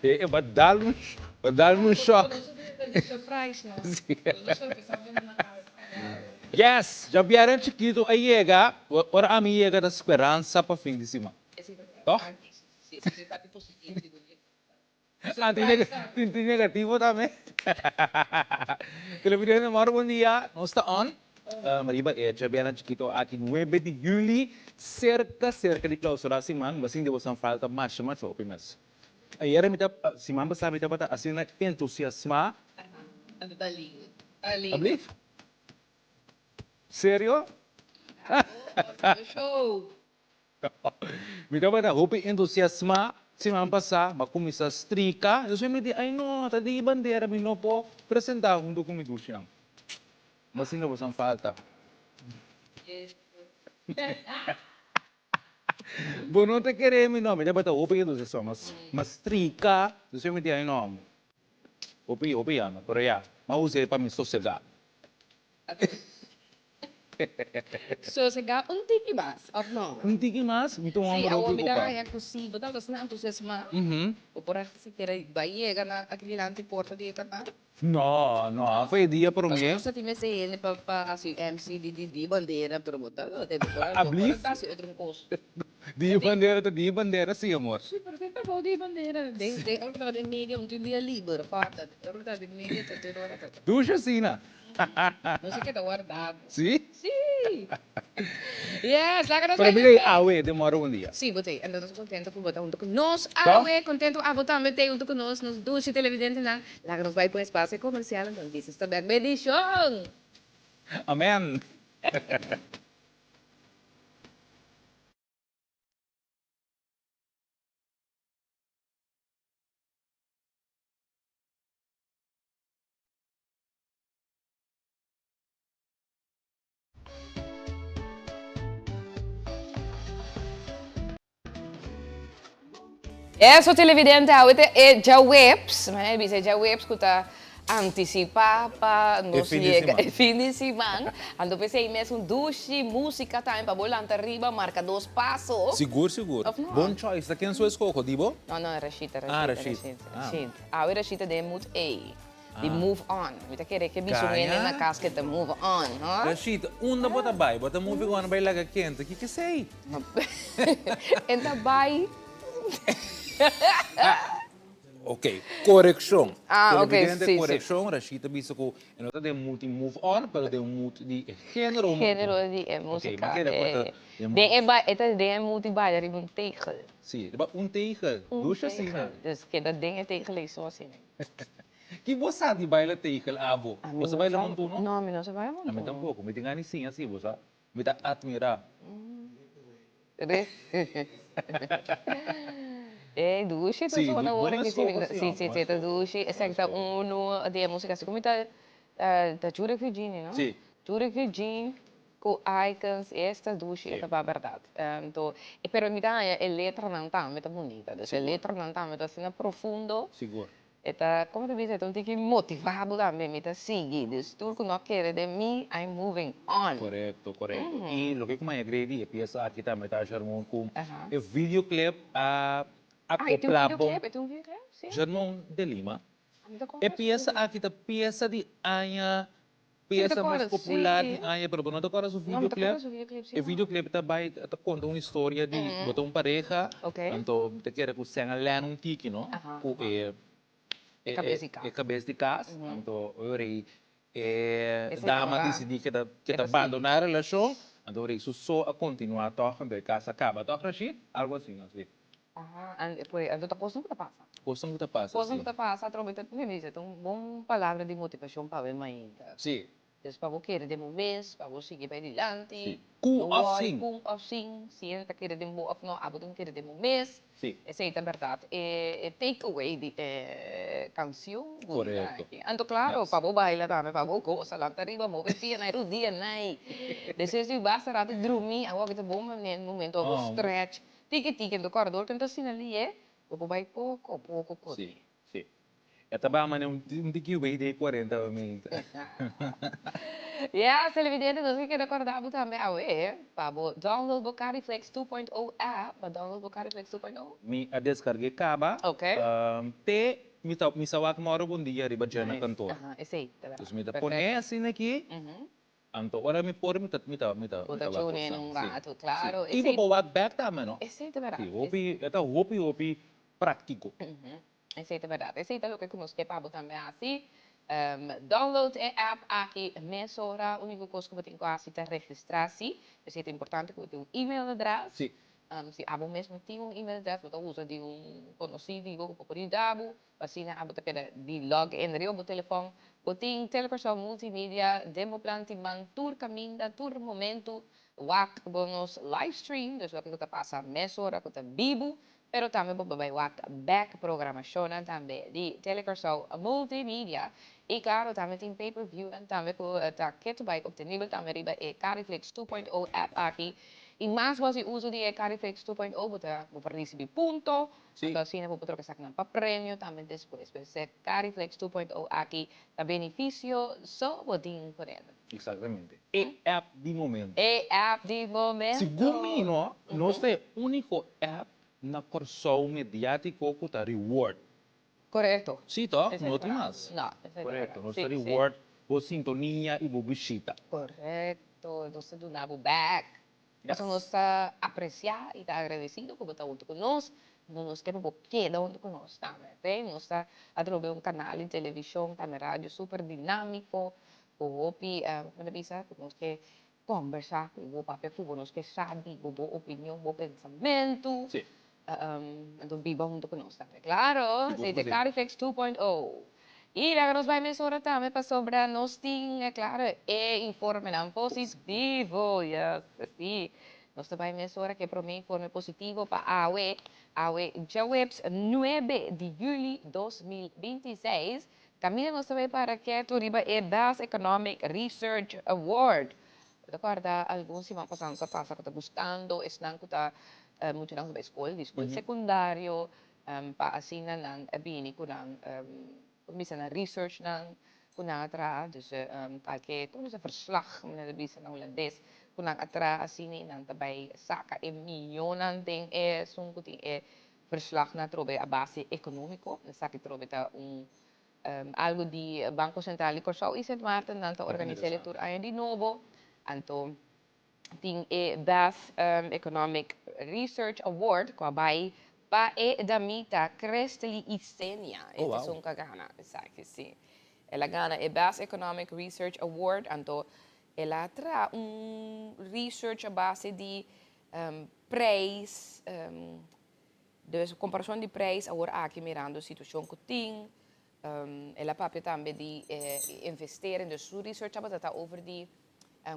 E ba dal un ba dal un shock. Yes, djabièrnè chikitu a yega, ora ami yega ta speransa pa fin di siman. Tòg? Ah, tin tin negativo tambe. Televidente mòrdu bon dia, nos ta on riba e djabièrnè chikito aki nuebe di juli, serka serka di klausurá siman, bo sinti bo san falta masha masha hopi mes. Ayera mi ta, siman pasá mi tabata asina entusiasmá. Ablief? Serio? Mi tabata hopi entusiasmá siman pasá, m'a kuminsá strika, despues mi di, ay no, ta di bandera mi no por presentá huntu ku mi dushinan. Bo sinti bo san falta. Bo no ta kere mi no, mi tabata hopi entusiasmá, m'a strika, despues mi di, ay no, hopi hopi yama, pero ya, m'a us'é pa mi sosegá. Sosegá un tiki mas, òf no? Un tiki mas? Mi ta un hòmber hopi Sí, awor mi ta okupá. haña ku si bo tabata asina entusiasmá, bo por a sikiera bai yega na aki dilanti porta di e kanal? No, no, a foi e dia promé. Pasobra nos ta tin mester hende pa pa hasi MC di di di bandera, pero bo ta bo por a Ablief? hasi otro kos. Di bandera ta di bandera, sí, amor. Sí, pero tin trabou di bandera. Den den ora ta den media un tin dia liber, kòrda. Ora ta den media ta tur ora ta. Dushi asina. No se keda warda. Sí? Sí! Yes, laga nos Pero bai mira ei awe den mora un dia. Sí, bo t'ei. Anto nos contento cu bo ta hunto cu nos awe. Contento abo tambe t'ei hunto cu nos, nos dushi televidentenan. Laga nos bai pa un espacio comercial anto nos bisa sta bek. Bendicion! Amen! Eso televidente awe ta e djaweps, manera di bisa e djaweps ku ta antisipá pa nos yega e fin di siman. Anto p'esei mes un dushi músika tambe pa bo lanta riba marka dos paso. Sigur sigur. Of no? Bon choice. Ta ken su eskoho? Di bo? No no Rashid, Rashid, Ah Rashid. Rashid, Rashid. Awe Rashid ta den mood ei. Di move on. Mi ta kere ke bisu hende na kas ke ta move on, no? Rashid, unda bo ta bai? Bo ta moving on bai laga kente? Kiko esei? E ta bai. Ok, korekshon. Ah, ok, Televidente, si, si. korekshon. Rashid ta bisa ku e no ta den mood di move on, pero den mood di e genero. Genero di e musika. Ok, mi a kere ku e ta den mood. Den e bai, e ta den e mood di baila riba un tegel. Si, riba un tegel. Un Dushi asina. tegel. Dus keda den e tegel ei so asina. Ki bo sa di baila tegel abo? Ami Bo sa no baila sa. montuno? No, ami no sa baila montuno. Ami tampoco. Mi tin gana di siña si, bo sa. Mi ta admira. E dushi ta Sí, sona bon ora ki si. escoho si, Sí, homber, sí, bon sí, ta escoho. dushi. Esaki ta uno di e musica así como ta ta Jurek Eugene, no? Sí. Jurek Eugene cu Icons, esta dushi, e ta ba berdad. Anto, pero mi ta haña e letranan tambe ta bunita. Dus e letranan tambe ta asina profundo. Sigur. E ta, como ta bisa, e ta un tiki motiva bo tambe, mi ta sigui. Dus tur cu no a kere den mi, I'm moving on. Corecto, corecto. Y loke cu maya grei di e pieza aki tambe ta Sharmon cu e videoclip a acopla bon. Ah, e tin un videoclip? E tin un videoclip? Si. Sharmon de Lima. E pieza aki ta pieza di aña Pieza mas popular di aña pero bo no ta kòrda su videoclip? E videoclip ta bai ta konta un historia di bo ta un pareha anto ta kere ku sèn a lèn un tiki no ku e e kabes di kas anto ora ei e dama disidí ke ta ke ta bandoná e relashon anto ora ei su so a kontinuá tòg anto e kas a kaba tòg Rashid? Algo asina si. Aha, anto ta kosnan ku ta pasa. Kosnan ku ta pasa, si. Kosnan ku ta pasa atrobe ta, mi bisa, ta un bon palabra di motivashon pa awe mainta. Si. Des pa bo kere den bo mes, pa bo sigui bai dilanti. Si. Ku òf sin. Ku òf sin, si hende ta kere den bo òf no, abo tin kere den bo mes. Si. Esei ta bèrdat e take away di e kansion. Korekto. Anto klaro, pa bo baila tambe, pa bo gosa, lanta riba, move pia nai, rudia nai. Despues di basta rato drumi, awor ta bon momento pa bo stretch. Tiki tiki, anto kòrdor ken ta asina lié, bo por bai poko poko ku Sí, sí. E ta ba mane un tiki wei di e cuarenta minuut. Yes, televidente, nos ke keda korda bo tambe awe pa bo download bo Cariflex 2.0 app. Bo a download bo Cariflex 2.0? Mi a deskarg'é kaba. Te mi ta mi sa wak mòru bon dia riba dje na kantor. Aha, esei ta bèrdat. Dus mi ta pon'é asina aki, anto ora mi por mi ta mi ta mi ta Bo ta wak tune in kosnan. un Si, ratu, si. klaro. I bo por wak bèk tambe, no? Esei ta bèrdat. Si, hopi, e ta hopi hopi práktiko. Esei ta bèrdat. Esei ta loke ku nos ke pa bo tambe hasi. Download e app aki mesora. Úniko kos ku bo tin ku hasi ta registrá si. Esei ta importante ku bo tin un email adrès. Si abo mes no tin un email adrès, bo ta usa di un konosí di bo ku por por yuda bo. Pa asina abo ta keda di log in riba bo telefòn. Bo tin Telekorsou Multimedia den bo plan tin man tur kaminda, tur momentu. Wak bo nos live stream, dus loke ku ta pasa mesora ku ta bibu. Pero tambe bo por bai wak bek programashonnan tambe di Telekorsou Multimedia. I klaro tambe tin pay per viewnan tambe ku ta ketu bai optenibel tambe riba e Cariflix 2.0 app aki. I mas bo hasi uso di e Cariflix 2.0 bo ta bo por risibi punto, anto asina bo por troka esaknan pa premio tambe despues. Pues e Cariflix 2.0 aki ta benifisio so bo tin ku reda. Exactamente. E app di momento. E app di momento. Segun mi no, nos ta e unico app na Kòrsou mediátiko ku ta reward. Korekto. Sí tòg? No tin mas. No, esei ta Korekto. Nos ta reward bo sintonia i bo bishita. Korekto. Nos ta duna bo bèk. Pasobra nos ta apresiá i ta agradesido ku bo ta huntu ku nos. No nos ke pa bo keda huntu ku nos tambe, oke? Nos ta atrobe un kanal di televishon, tambe radio super dinámiko, ku hopi, kon ta bisa, ku nos ke Kombersá ku bo, papia ku bo, nos ke sa di bo, bo opinion, bo pensamentu. Sí. Anto biba huntu ku nos tambe. Klaro, esei ta Cariflex 2.0. I laga nos bai mesora tambe pasobra nos tin, klaro, e informenan positivo. Yes, sí. Nos ta bai mesora ku e promé informe positivo pa awe, awe djaweps nuebe di yüli 2026. Kaminda nos ta bai para ketu riba e Best Economic Research Award. Bo ta kòrda algun siman pasá nos a pasa ku ta buskando esnan ku ta muchanan ku ta bai skol, di skol sekundario, pa asina nan a bini ku nan, por bisa nan researchnan ku nan a traha. Dus kalke, komo bisa, verslag, manera ta bisa na hulandes, ku nan a traha asina i nan ta bai saka e mihónan den esun ku tin e Verslagnan trobe a base ekonómiko. Esaki trobe ta un algu di Banko Sentral di Kòrsou i Sint Maarten. Nan ta organis'é el tur aña di nobo. Anto tin e Best Economic Research Award ku a bai pa e damita Christely Isenia. E ta esun ku a gana esaki, si. El a gana e Best Economic Research Award. Anto el a traha un research a base di Prijs, dus comparacion di prijs awor aki mirando e situacion cu tin, el a papia tambe di investeren, dus su research tabata ta over di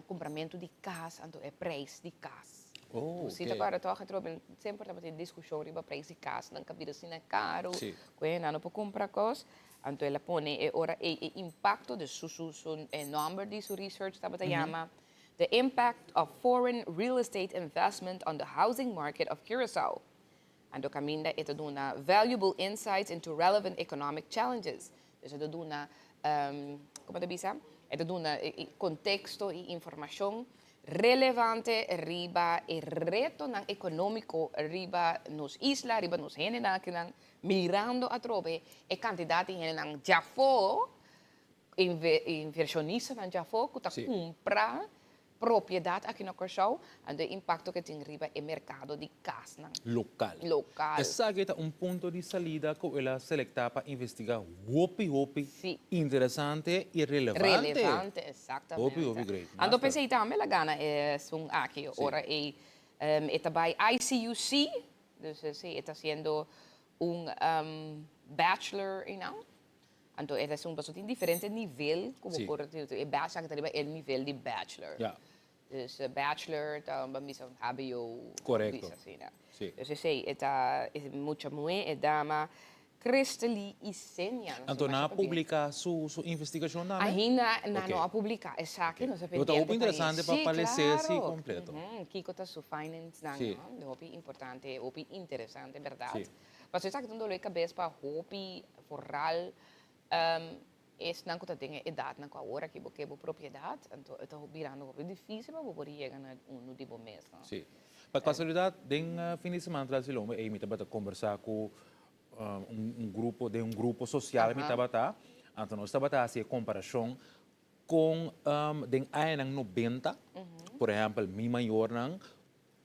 cumpramento di cas, anto e prijs di cas. Si ta acorda toch atrobe semper tabatin discusion riba prijs di cas, nan cabida asina caro, cu e nan no por cumpra cos, anto el a pone e ora ey e impacto, dus su su e nomber di su research tabata yama The Impact of Foreign Real Estate Investment on the Housing Market of Curaçao. Anto kaminda e ta duna valuable insights into relevant economic challenges. Dus e ta duna, como ta bisa? E ta duna contexto y informacion relevante riba e retonan economico riba nos isla, riba nos hendenan akinan, mirando atrobe e cantidad di hendenan djafó Inversionistanan djafó ku ta kumpra propiedat aki na Kòrsou, anto e impakto ku e tin riba e merkado di kasnan. Lokal. Lokal. Esaki ta un punto di salida ku el a selektá pa investigá hopi hopi interesante i relevante. Relevante, exactamente. Hopi hopi great. Anto p'esei tambe el a gana esun aki ora ei e ta bai ICUC, dus si e ta hasiendo un bachelor einan. Anto e ta esun pasobra tin diferente nivel ku bo por e bachelor aki ta riba e nivel di bachelor. Dus bachelor ta ban bisa un hbo bisa asina. Dus esei e ta e mucha muhé e dama Christely Isenia. Anto nan a publica su su investigashon tambe? Ainda nan no a publica esaki nos a pendiente pa Lo ta hopi interesante pa pa lese si completo. Kiko ta su findings nan no? Hopi importante hopi interesante berdad. Pasobra esaki ta un dolor di cabes pa hopi. Vooral Esnan ku ta den e edatnan ku awor aki bo ke bo propiedat, anto e ta birando hopi difísil pa bo por yega na unu di bo mes, no? Sí. Pa kasualidat, den fin di semana tras di lomba ei mi tabata kombersá ku un grupo, den un grupo sosial mi tabata, anto nos tabata hasi e komparashon kon den añanan nobenta, por ehèmpel mi mayornan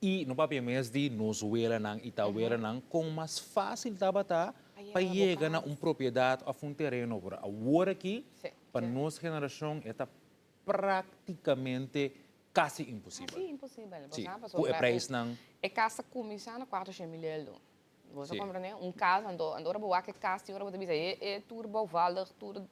I no papia mes di nos welanan i ta welanan kon mas fásil tabata pa yega na un propiedat òf un tereno. Pero awor aki pa nos generashon e ta práktikamente kasi imposibel. Kasi imposibel. Sí, ku e preisnan. E kas ta kuminsá na kuatroshen mil euro. Bo ta komprendé? Un kas, anto ora bo wak e kas tin ora bo ta bisa e tur bouwvallig, tur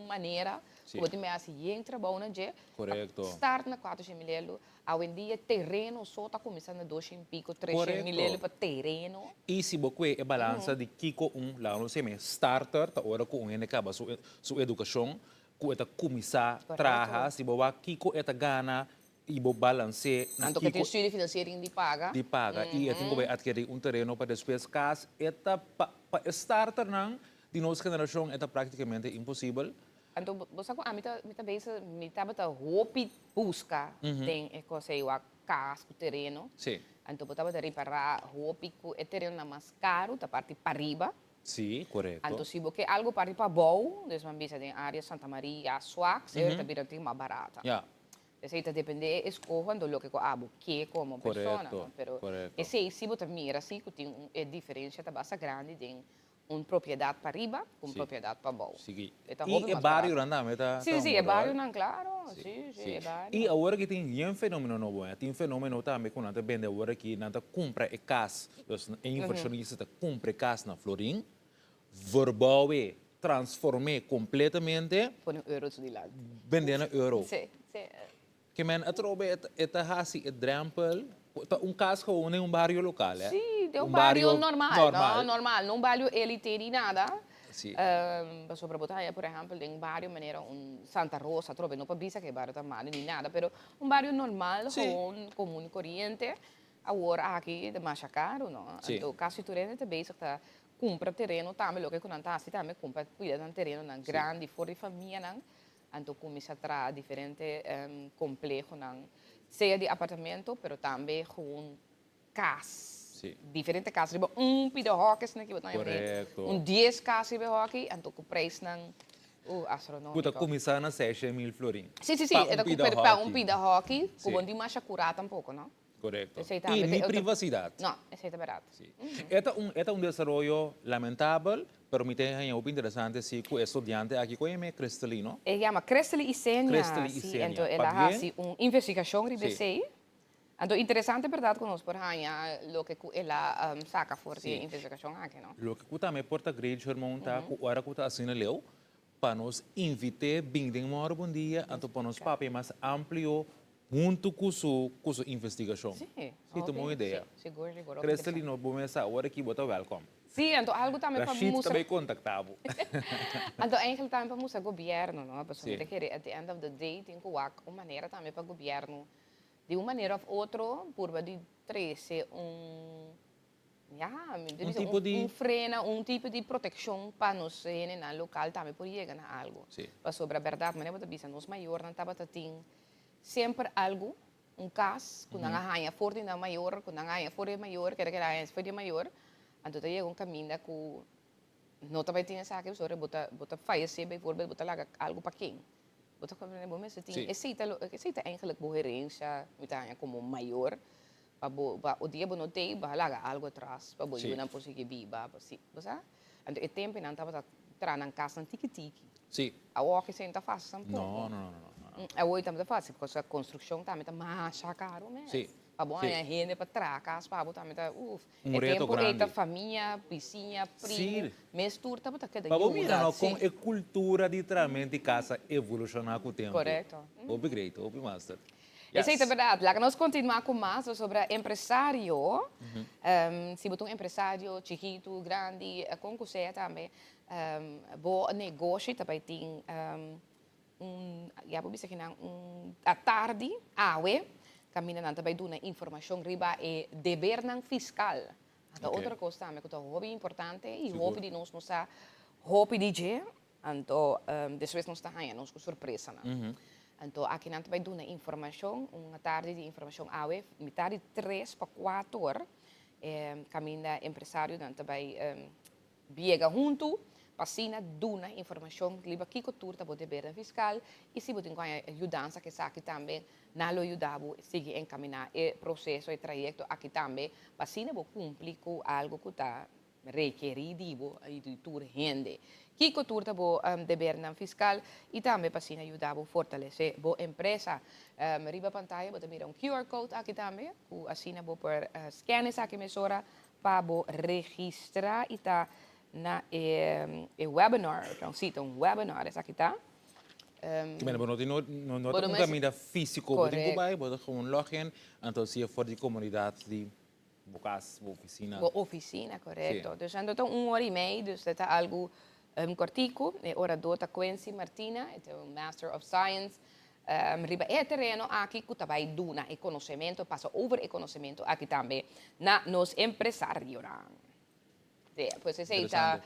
manera ku bo tin mei hasi yen trabou na dje. Korekto. Start na kuatroshen mil elu. Awendia tereno so ta kuminsá na doshen i piko, treshen mil elu pa tereno. I si bo kue e balansa di kiko un, laga nos yama e starter, ta ora ku un hende kaba su su edukashon, ku e ta kuminsá traha, si bo wak kiko e ta gana i bo balans'é na Anto ke tin studie financiering di paga. Di paga i e tin ku bai adkerí un tereno pa despues kas. E ta pa pa e starternan di nos generashon e ta praktikamente imposibel. Anto bo sa ku ami ta mi ta bezig mi tabata hopi buska den e kos ei wak kas ku tereno. Sí. Anto bo tabata ripará hopi ku e terenonan mas karu ta parti pariba. Sí, korekto. Anto si bo ke algu parti pabou, dus bo a bisa den área Santa Maria, Suaks, e ta bira tin mas barata. Ya. Esei ta depende e eskoho anto loke ku abo ke komo persona, no? Pero esei si bo ta mira si ku tin un e diferensia ta basta grandi den un propiedat pariba ku un propiedat pabou. Sigui. E ta I hopi e mas barato. barionan tambe ta Si, si, un e ròl. barionan klaro, si, si, e I barionan. awor aki tin yen fenomeno nobo, eh. Tin fenomeno tambe ku nan ta bende awor aki, nan ta kumpra e kas, dus e invershonista ta kumpra e kas na Florin, verbouw'e, transform'é kompletamente. Pone un euro su dilanti. Bend'é na euro. Sí, sí. Ke men atrobe e ta hasi e drempel, ta un kas gewoon den un bario lokal, eh. Sí, den un bario normal, no, normal, no un bario elite ni nada. Sí. Pasobra bo ta haña, por ehèmpel, den un bario manera un Santa Rosa atrobe, no pa bisa ku e bario ta malo ni nada, pero un bario normal, gewoon komun i koriente, awor aki ta masha karu, no. Anto kasi tur hende ta bezig ta Cumpra tereno tambe, loke cu nan ta haci tambe, cumpra cuida nan terenonan grandi for di famianan, anto cuminsa traha diferente complehonan, sea di apartamento, pero tambe gewoon cas, diferente cas riba un pida hoki asina ki bo ta haña un dies cas riba e hoki, anto cu prijsnan astronomico. Cu ta cuminsa na 600.000 florin. Si, si, si, Pa un pida hoki. Pa un pida hoki, cu bo no tin masha cura tampoco, no? Korekto. I ni privasidat. No, esei ta bèrdat. Si. E ta un, e ta un desaroyo lamentabel, pero mi ta haña hopi interesante si ku e studiante aki, kon yama e? Cristely, no? E yama Cristely Isenia. Cristely Si, Isenia. anto el a hasi un investigashon riba esei. Anto interesante bèrdat ku nos por haña loke ku el a saka for di e investigashon aki, no? Loke ku tambe por ta great, Shermon, ta ku ora ku ta asina leu, pa nos invit'é bin den Mòru Bon Dia, anto pa nos papia mas amplio huntu ku su ku su investigashon. Sí, Sí, ta un bon idea. Sí, sigur, sigur. Crestelino, bo mes sa awor aki bo ta wèlkòm. Sí, anto algu tambe pa Rashid ta mustra. bai kontaktá bo. Anto eigenlijk tambe pa mustra gobièrnu, no? Pasobra mi ta kere at the end of the day tin ku wak un manera tambe pa gobièrnu di un manera òf otro purba di trese un Ya, mi ta Un bisa tipo un, di. un frena, un tipo di protekshon pa nos hendenan lokal tambe por yega na algu. Sí. Pasobra bèrdat, manera bo ta bisa, nos mayornan tabata tin semper algu, un kas ku nan a haña for di nan mayor, ku nan a haña for di e mayor, keda keda haña for di e mayor, anto ta yega un kaminda ku no ta bai tin esaki, pasobra bo ta bo ta fayesé bijvoorbeeld, bo ta laga algu pa ken? Bo ta komprendé? Bo mester tin, Sí. esei ta lo, esei ta eigenlijk bo herensia, mi ta haña komo mayor. Pa bo, pa o dia bo no tei, bo a laga algo atras pa bo yunan por sigui biba, pa si, bo sa? Anto e tempo nan tabata traha nan kasnan tiki tiki. Sí. Awor esei no ta fácil tampoco. No, no, no, no, no. Awor tambe ta fácil, pasobra construccion tambe ta masha caro mes. Sí. Pa bo Sí. haña hende pa traha kas pa bo tambe ta, uf. Un E reto tempo ei ta grandi. famia, bisiña, primo, Sí. mes tur tabata keda Pa bo mira yuda, no sí. kon e cultura di trahamento di kas a evoluciona cu tempo. Correcto. Hopi great, hopi master. Esei ta berdad. Laga nos kontinuá ku mas pasobra empresario, si bo ta un empresario chikitu, grandi, kon ku sea tambe, bo negoshi ta bai tin un, ya bo bisa kinan, un atardi, awe, kaminda nan ta bai duna informashon riba e debernan fiskal. Ta otro kos tambe ku ta hopi importante i hopi di nos no sa hopi di dje. Anto despues nos ta haña nos ku sorpresanan. Anto aki nan ta bai duna informashon, un atardi di informashon awe, mitar di tres pa kuator, kaminda empresarionan ta bai biega huntu pa asina duna informashon riba kiko tur ta bo debernan fiskal i si bo tin ku haña yudansa ku esaki tambe nan lo yuda bo sigui enkaminá e proseso, e trayekto aki tambe pa asina bo kumpli ku algu ku ta rekerí di bo i di tur hende. Kiko tur ta bo debernan fiskal i tambe pa asina yuda bo fortalesé bo empresa. Riba pantaya bo ta mira un QR code aki tambe ku asina bo por scan esaki mesora pa bo registrá i ta na e webinar, si ta un webinar esaki ta. Bueno, bo no tin no no ta un kaminda físiko bo tin ku bai, bo ta gewoon login, anto si e for di komunidat di Bo cas, bo oficina. Bo oficina, correcto. Sí. Dus anto ta un ora y mei, dus dat ta algo cortico. E orador ta Quincy Martina, e ta un Master of Science riba e tereno aki cu ta bay duna e conocemento, pasa over e conocemento aki tambe na nos empresarionan. Sí, pues esey ta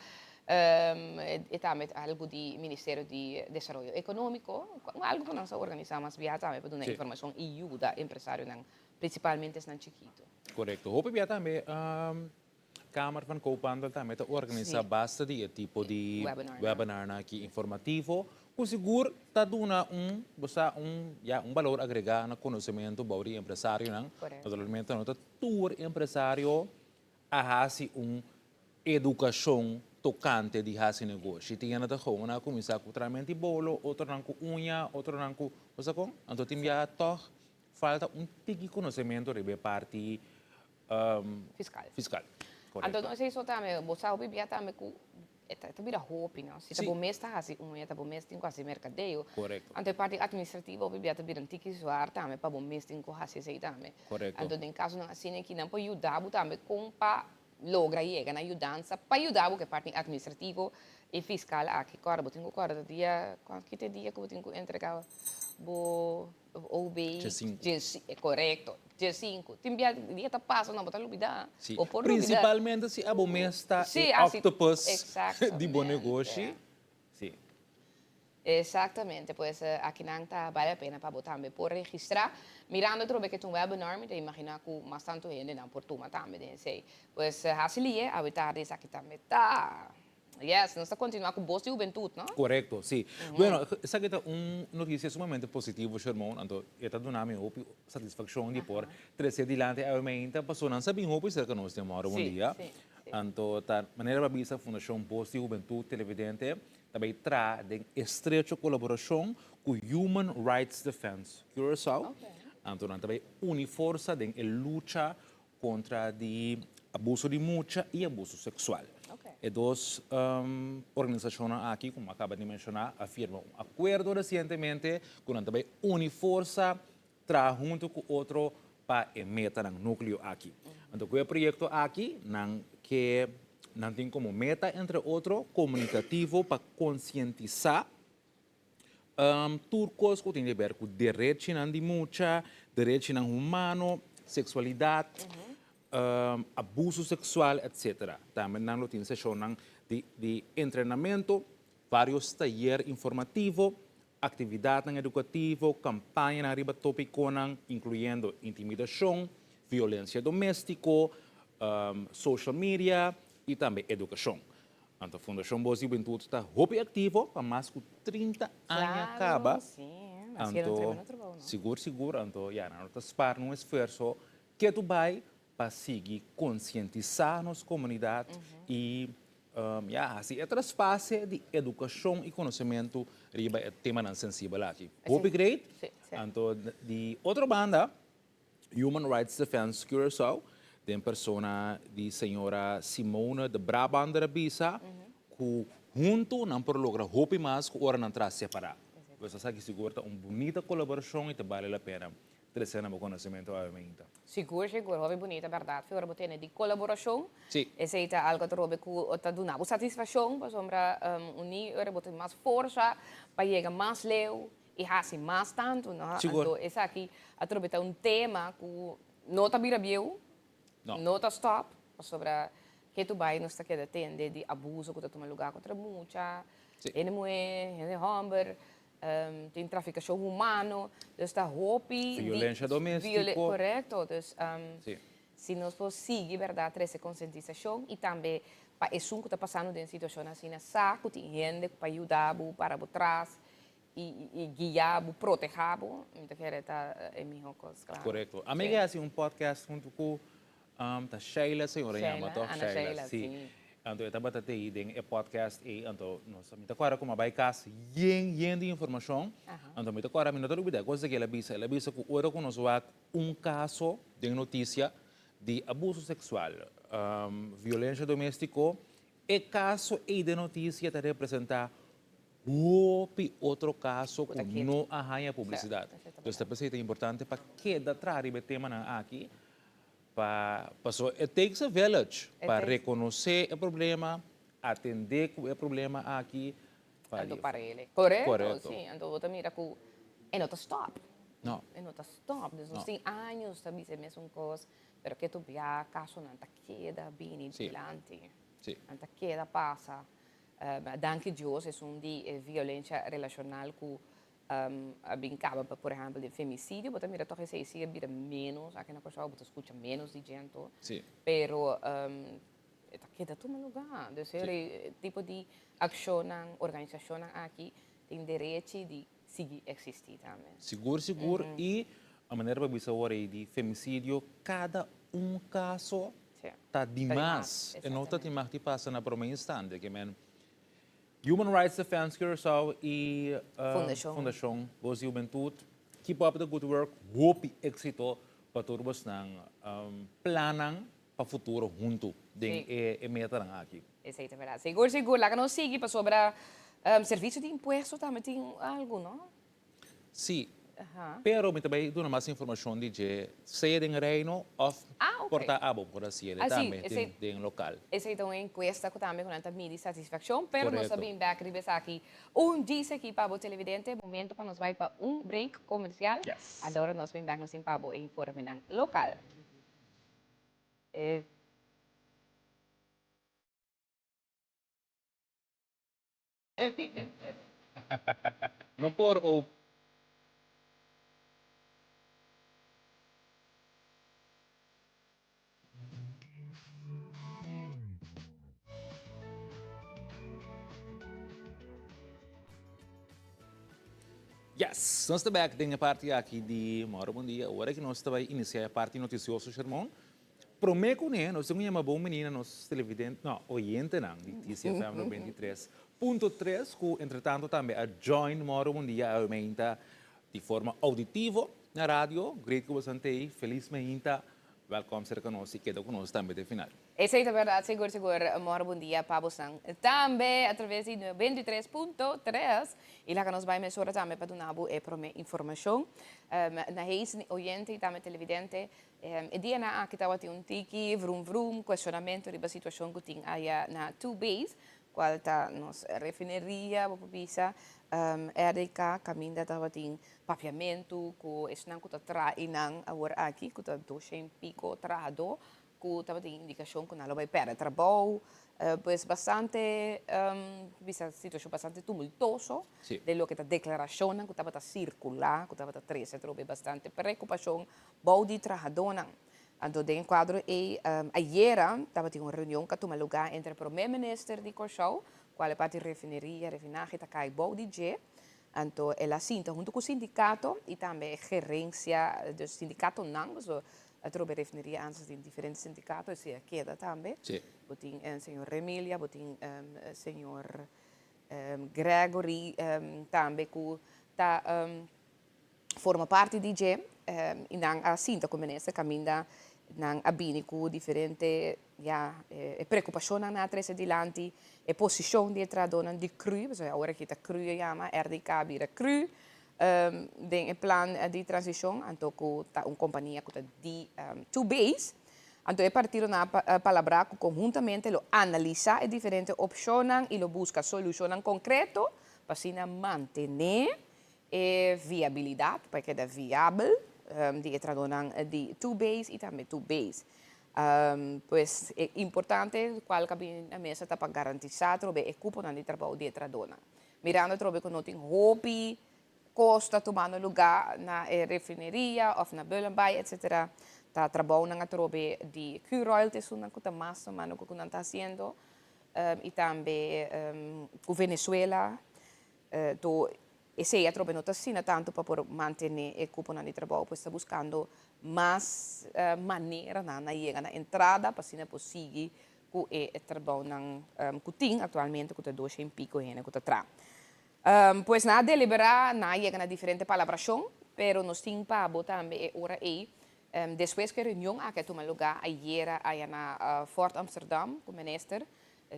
e tambe ta algo di Ministerio di Desaroyo Economico, algo cu nan sa organisa mas bia tambe pa duna informacion y yuda empresarionan, principalmente esnan chikito. Correcto. Hopi bia tambe Kamer van Koophandel tambe ta organisa basta di e tipo di webinarnan aki informativo cu sigur ta duna un, bo sa, un, ya, un balor agrega na conocemento bou di empresarionan. Naturalmente no ta tur empresario a hasi un edukashon tokante di hasi negoshi. Tin hende ta houn a kuminsá ku trahamento di bolo, otronan ku uña, otronan ku bo sa kon. Anto tin biaha tòg falta un tiki konosementu riba e parti Fiskal. fiskal. Anto Korekto. no esei so tambe, bo sa hopi bia tambe ku e ta bira hopi no. Si ta bo mes ta hasi uña, ta bo mes tin ku hasi merkadeo. Korekto. Anto e parti administrativo hopi bia ta bira un tiki zwaar tambe pa bo mes tin ku hasi esei tambe. Korekto. Anto den kasonan asina aki nan por yuda bo tambe kon pa logra yega na yudansa pa yuda bo ku e parti administrativo i fiskal aki. Kòrda bo tin ku kòrda dia, ki ta e dia ku bo tin ku entrega bo OB? Djesinku. Korekto, djesinku. Tin bia dia ta pasa no bo ta lubida. Si, Bo por lubida. Prinsipalmente si abo mes ta e octopus di bo negoshi. Si. Exactamente, pues akinan ta bale la pena pa bo tambe por registra. Mirando atrobe ke ta un webinar mi ta imagina ku mas tantu hendenan por tuma tambe den esei. Pues hasi lie, awe tardi esaki tambe ta. Yes, nos ta continua cu Bos di Hubentud, no? Correcto, si. Bueno, esaki ta un noticia sumamente positivo, Shermon, anto e ta duna mi hopi satisfaccion di por trece dilanti awe mainta, pasobra nan sa bin hopi cerca nos den Moro Bon Dia. Anto ta manera pa bisa Fundacion Bos di Hubentud Televidente ta bay traha den estrecho colaboracion cu Human Rights Defense Curaçao, anto nan ta bay uni forsa den e lucha kontra di abuso di mucha i abuso seksual. E dos organisashonnan aki, komo a kaba di menshoná, a firma un akuerdo resientemente ku nan ta bai uni forsa, traha huntu ku otro pa e metanan núkleo aki. Anto ku e proyekto aki nan ke nan tin komo meta entre otro komunikativo pa konsientisá Tur kos ku tin di ber ku derechinan di mucha, derechinan humano, seksualidat, abuso seksual, etsetera. Tambe nan lo tin seshonnan di entrenamentu, vários tayer informativo, aktividatnan edukativo, kampañanan riba topikonan, inkluyendo intimidashon, violensia doméstiko, social media i tambe edukashon. Anto Fundashon Bos di Hubentud ta hopi aktivo pa mas ku 30 aña kaba. Anto sigur sigur anto ya nan no ta spar nun esfuerso ketu bai pa sigui konsientisá nos komunidat i ya hasi e traspase di edukashon i konosementu riba e temanan sensibel aki. Hopi great. Anto di otro banda Human Rights Defense Curaçao, den persona di señora Simone de Brabander a bisa ku huntu nan por logra hopi mas ku ora nan traha separá. Pues esaki sigur ta un bunita kolaborashon i ta bale la pena trese na bo konosementu awe mainta. Sigur, sigur, hopi bunita bèrdat. Fi ora bo tene di kolaborashon, esei ta algu atrobe ku ta duna bo satisfakshon pasobra uní ora bo tin mas forsa pa yega mas leu. I hasi mas tantu, no? Sigur. Anto esaki atrobe ta un tema ku no ta bira bieu, No. no ta stòp, pasobra Ketu bai nos ta keda tende di abuso ku ta tuma lugá kontra mucha, hende muhé, hende hòmber, tin trafikashon humano, dus ta hopi di. Violensha doméstiko. Korekto, dus si nos por sigui bèrdat trese konsientisashon i tambe pa esun ku ta pasando den situashon asina sa ku tin hende ku pa yuda bo, para bo tras i guia bo, proteha bo, mi ta kere ta e mihó kos, klaro. Korekto. Ami ke hasi un podcast huntu ku Ta Sheila señora yama toch? Ana Sheila, si. Anto e tabata tei den e podcast ei, anto nos mi ta kòrda ku mi a bai kas yen yen di informashon, anto mi ta kòrda mi no ta lubidá e kos ku el a bisa, el a bisa ku ora ku nos wak un kaso den notisia di abuso seksual, violensha doméstiko, e kaso ei den notisia ta representá hopi otro kaso ku no a haña publisidat. Dus ta p'esei ta importante pa keda traha riba e temanan aki. Pa paso it takes a village pa reconoce e problema, atende cu e problema aki. Anto parele. Corecto, si. Anto bo ta mira cu e no ta stop. No. E no ta stop. Dus nos tin años ta bisa e mesun cos, pero ke tur bia casonan ta keda bini dilanti. Si. Nan ta keda pasa. Danki Dios esun di e violencia relacional cu A bin kaba pa por ehèmpel den femisidio bo ta mira tòg esei si a bira ménos aki na Kòrsou bo ta skucha ménos di djento pero e ta keda tuma lugá dus e tipo di akshonnan organisashonnan aki tin derechi di sigui eksistí tambe. Sigur sigur i a manera bo a bisa awor ei di femisidio kada un kaso ta dimas e no ta tin mag di pasa na promé instante ke men Human Rights Defense Curaçao i Fundashon Bos di Hubentut, keep up the good work, hopi éksito pa tur bosnan plannan pa futuro huntu den e metanan aki. Esei ta berdad. Sigur sigur, laga nos sigui pasobra Servicio di Impuesto tambe tin algu, no? Sí, pero mi ta bai duna mas informashon di dje sea den Reino òf por ta abo por hasié tambe den lokal. Esei ta un enkuesta ku tambe ku nan ta midi satisfakshon, pero nos ta bin bèk riba esaki un djis aki pa bo televidente. Momento pa nos bai pa un break komersial. Adora nos bin bèk nos tin pa bo e informenan lokal. No por o. Yes! Nos ta bek den e parti aki di Moro Bon Dia. Ora ki nos ta bai inisiá e parti notisioso, Shermon, Promé kuné nos tin un yama bon bini na nos televidente, no, oyentenan di TCFM 93.3 ku entretanto tambe a join Moro Bon Dia awe meinta di forma auditivo na radio. Great ku boso tei, felis meinta, wèlkòm serka nos i keda ku nos tambe te final. Esei ta bèrdat, sigur sigur. Moro Bon Dia pa bosnan tambe a traves di 93.3 i laga nos bai mesora tambe pa duna bo e promé informashon. Na heis oyente i tambe televidente E dianan aki tabatin un tiki vrum vrum, cuestionamento riba situacion cu tin aya na Two Bays, cual ta nos refineria, bo por bisa, RDK, caminda tabatin papiamento cu esnan cu ta traha einan awor aki, cu ta doshen pico trahador, cu tabatin indicacion cu nan lo bay perde trabou. Pues bastante, bisa situacion bastante tumultoso den loke ta declaracionnan cu tabata circula, cu tabata trece atrobe bastante preocupacion Bou di trahadónan. Anto den e kuadro ei, ayera tabatin un reunion ku a tuma lugá entre promé minister di Kòrsou, kual e parti refineria, refinahe ta kai bou di dje. Anto el a sinta huntu ku sindikato i tambe e gerensia, dus sindikatonan, pasobra atrobe refineria antes tin diferente sindikato, esei a keda tambe. Bo tin señor Remilia, bo tin señor Gregory tambe ku ta forma parti di dje y nan a sinta cu minister caminda nan a bini cu diferente ya e preocupacionnan nan a trece dilanti e posicion di e trahadornan di cru pasobra awor aki ta cru a yama RDK a bira cru den e plan di transicion anto cu ta un compania cu ta di two base anto e partidonan a palabra cu conhuntamente lo analisa e diferente opcionnan y lo busca solucionnan concreto pa asina mantene E viabilidat pa e keda viabel di e tradonan di two base i tambe two base. Pues e importante cual ka bini na mesa ta pa garantisa atrobe e cuponan di trabou di e tradonan. Mirando atrobe cu no tin hopi cos ta tumando luga na e refineria of na Bullenbaai etc. Ta trabounan atrobe di Curoil ta esunnan cu ta mas tumando cu nan ta haciendo y tambe cu Venezuela. To esei atrobe no ta asina tantu pa por mantené e kuponan di trabou, pues ta buskando mas maneranan na yega na entrada pa asina por sigui ku e trabounan ku tin aktualmente ku ta dosha i piko hende ku ta traha. Pues nan a deliberá, nan a yega na diferente palabrashon, pero nos tin pa bo tambe e ora ei despues ku e reunion aki a tuma lugá ayera aya na Fort Amsterdam ku minister.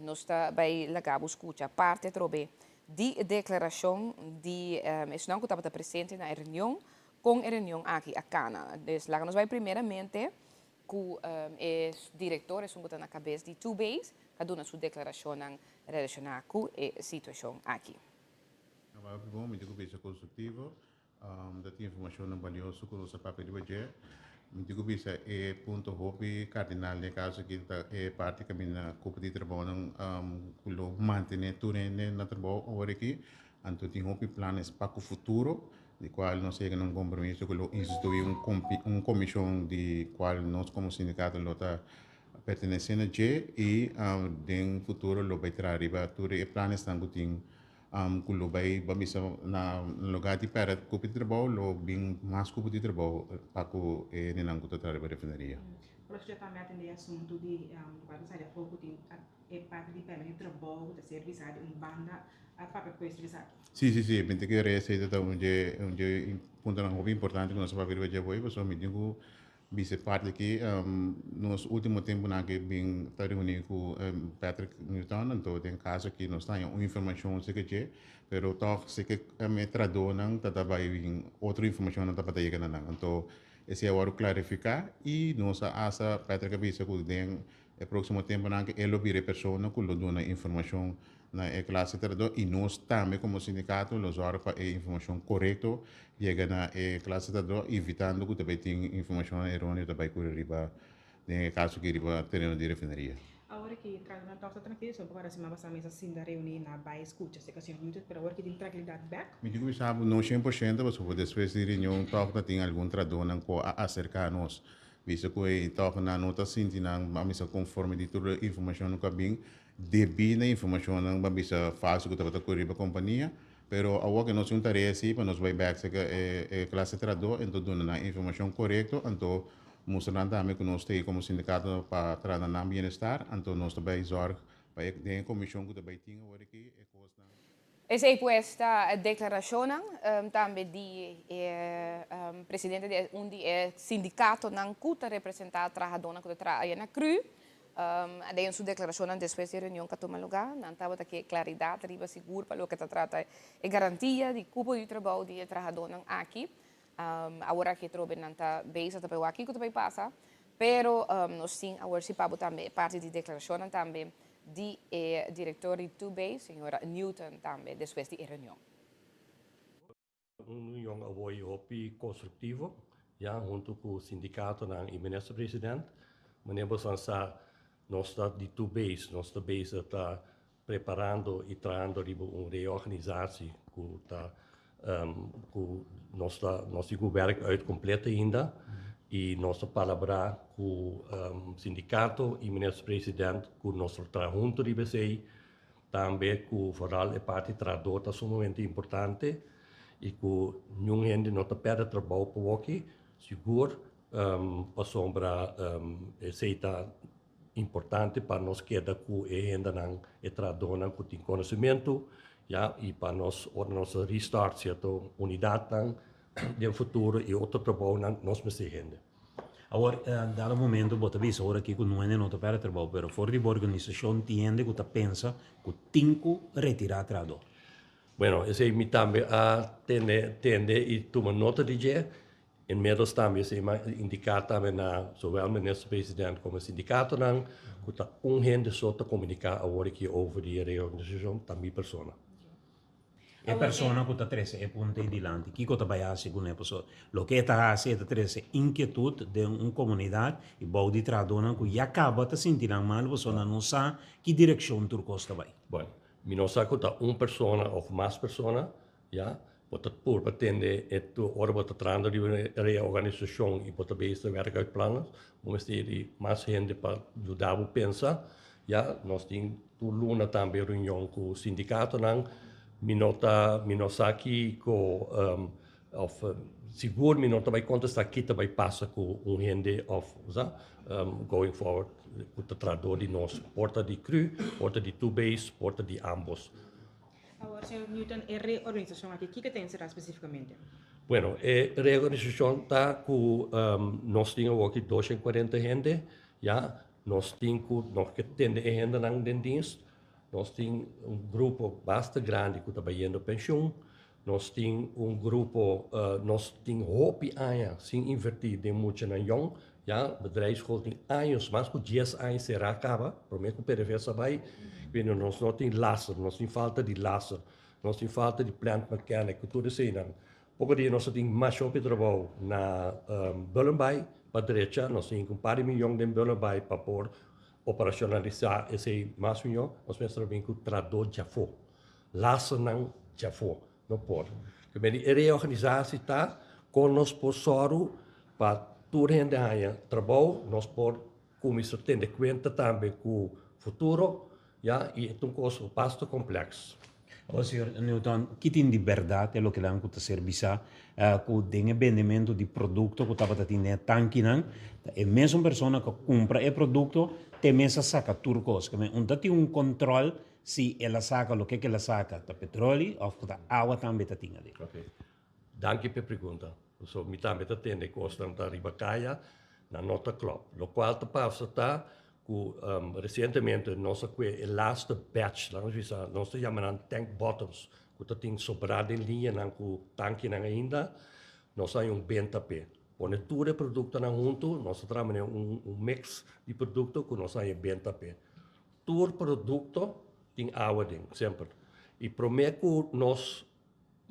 Nos ta bai laga bo skucha parti atrobe di e deklarashon di esnan ku tabata presente na e reunion, kon e reunion aki a kana. Dus laga nos bai primeramente ku e direktor, esun ku ta na kabes di Two Bays, ta duna su deklarashonnan relashoná ku e situashon aki. Hopi bon, mi tin ku bisa konstruktivo. Ta tin informashonnan balioso ku nos a papia riba dje. Mi tin ku bisa e punto hopi kardinal den e kaso aki ta e parti kaminda kupo di trabounan ku lo mantené tur hende na trabou awor aki. Anto tin hopi planes pa ku futuro di kual nos a yega na un kompromiso ku lo instituí un komishon di kual nos komo sindikato lo ta pertenesé na dje i den futuro lo bai traha riba tur e planesnan ku tin Ku lo bai ba bisa na lugar di pèrdè kupi di trabou lo bin mas kupi di trabou pa ku e hendenan ku ta traha riba refineria. Por eso tambe atendé e asuntu di kual ta sali afó ku tin e parti di pèrdè di trabou ku ta ser bisá di un banda a papia ku esei esaki. Si si si mi ta kere esei ta un dje un dje puntonan hopi importante ku nos a papia riba dje hoy pasobra mi tin ku Bisa parti aki, nos ultimo tempunan aki bin ta reuni ku Patrick Newton, anto den kaso aki nos ta haña un informashon seke dje, pero tòg seke e tradónan ta ta bai bin otro informashonnan tabata yega na nan. Anto esei a wòrdu klarifiká i nos a hasta Patrick a bisa ku den e próksimo tempunan aki e lo bira e persona ku lo duna informashon na e klase trahadó i nos tambe komo sindikato lo zòrg pa e informashon korekto yega na e klase trahadó evitando ku ta bai tin informashonnan eróneo ta bai kuri riba den e kaso aki riba tereno di refineria. Awor ki trahadónan tòg ta trankil, so por siman pasá mes a sinta reuní na bai skucha si señor Newton, pero awor ki tin trankilidat bèk. Mi tin ku bisa bo no 100% pasobra despues di reunion tòg ta tin algun trahadónan ku a aserká nos bisa ku e tòg nan no ta sinti nan a misa konforme di tur e informashonnan ku a bin. Debí na informashonnan ban bisa falsu ku tabata kuri riba kompania, pero awor ke nos tin un tarea si pa nos bai bèk serka e klase trahadó anto duna nan informashon korekto anto mustra nan tambe ku nos ta ei komo sindikato pa traha na nan bienestar anto nos ta bai zòrg pa e den e komishon ku ta bai tin awor aki e kosnan. Esei pues ta deklarashonnan tambe di e presidente di un di e sindikatonan ku ta representá trahadónan ku ta traha aya na cru. Den su deklarashonnan despues di e reunion ku a tuma lugá, nan tabata ke klaridat riba sigur pa loke ta trata e garantia di kupo di trabou di e trahadónan aki. Awor aki atrobe nan ta bezig ta bai wak kiko ta bai pasa, pero nos tin awor si pa bo tambe e parti di deklarashonnan tambe di e direktor di TUB, señora Newton tambe despues di e reunion. Un reunion awor hopi constructivo, ya hunto cu sindicatonan y minister president. Meneer bosan sa nos ta di TUB, nos ta bezig ta preparando y trahando riba un reorganisatie cu ta cu nos ta nos tin cu werk uit completo ainda y nos ta palabra cu sindicato y minister president cu nos lo traha hunto riba esey tambe cu vooral e parti trahador ta sumamente importante y cu niun hende no ta perde trabou pa woki sigur pasobra esey ta importante pa nos keda ku e hendenan, e trahadónan ku tin konosementu, ya, i pa nos ora nos restart sierto unidatnan den futuro i otro trabounan nos mester hende. Awor, dado momento bo ta bisa ora aki ku no hende no ta pèrdè trabou, pero for di bo organisashon tin hende ku ta pensa ku tin ku retirá trahadó. Bueno, esei mi tambe a tene tende i tuma nota di dje. Inmiddels tambe esei a indiká tambe na zowel minister president komo e sindikatonan ku ta un hende so ta komuniká awor aki over di e reorganisashon, ta mi persona. E persona ku ta trese e punto ei dilanti, kiko ta bai hasi kuné? Pasobra loke e ta hasi e ta trese inkietut den un komunidat i bou di trahadónan ku ya kaba ta sinti nan malu pasobra nan no sa ki direkshon tur kos ta bai. Bueno, mi no sa ku ta un persona òf mas persona, ya. Bo ta purba tende e tur ora bo ta trahando riba e reorganisashon i bo ta bezig ta wèrk uit plannen, bo mester di mas hende pa yuda bo pensa. Ya, nos tin tur luna tambe reunion ku sindikatonan. Mi no ta, mi no sa kiko òf sigur mi no ta bai kontestá ki ta bai pasa ku un hende òf sa going forward ku ta trahadó di nos, por ta di cru, por ta di two base, por ta di ambos. Awor, señor Newton, e reorganisashon aki, kiko ta enserá spesífikamente? Bueno, e reorganisashon ta ku nos tin awoki 240 hende, ya. Nos tin ku nos ke tende e hendenan den dienst. Nos tin un grupo basta grandi ku ta bayendo penshun. Nos tin un grupo, nos tin hopi aña sin invertí den muchanan yòn. Ya, bedrijfsschool tin años, mas ku dies aña será kaba, promé ku PDVSA bai. Bini nos no tin laser, nos tin falta di laser, nos tin falta di plant mechanic, ku tur eseinan. Poko dia nos a tin masha hopi trabou na Bullenbaai pa drecha. Nos tin un par di miyon den Bullenbaai pa por operacionalisa esei mas miyo. Nos mester a bin ku trahadó djafó. Lasernan djafó. No por. Kemey e reorganisatie ta kon nos por sòru pa tur hende haña trabou. Nos por Cuminsa tene cuenta tambe cu futuro, ya, y e ta un cos basta complex. Awor, señor Newton, ki tin di berdad e lokenan cu ta ser bisa cu den e bendemento di producto cu tabata tin den e tankinan, ta e mesun persona cu a cumpra e producto te mes a saca tur cos? Keme un ta tin un control si el a saca loke cu el a saca ta petroli of cu ta awa tambe ta tin aden? Ok. Danki p'e pregunta. Pasobra mi tambe ta tende kosnan ta riba kaya, nan no ta klòp. Lokual ta pasa ta ku resientemente nos a kue e laatste batch, laga nos bisa, nos ta yama nan tank bottoms, ku ta tin sobrá den liñanan ku tankinan ainda, nos a haña un benta p'e. Pone tur e produktonan huntu, nos ta traha manera un mix di produkto ku nos a haña benta p'e. Tur produkto tin awa den, semper. I promé ku nos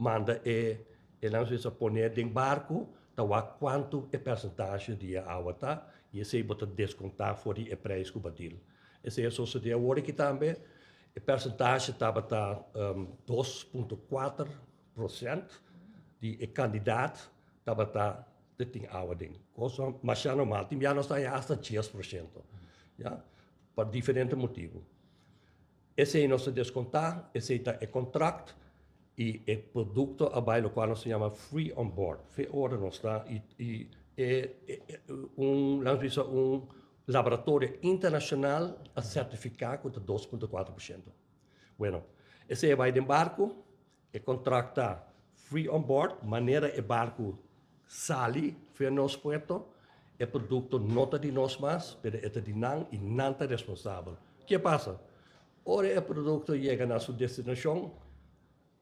Manda e e nan a pone den barku ta wak kuantu e persentashe di e awa ta i esei bo ta deskontá for di e preis ku bo a deal. Esei a sosodé awor aki tambe. E persentashe tabata 2.4% di e kandidat tabata ta tin awa den. Kos masha normal. Tin bia nos ta haña asta 10%, ya, pa diferente motibu. Esei nos ta deskontá, esei ta e kontrakt i e produkto a bai lokual nos ta yama free on board. Fe ora nos ta i i e un laga nos bisa un laboratorio internashonal a sertifiká ku ta 2.4%. Bueno, esei a bai den barku. E kontrakt ta free on board, manera e barku sali for nos puerto, e produkto no ta di nos mas, pero e ta di nan i nan ta responsabel. Ke pasa? Ora e produkto yega na su destinashon,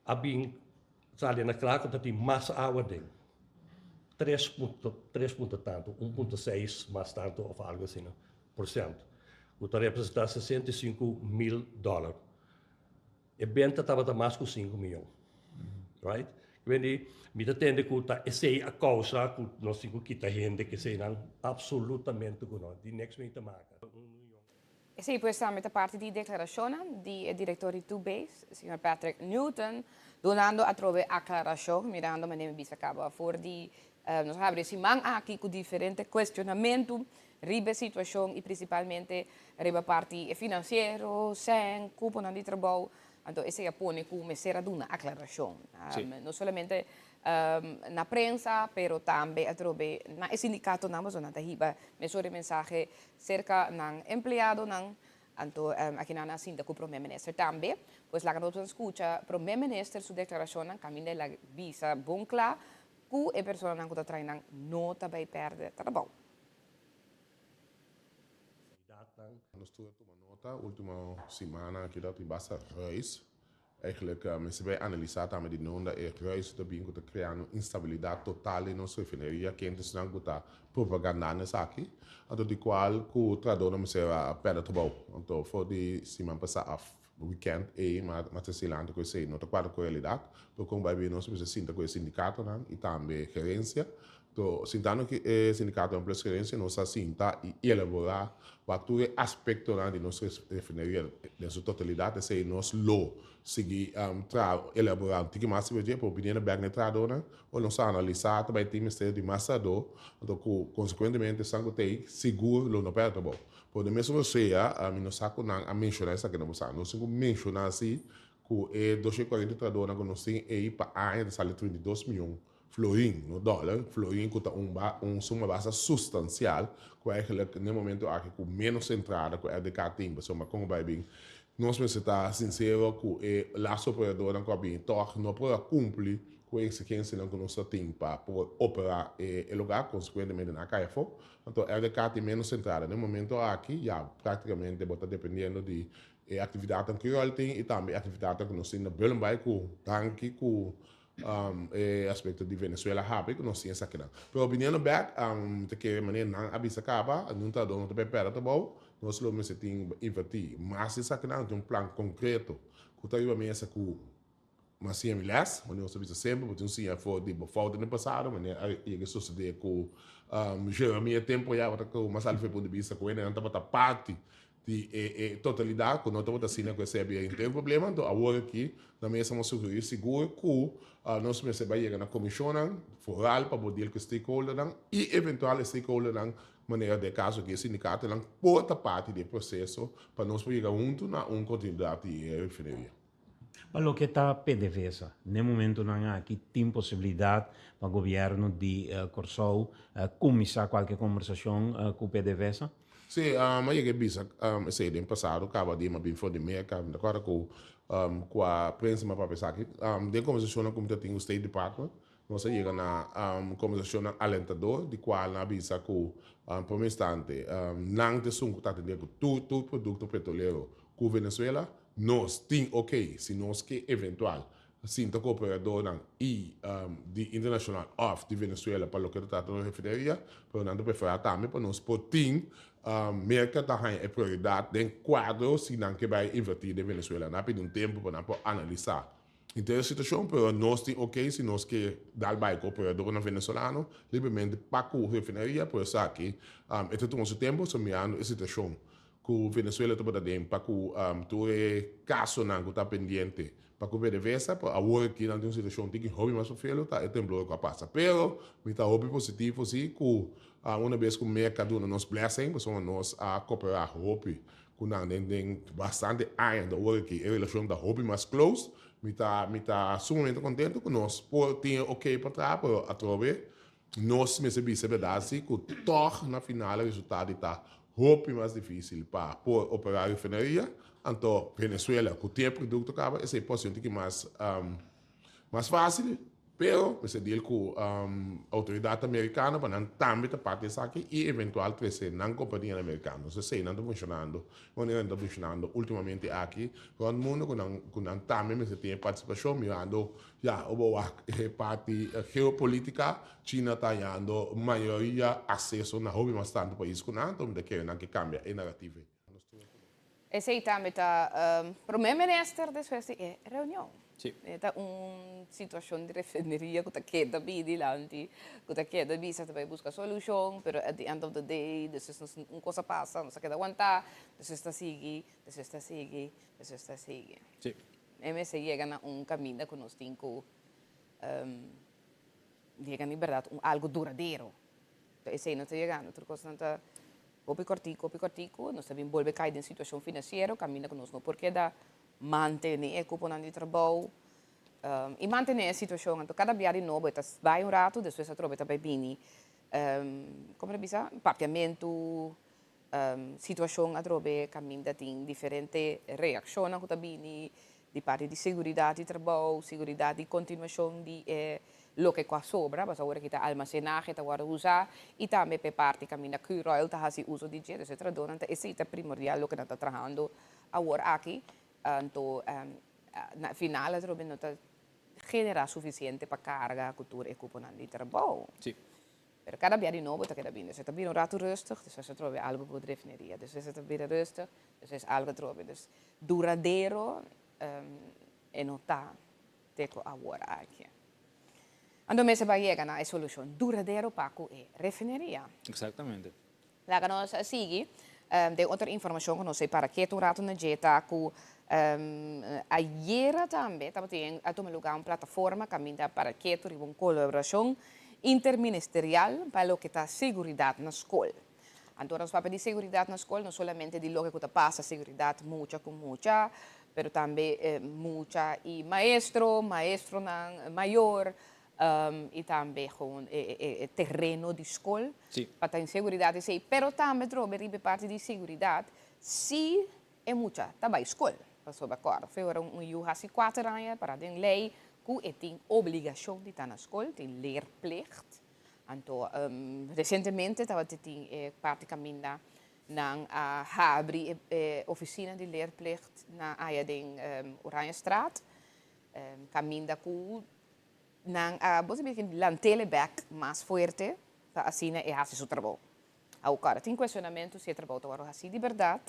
a bin sali na kla ku ta tin mas awa den, 3 punto 3 punto tantu, 1.6 mas tantu òf algu asina por sènt, ku ta representá 65,000 dòler. E benta tabata mas ku sinku miyon. Right? Wendy, mi ta tende ku ta esei a kousa ku nos tin ku kita hende ku eseinan absolutamente ku no tin niks mee te maken. Esei pues tambe ta parti di deklarashonnan di e direktor di Two Base, señor Patrick Newton, dunando atrobe aklarashon mirando manera mi bisa kaba for di nos a habri e siman aki ku diferente kuestionamentu riba e situashon i prinsipalmente riba parti finansiero, sèn, kuponan di trabou. Anto esei a pone ku mester a duna aklarashon, no solamente na prensa, pero tambe atrobe na e sindikatonan, pasobra nan ta hiba mesora e mensahe serka nan empleadonan. Anto aki nan a sinta ku Prome Minister tambe. Pues laga nos skucha Prome Minister su deklarashonnan kaminda el a bisa bon kla ku e personanan ku ta traha nan no ta bai pèrdè trabou. Nos tur a tuma nota ultimo simana aki ta tin basta ruis. Eigenlijk mester bay analisa tambe di nunda e ruis ta bin cu ta creando instabilidad total den nos refineria. Ken ta esnan cu ta propagandando esaki? Anto di cual cu trahadornan mester a perde trabou. Anto for di siman pasa af. wikènt ei m'a m'a ta silante ku esei no ta kuadra ku realidat, pero kon bai bin nos a mester sinta ku e sindikatonan i tambe gerensia. To sintando ku e sindikatonan plus gerensia nos a sinta i elaborá wak tur e aspektonan di nos refineria den su totalidat. Esei nos lo sigui traha elaborá un tiki mas riba dje, pero biniendo bèk na e trahadónan ora nos a analisá ta bai tin mester di mas trahadó, anto ku konsekuentemente esnan ku ta ei sigur lo no pèrdè trabou. Por den mesun rosea, mi no sa ku nan a menshoná esaki na bo sa. Nos tin ku menshoná si ku e 240 trahadónan ku nos tin ei pa aña ta sali 32 mion florin, no dòler, florin ku ta un un suma basta sustansial ku eigenlijk n'e momento aki ku ménos entrada ku RDK tin pasobra kon bai bin nos mester ta sinsero ku e laatste operadornan ku a bini tòg no por a kumpli ku e eksigensianan ku nos ta tin pa por operá e lugar, konsekuentemente nan a kai afó. Anto RDK tin ménos entrada. Na e momento aki ya práktikamente bo ta dependiendo di e aktividatnan ku Curoil tin i tambe e aktividatnan ku nos tin na Bullenbaai ku danki ku e aspekto di Venezuela habri ku nos tin esakinan. Pero biniendo bèk mi ta kere manera nan a bisa kaba nun trabadó no ta bay pèrdè trabou, nos lo mester tin invertí mas di esakinan, tin un plan konkreto ku ta riba mesa ku M'a siña mi les, manera nos ta bisa semper, bo tin un siña for di bo fout den e pasado, manera a yega sosodé ku Jeremia e tempu ya tabata ku mas alto for e punto di bista ku hendenan tabata parti di e e totalidat ku no tabata asina ku esei a bira henter un problema. Anto awor aki na mesa nos sugerí sigur ku nos mester bai yega na komishonnan foral pa bo deal ku e stakeholdernan i eventual e stakeholdernan manera den e kaso aki e sindikatonan por ta parti di e proseso pa nos por yega huntu na un kontinuidat di e refineria. Pa loke ta PDVSA, n'e momentonan aki tin posibilidat pa gobièrnu di Kòrsou kuminsá kualke kombersashon ku PDVSA? Sí, a yega e bisa esei den pasado kaba di mi a bin for di Merka, mi ta kòrda ku kua prensa mi a papia esaki. Den kombersashonnan ku mi ta tin ku State Department, nos a yega na kombersashonnan alentador di kual nan a bisa ku prome instante nan ta esun ku ta atendé ku tur tur produkto petrolero ku Venezuela. Nos tin ok si nos ke eventual sinta ku operadornan i di internashonal òf di Venezuela pa loke ta trata nos refineria, pero nan ta preferá tambe pa nos por tin Merka ta haña e prioridat den kuadro si nan ke bai invertí den Venezuela. Nan a pidi un tempu pa nan por analisá henter e situashon, pero nos tin ok si nos ke dal bai ku operadornan venezolano libremente pa ku refineria, pero esaki e ta tuma su tempu, so mirando e situashon Ku Venezuela tabata den pa ku tur e kasonan ku ta pendiente pa ku PDVSA, pero awor aki nan tin un situashon tiki hopi mas fofelo ta e temblor ku a pasa. Pero mi ta hopi positivo si ku una bes ku Merka duna nos blessing pasobra nos a koperá hopi ku nan den den bastante aña anto awor aki e relashon ta hopi mas close. Mi ta mi ta sumamente kontento ku nos por tin e okay pa traha pero atrobe Nos mester bisa e berdad si cu tog na final e resultado di ta hopi mas dificil pa por opera refineria, anto Venezuela cu tin e producto caba esey por haci un tiki mas mas facil, pero mester deal cu autoridad Americano pa nan tambe ta parti esaki y eventual trece nan companianan Americano. Entonces esey nan ta funcionando, e manera nan ta funcionando ultimamente aki rond mundo cu nan cu nan tambe mester tin e participacion mirando Ya, bo wak e parti geopolitica, China ta hañando mayoria acceso na hopi mas tantu pais cu nan, anto mi ta kere nan ke cambia e narrativa ei. Esey tambe ta Prome Minister despues di e reunion. Sí. E ta un situacion di refineria cu ta keda bini dilanti, cu ta keda bisa ta bay busca solucion, pero at the end of the day despues nos un cosa pasa, nos ta keda wanta, despues ta sigui, despues ta sigui, despues ta sigui. Sí. E mester yega na un kaminda ku nos tin ku yega di bèrdat un algu duradero. Ta esei no ta yegando. Tur kosnan ta hopi kòrtiku, hopi kòrtiku. Nos ta bin bolbe kai den situashon finansiero kaminda ku nos no por keda mantené e kuponan di trabou i mantené e situashon. Anto kada bia di nobo e ta bai un ratu, despues atrobe ta bai bini, komo ta bisa, papiamentu. Situacion atrobe caminda tin diferente reaccionnan cu ta bini di parti di seguridad di trabou, seguridad di continuacion di e loke cu a sobra, pasobra awor aki ta almacenahe ta wordo usa y tambe p'e parti caminda Curoil ta haci uso di dje, dus e trahadornan ta esey ta primordial loke nan ta trahando awor aki, anto na final atrobe no ta genera suficiente pa carga cu tur e cuponan di trabou. Pero kada bia di nobo ta keda bini. Dus e ta bira un ratu rustig, despues atrobe algu ku refineria. Despues e ta bira rustig, despues algu atrobe. Dus duradero e no ta te ku awor aki. Anto mester bai yega na e solushon duradero pa ku e refineria. Exactamente. Laga nos sigui den otro informashon ku nos a para ketu un ratu na dje ta ku ayera tambe tabatin a tuma luga un plataforma kaminda para ketu riba un kolaborashon interministerial pa loke ta seguridat na skol. Anto ora nos papia di seguridat na skol no solamente di loke ku ta pasa seguridat mucha ku mucha pero tambe mucha i maestro, maestronan mayor I tambe gewoon e tereno di skol pa ta inseguridat esei. Pero tambe trobe riba e parti di seguridat si e mucha ta bai skol. Pasobra kòrda fe ora un yu hasi kuater aña para den lei ku e tin obligashon di ta na skol, tin leerplicht. Anto resientemente tabata tin e parti kaminda nan a habri e ofisina di leerplicht na aya den Oranjestraat kaminda ku Nan a bo sabia ki lantele bek mas fuerte pa asina e hasi su trabou. Awor tin cuestionamento si e trabou ta worde haci di berdad,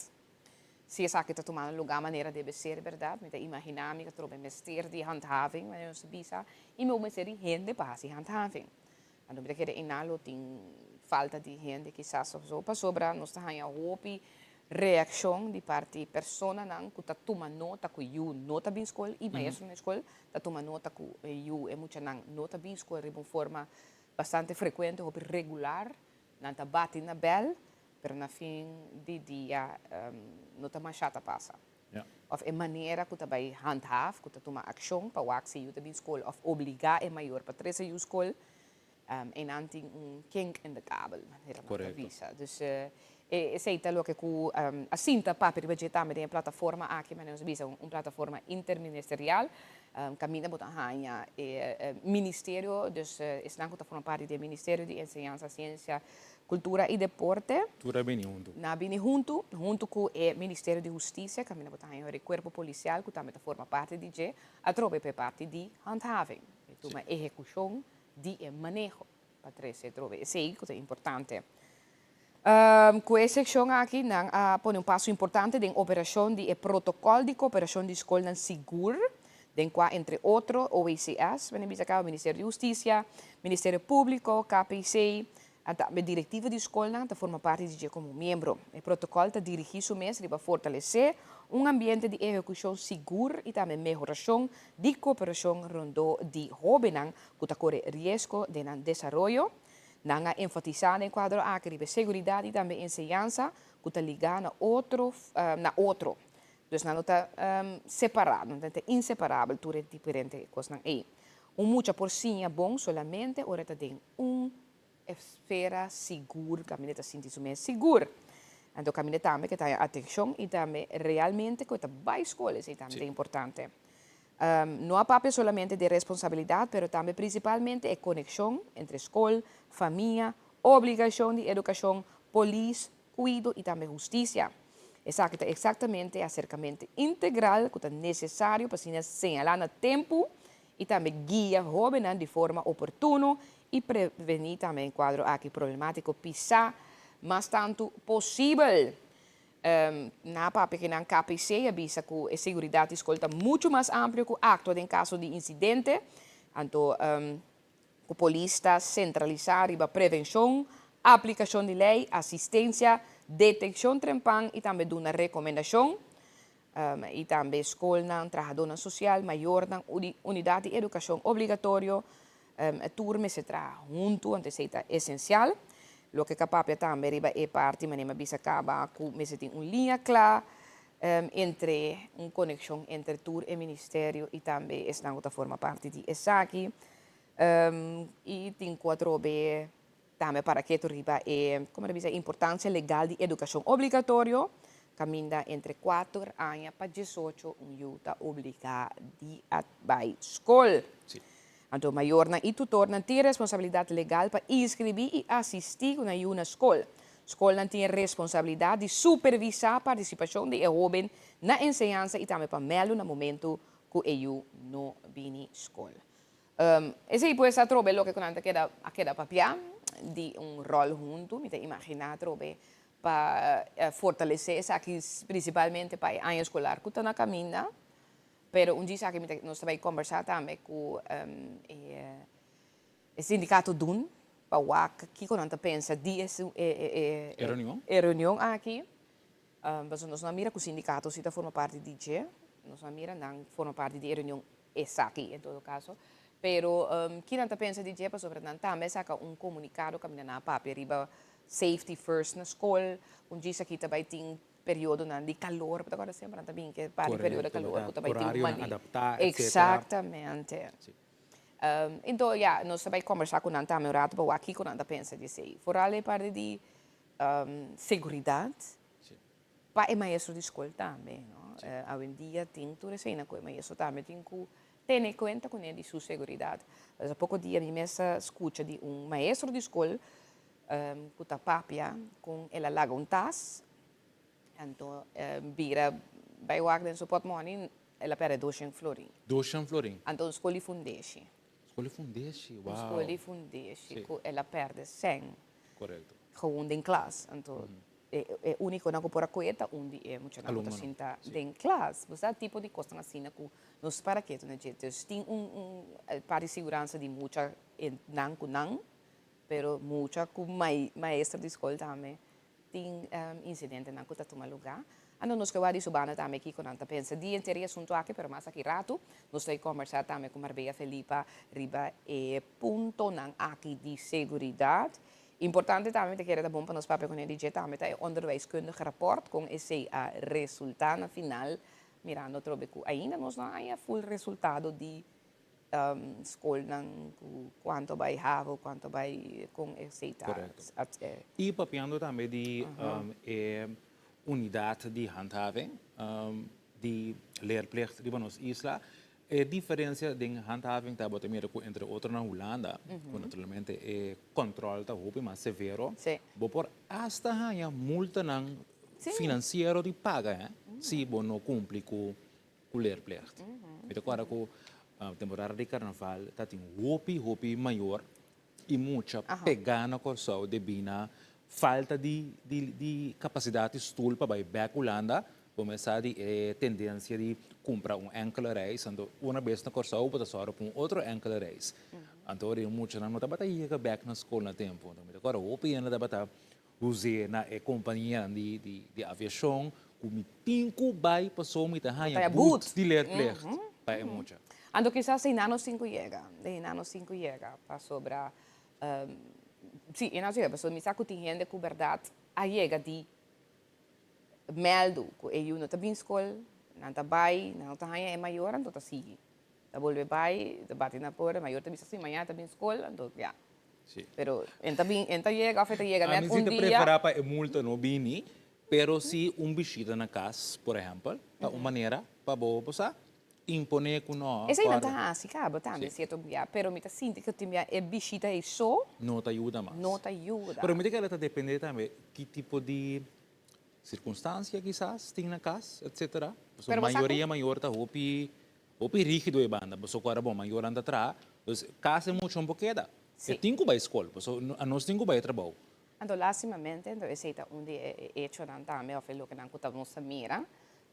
si esaki ta tumando lugar manera debe ser berdad. Mi ta imagina mi ta trobe mester di handhaving, manera nos ta bisa, y mi mester di hende pa haci handhaving. Anto mi ta kere einan lo tin falta di hende kisas of zo, pasobra nos ta haña hopi reakshon di parti personanan ku ta tuma nota ku yu no ta bin skol i maestronan di skol ta tuma nota ku e yu, e muchanan no ta bin skol riba un forma bastante frekuente, hopi regular. Nan ta bati na bèl, pero na fin di dia no ta masha ta pasa. Of e manera ku ta bai handhaaf, ku ta tuma akshon pa wak si yu ta bin skol of obligá e mayor pa trese yu skol, einan tin un kink in de kabel, manera nan ta bisa. Dus esei ta loke ku a sinta papia riba dje tambe den e plataforma aki, manera nos a bisa un plataforma interministerial, kaminda bo ta haña e ministerio, dus esnan ku ta forma parti di e Ministerio di Enseñansa, Siensia, Kultura i Deporte. Tur a bini huntu. Nan a bini huntu, huntu ku e Ministerio di Hustisia, kaminda bo ta haña e kuerpo polisial ku tambe ta forma parti di dje, atrobe pa e parti di handhaving, e tuma ehekushon di e maneho pa trese atrobe esei ku ta importante. Ku e sekshon aki nan a pone un paso importante den operashon di e protokòl di koperashon di skolnan sigur, den kua entre otro OECS, mene bisa kaba, Ministerio di Hustisia, Ministerio Públiko, KPC, A tambe direktiva di skolnan ta forma parti di dje komo miembro. E protokòl ta dirigí su mes riba fortalesé un ambiente di ehekushon sigur i tambe mehorashon di kooperashon rondó di hóbennan ku ta kore riesgo den nan desaroyo. Nan a enfatisá den e kuadro aki riba e seguridat i tambe enseñansa ku ta ligá na otro na otro. Dus nan no ta separá, nan ta inseparabel tur e diferente kosnan ei. Un mucha por siña bon solamente ora e ta den un esfera sigur, kaminda e ta sinti su mes sigur. Anto kaminda tambe ku e ta haña atenshon i tambe realmente ku e ta bai skol, esei tambe ta importante. No a papia solamente di responsabilidat, pero tambe prinsipalmente e konekshon entre skol, famia, obligashon di edukashon, polis, kuido i tambe hustisia. Esaki ta eksaktamente e aserkamentu integral ku ta nesesario pa asina señalá na tempu i tambe guia hóbennan di forma oportuno i prevení tambe e kuadro aki problemátiko pisá mas tantu posibel. Na papia ku nan KPC a bisa ku e seguridat di skol ta muchu mas amplio ku aktua den kaso di insidente, anto ku polis ta sentralisá riba prevenshon, aplikashon di lei, asistensia, detekshon trempan i tambe duna rekomendashon. I tambe skolnan, trahadónan sosial, mayornan, unidat di edukashon obligatorio, tur mester traha huntu, anto esei ta esensial. Loke ka papia tambe riba e parti manera mi a bisa kaba ku mester tin un liña kla entre un konekshon entre tur e ministerio i tambe esnan ku ta forma parti di esaki. I tin ku atrobe Tambe para ketu riba e, como ta bisa, importancia legal di educacion obligatorio, caminda entre cuater aña pa diesocho un yu ta obliga di a bay scol. Anto mayornan y tutornan tin responsabilidad legal pa inscribi y asisti cu nan yu na scol. Scolnan tin e responsabilidad di supervisa participacion di e hoben na enseñansa y tambe pa melu na momento cu e yu no bini scol. Esei pues atrobe loke ku nan ta keda a keda papia. di un ròl huntu, mi ta imaginá atrobe pa fortalesé esaki prinsipalmente pa e aña eskolar ku ta na kaminda. Pero un djis aki mi ta nos ta bai kombersá tambe ku e sindikato dun pa wak kiko nan ta pensa di e E reunion? E reunion aki. Pasobra nos no a mira ku sindikato si ta forma parti di dje. Nos no a mira nan forma parti di e reunion esaki en todo kaso. Pero ki nan ta pensa di dje pasobra nan tambe a saka un komunikado kaminda nan a papia riba safety first na skol. Un djis aki ta bai tin periodonan di kalor, bo ta kòrda semper nan ta bin ke par di periodo di kalor ku ta bai tin un mani. Eksaktamente. Enton ya, nos ta bai kòmbersá ku nan tambe un ratu pa wak kiko nan ta pensa di esei. Foral e parti di seguridat pa e maestro di skol tambe, no. Awendia tin tur eseinan ku e maestro tambe tin ku tene kuenta kuné di su seguridat. Poko dia mi mes a skucha di un maestro di skol ku ta papia kon el a laga un tas, anto bira bai wak den su pòtmòni, el a pèrdè doshen florin. Doshen florin. Anto un skol di fundeshi. Skol di fundeshi, wow. Un skol di fundeshi ku el a pèrdè sèn. Korekto. Gewoon den klas, anto e únikonan ku por a kohe ta un di e muchanan ku ta sinta den klas. Bo sa tipo di kosnan asina ku nos para ketu na dje. Dus tin un par di siguransa di mucha nan ku nan. Pero mucha cu maestro di scol tambe tin incidentenan cu ta tuma luga. Anto nos ke wak di su banda tambe kico nan ta pensa di henter e asunto aki, pero mas aki rato nos ta combersa tambe cu Marbella Felipa riba e puntonan aki di seguridad. Importante tambe mi ta kere ta bon pa nos papia cu ne di dje tambe ta e onderwijskundige rapport con esey a resulta na final mirando atrobe cu ainda nos no a haya full resultado di skolnan ku kuantu bai havo, kuantu bai kon esei ta. Korekto. I papiando tambe di e unidat di handhaving di leerplicht riba nos isla, e diferensia den handhaving ta bo ta mira ku entre otro na Hulanda, ku naturalmente e kòntròl ta hopi mas severo, bo por asta haña multanan finansiero di paga si bo no kumpli ku ku leerplicht. Mi ta kòrda ku temporada di karnaval ta tin hopi hopi mayor i mucha pegá na Kòrsou debí na falta di di kapasidat di stul pa bai bèk Hulanda. Bo mes sa di e tendensia di kumpra un enkele reis, anto una bes na Kòrsou bo ta sòru pa un otro enkele reis. Anto ora e muchanan no tabata yega bèk na skol na tempu. Anto mi ta kòrda hopi hende tabata Us'é na e kompanianan di aviashon ku mi tin ku bai paso mi ta haña but di leerplicht pa e mucha. Anto kisas einan nos tin ku yega, einan nos tin ku yega pasobra, si, einan nos tin ku yega pasobra mi sa ku tin hende ku bèrdat a yega di mèldu ku e yu no ta bin skol, nan ta bai, nan no ta haña e mayor anto ta sigui. Ta bolbe bai, ta bati na porta, mayor ta bisa si mañana ta bin skol, anto ya. Sí. Pero en ta bin, en ta yega of e ta yega net un dia. Ami si ta prefera pa e multa no bini, pero si un bishita na kas, por ehempel, ta un manera pa bo, bo sa, impone ku no. Esei nan ta hasi kaba tambe sierto bia, pero mi ta sinti ku tin bia e bishita ei so. No ta yuda mas. No ta yuda. Pero mi ta kere ta depende tambe ki tipo di Circunstancia kisas tin na cas etcetera. Pasobra mayoria mayor ta hopi hopi rigido e banda pasobra ku ora bo mayornan ta traha dus cas e mucha un por keda. E tin ku bai skol pasobra anos tin ku bai trabou. Anto lastimamente anto esei ta un di e echonan tambe of e lokenan ku ta nos ta mira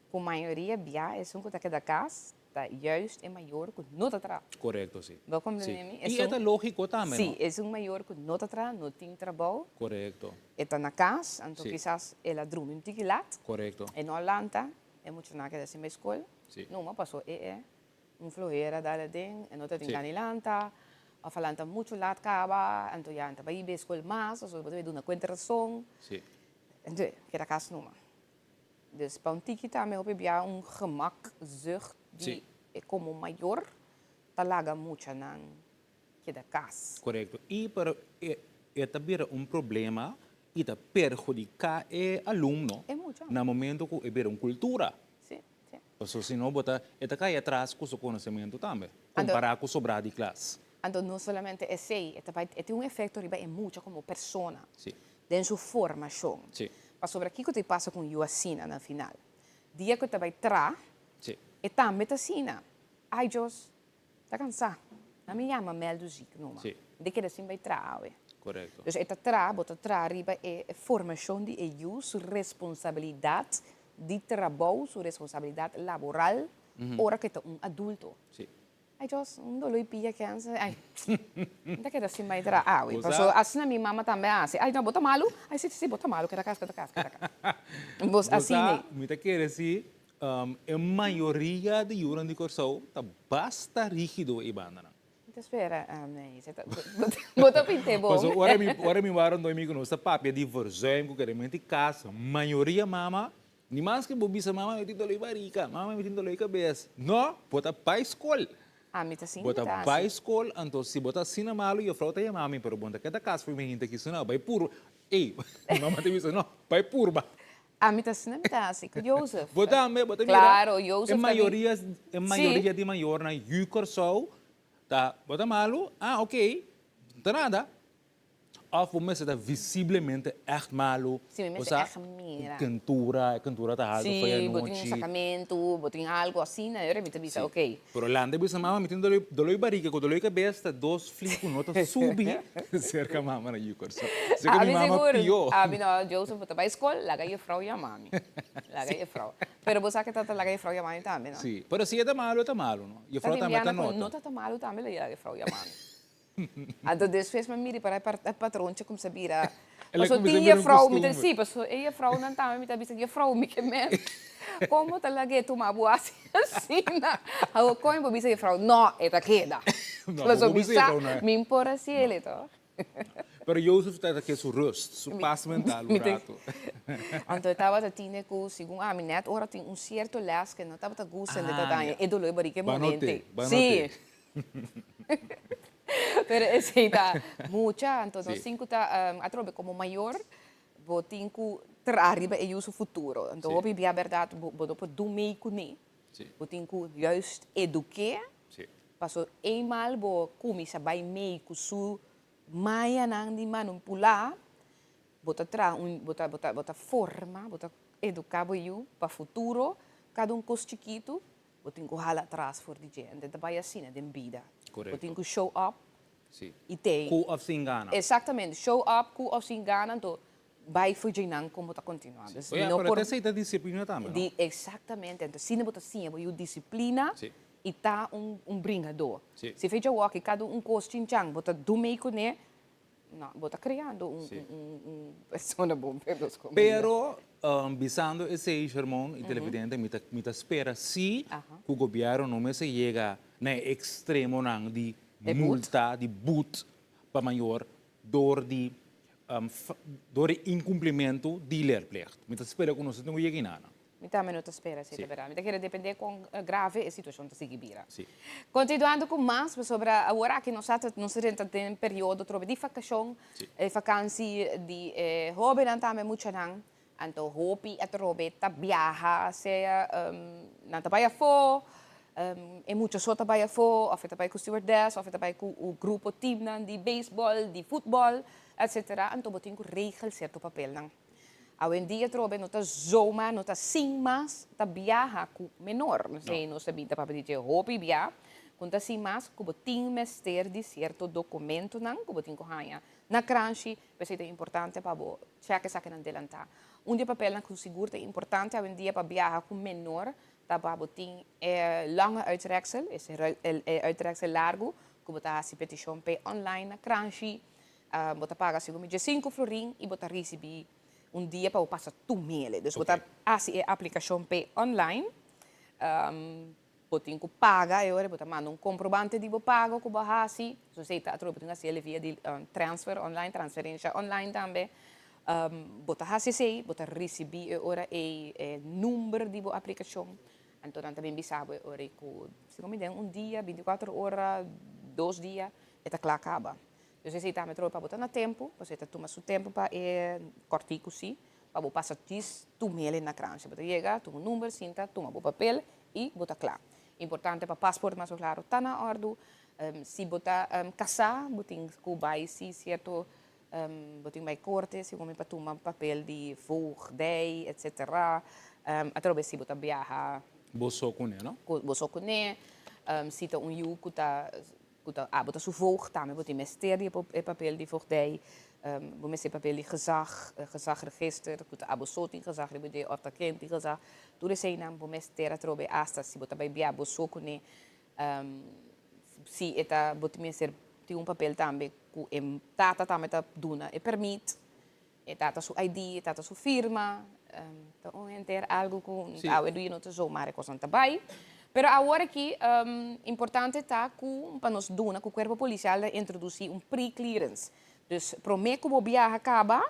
ku mayoria bia esun ku ta keda cas Ta juist e mayor ku no ta traha. Korekto, si. Bo komprende mi? I e ta lógiko tambe, no? Si, esun mayor ku no ta traha, no tin trabou. Korekto. E ta na kas, anto kisas el a drumi un tiki lat. Korekto. E no a lanta, e muchanan a keda sin bai skol. Si. Numa pasó e e un flohera dal aden, e no ta tin gana di lanta, òf a lanta muchu lat kaba, anto ya e ta bai bai skol mas, pasobra bo ta bai duna kuenta rason. Si. Anto e keda kas numa. Dus pa un tiki tambe hopi bia un gemakzucht di e komo mayor ta laga muchanan keda kas. Korekto. I pero e e ta bira un problema i ta perhudiká e alumno na momento ku e bira un kultura. Sí, sí. Pasobra si no bo ta e ta kai atras ku su konosementu tambe kompará ku sobrá di klas. Anto no solamente esei, e ta bai e tin un efekto riba e mucha komo persona. Sí. Den su formashon. Sí. Pasobra kiko ta pasa ku un yu asina na final? Dia ku e ta bai tra, Sí. e tambe ta asina. Ai Dios, ta kansá. Na mi yama Meldu ziek numa. Sí. Mi ta keda sin bai tra awe. Korekto. Dus e ta traha, bo ta traha riba e formashon di e yu, su responsabilidat di trabou, su responsabilidat laboral ora ku e ta un adulto. Sí. Ai Dios, un doló i pia kense, ai, mi ta keda sin bai traha awe. Paso asina mi mama tambe a hasi, ai no, bo ta malu? Ai si, si, si, bo ta malu, keda kas, keda kas, keda kas. Bos Bo asina sa, ei. mi ta kere si e mayoria di yunan di Kòrsou ta basta rígido ei bandanan. Mi ta spera, nee, bo ta pint'é bon. Paso ora mi, ora mi wak rondó mi ku nos ta papia di verzuim ku kerementi kas, mayoria mama Ni maske bo bisa mama mi tin doló di barika, mama mi tin doló di kabes. No, bo ta bai skol. Ami ta sinti Bo ta ta bai asi. skol, anto si bo ta asina malu juffrouw ta yama mi, pero bo no ta keda kas for mi hinte ki sino bai purba. Ey, mi mama ta bisa no, bai purba. Ami ta asina mi ta hasi ku Jozef. Bo tambe, bo ta mira Klaro, Jozef e ta bin. mayoria, e Si. mayoria di mayornan yu Kòrsou ta, bo ta malu? Ah, okey, no ta nada. Of bo mester ta visiblemente ègt malu. Si, mi mester ègt mira. Ku kentura, e kentura ta haltu for e anochi. Si, bo tin un sakamentu, bo tin algu asina, e ora mi ta bisa ok. Pero lanta bisa mama mi tin doló doló di barika ku doló di kabes ta dos fli ku no ta subi serka mama na yu Kòrsou. Serka mi mama pió. Ami no, Joseph bo ta bai skol, laga jefrou yama mi. Laga jefrou. Pero bo sa ke ta laga jefrou yama mi tambe, no? Si, pero si e ta malu e ta malu, no? Jefrou tambe ta nota. No ta ta malu tambe laga jefrou yama mi. Anto despues mi a mira para e patronchi kumsa bira. El a Paso kumsa tin bira un jefrouw, mi ta costumber. si, paso e jefrouwnan tambe mi ta bisa jefrouw mi ke mes komo ta lag'é tuma bo hasi asina. Awor kon bo bisa jefrouw no e ta keda. No, bo Paso por mi bisa sa jefrouw no. mi por hasiel e toch. Pero Jozef ta ke su rust, su pas mental un Mi ta rato. Anto e tabata tine ku segun ami nèt ora tin un sierto les ke no tabata gusta en e ta Ah, daña ya. e doló e barika e Ba momento noté, ei. ba Si. noté. Pero esei ta mucha, anto nos Sí. tin ku ta atrobe komo mayor bo tin ku traha riba e yu su futuro. Anto Sí. hopi bia bèrdat bo bo no por dun mei kuné, Sí. bo tin ku juist eduk'é, Sí. paso eenmaal bo kuminsá bai mei ku su mayanan di manipulá, bo ta traha un bo ta bo ta bo ta forma, bo ta eduká bo yu pa futuro, kada un kos chikitu Bo tin ku hala atras for di dje. Ente ta bai asina den bida. Bo tin ku show up i tei. Ku of sin gana. Exactamente. Show up ku of sin gana anto bai for dje nan kon bo ta kontinua. Dus mi no Pero por. esei ta disiplina tambe, no? Exactamente. Anto asina bo ta siña bo yu disiplina i ta un bringadó. Si fecha wòki kada un kos chinchan bo ta dumei kuné, No, bo ta creando un, Sí. un, un persona bon pa nos comida. Pero, bisando esey, Shermon y televidente, mi ta, mi ta spera si cu gobierno no mester yega na e extremonan di E boet. multa, di boet pa mayor door di, door di incumplimento di leerplicht. Mi ta spera cu nos no tin cu yega eynan. Mi tambe no ta spera esei Sí. ta berdad. Mi ta kere depende kon grave e situacion ta sigui bira. Sí. Continuando cu mas, pasobra awor aki nos sa ta nos ta drenta den periodo trobe di vacacion, Sí. e vakantie di e hobennan tambe muchanan, anto hopi atrobe ta biaha sea nan ta bai afo, e mucha so ta bai afo of e ta bai cu stewardess of e ta bai cu u grupo teamnan di baseball, di futbol, etcetera, anto bo tin cu regel cierto papelnan. Awendia atrobe no ta zomaar, no ta sin mas ta biaha ku menor. No sei, nos ta bin ta papia di dje hopi bia ku no ta sin mas ku bo tin mester di sierto dokumentonan ku bo tin ku haña na kranshi. P'esei ta importante pa bo chèk esakinan delantá. Un di e papelnan ku sigur ta importante awendia pa biaha ku menor ta pa bo tin e lange uitreksel, e uitreksel largu ku bo ta hasi petishon p'e online na kranshi. Bo ta paga segun mi diesinku florin i bo ta risibí un dia pa bo pasa tur mele. Dus bo ta hasi e aplikashon p'e online. Bo tin ku paga e ora, bo ta manda un komprobante di bo pago ku bo a hasi. So esei ta atrobe bo tin ku hasi el via di transfer online, transferensha online tambe. Bo ta hasi esei, bo ta risibí e ora ei e number di bo aplikashon. Anto nan ta bin bisa bo e ora ei ku segun mi den un dia, bintikuater ora, dos dia, e ta kla kaba. Dus esei tambe trobe pa bo ta na tempu, pasobra e ta tuma su tempu pa e kòrtiku si, pa bo pasa djis tum'el na kranshi. Bo ta yega, tuma un number, sinta, tuma bo papel i bo ta kla. Importante pa pasport mas o klaro ta na òrdu. Si bo ta kasá, bo tin ku bai si sierto, bo tin bai korte segun mi pa tuma papel di voogdij etsetera. Atrobe si bo ta biaha. Bo so kuné, no? Bo so kuné. Si ta un yu ku ta. Ku ta abo ta su voogd tambe bo tin mester di e papel di voogdij, bo mester papel di gezag, gezagregister, ku ta abo so tin gezag riba dje òf ta ken tin gezag, tur eseinan bo mester atrobe asta si bo ta bai bia bo so kuné, si e ta bo tin mester tin un papel tambe ku e tata tambe ta duna e permit. E tata su ID, e tata su firma, ta un henter algo cu awe dui no ta zomaar e cosnan ta bay. Pero awor aki importante ta cu pa nos duna cu Cuerpo Policial ta introduci un pre-clearance. Dus prome cu bo biaha caba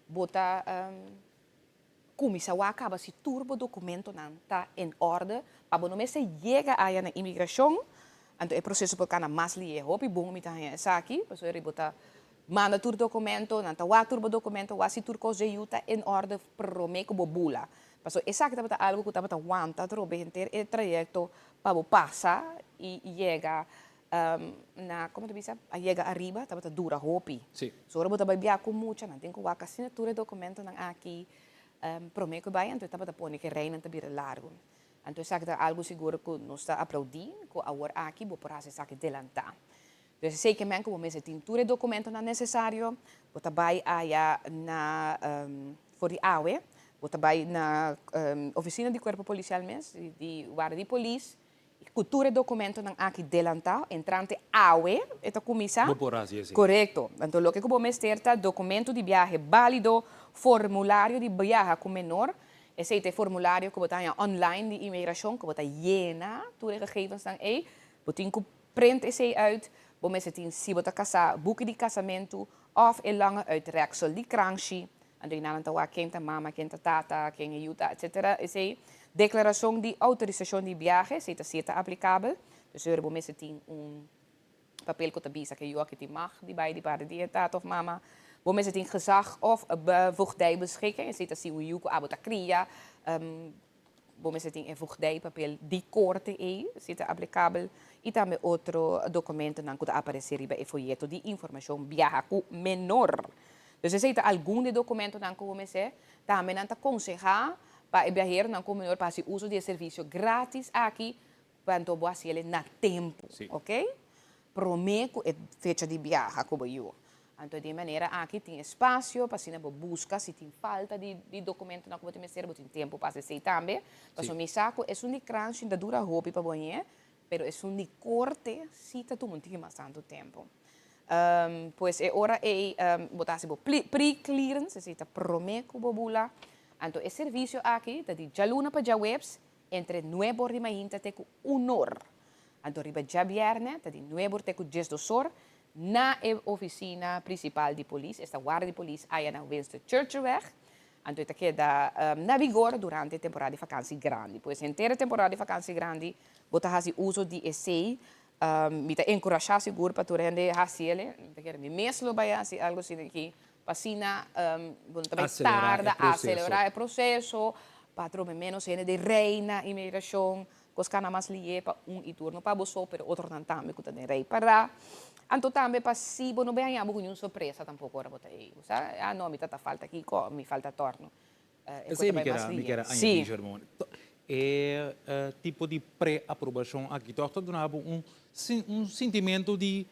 bo ta cuminsa wak caba si tur bo documentonan ta en orde pa bo no mester yega aya na inmigracion, anto e proceso por cana mas lihe. Hopi bon mi ta haña esaki, pasobra bo ta manda tur documento, nan ta wak tur bo documento, wak si tur cos dje yu ta en orde prome cu bo bula. Pasobra esaki tabata algo cu tabata wanta atrobe henter e trayecto pa bo pasa y yega na como ta bisa a yega ariba tabata dura hopi. So ora bo ta bai bia cu mucha nan tin cu wak asina tur e documentonan aki prome cu e bai anto e tabata pone cu e reinan ta bira largo. Anto esaki ta algo sigur cu nos ta aplaudi cu awor aki bo por haci esaki delanta. Dus esey ke men cu bo mester tin tur e documentonan necesario, bo ta bai aya na for di awe bo ta bai na oficina di cuerpo policial mes di warda di polis Ku tur e dokumentonan aki delantá, entrante awe e ta kuminsá. Bo por hasi esei. Korekto. Anto loke ku bo mester ta dokumento di biahe bálido, formulario di biaha ku menor, esei ta e formulario ku bo ta haña online di imigrashon ku bo ta yena tur e gegevensnan ei, bo tin ku print esei uit, bo mester tin si bo ta kasá buki di kasamentu òf e lange uitreksel di kranshi, Anto i nan ta wak ken ta mama, ken ta tata, ken e yu ta, etcetera. Esei deklarashon di outorisashon di biahe, esei ta si e ta aplikabel. Dus ora bo mester tin un papel ku ta bisa ku e yu aki tin mag di bai di parti di e tata òf mama. Bo mester tin gezag òf voogdijbeschikking, esei ta si un yu ku abo ta kria. Bo mester tin e voogdijpapel di korte ei, si ta aplikabel, i tambe otro dokumentonan ku ta aparesé riba e foyeto di informashon Biaha ku Menor. Dus esei ta algun di e dokumentonan ku bo mester. Tambe nan ta konsehá pa e biaheronan ku menor pa hasi uso di e servisio grátis aki pa anto bo hasi el na tempu, oke? Promé ku e fecha di biaha ku bo yu. Anto di e manera aki tin espasio pa asina bo buska si tin falta di di dokumentonan ku bo tin mester, bo tin tempu pa hasi esei tambe. Pasobra mi sa ku esun di kranshi ta dura hopi pa bo hañ'é, pero esun di korte si ta tuma un tiki mas tantu tempu. Pues e ora ei bo ta hasi bo pre-clearance, esei ta promé ku bo bula. Anto e servisio aki ta di djaluna pa djaweps entre nuebe or di mainta te ku un or. Anto riba djabièrnè ta di nuebe or te ku diesdos or na e ofisina prinsipal di polis, esta warda di polis aya na Winston Churchillweg. Anto e ta keda na vigor durante e temporada di fakansi grandi. Pues henter e temporada di fakansi grandi bo ta hasi uso di esei. Mi ta enkurashá sigur pa tur hende hasi el. Mi ta kere mi mes lo bai hasi algu asina aki pa asina bo no ta bai tarda, aselerá e proseso pa trobe ménos hende den rei na inmigrashon. Kos kana mas lié pa un i tur, no pa bo so, pero otronan tambe ku ta den rei pará. Anto tambe pa si bo no bai haña bo ku niun sorpresa tampoko ora bo ta ei. Bo sa, ah no, mi ta ta falta kiko, mi falta tòrno. E Esei ku ta mi bai mas kier, mi lié. kier a añadí, Sí. Shermon. E tipo di pre-aprobashon aki tòg ta duna bo un un sintimentu di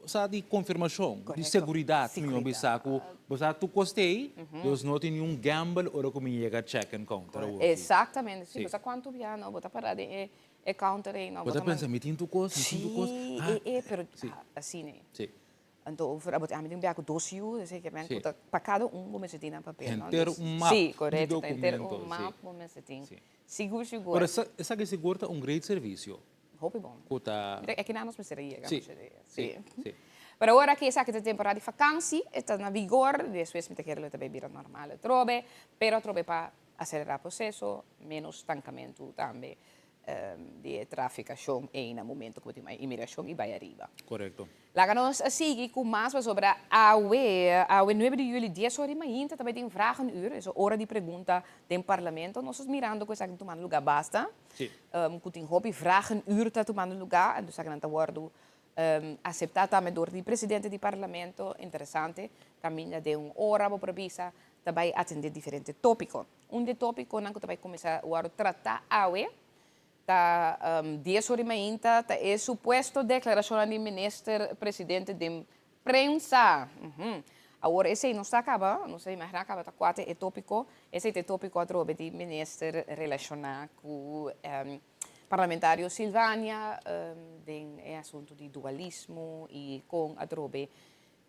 Sa di konfirmashon, di Korekto. seguridat mi a bisa Seguridat. ku bo sa tur kos t'ei, dus no tin niun gamble ora ku mi yega check-in counter awor aki. Exactamente, si Sí. bo sa kuantu bia no bo ta para den e e counter ei no Bo bo ta ta man pensa mi tin tur kos, mi tin tur kos, Sí, ah, e e pero sí. asina ei. Sí. Anto ora bo ta ami tin bia ku dos yu, esei ke men Sí. ku ta pa kada un bo mester tin nan papel no. Henter Dus un map sí, di korekto, ta henter dokumento, un sí. map bo mester tin. Sí. Sigur sigur. Pero esaki sigur ta un great servisio. Hopi bon. Ku ta. Mira, aki nan nos mester a yega. Sí, Sí. sí, sí. Pero awor aki esaki ta temporada di vakansi, e ta na vigor, despues mi ta kere lo ta bay bira normal atrobe, pero atrobe pa acelera proceso, menos stancamentu tambe di e traficacion ey na momento cu bo tin bay inmigracion y bay ariba. Corecto. Laga nos a sigui cu mas pasobra awe, awe nuebe di juli dies ora di mainta ta bay tin vragenuur, eso ora di pregunta den parlamento. Nos ta mirando cu esaki ta tumando lugar basta, cu tin hopi vragenuur ta tumando lugar, entonces esakinan ta wordo acepta tambe door di presidente di parlamento. Interesante, caminda den un ora bo por bisa ta bay atende diferente topico. Un di e topiconan cu ta bay cuminsa wordo trata awe. Ta dies ora i mainta ta e supuesto deklarashonnan di minister presidente den prensa. Awor esei no sta kaba, nos ta imaginá kaba ta kua ta e topiko, esei ta e topiko atrobe di minister relashoná ku parlamentario Silvania den e asuntu di dualismo i kon atrobe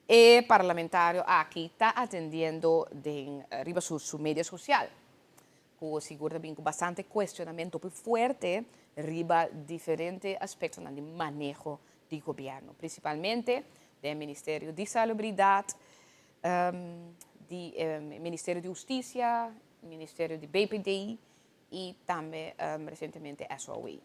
e parlamentario aki ta atendiendo den riba su media sosial. Ku sigur ta bin ku bastante kuestionamentu hopi fuerte riba diferente aspektonan di maneho di gobièrnu, prinsipalmente den e Ministerio di Salubridat, di e Ministerio di Hustisia, Ministerio di BPD i tambe resientemente SOAW.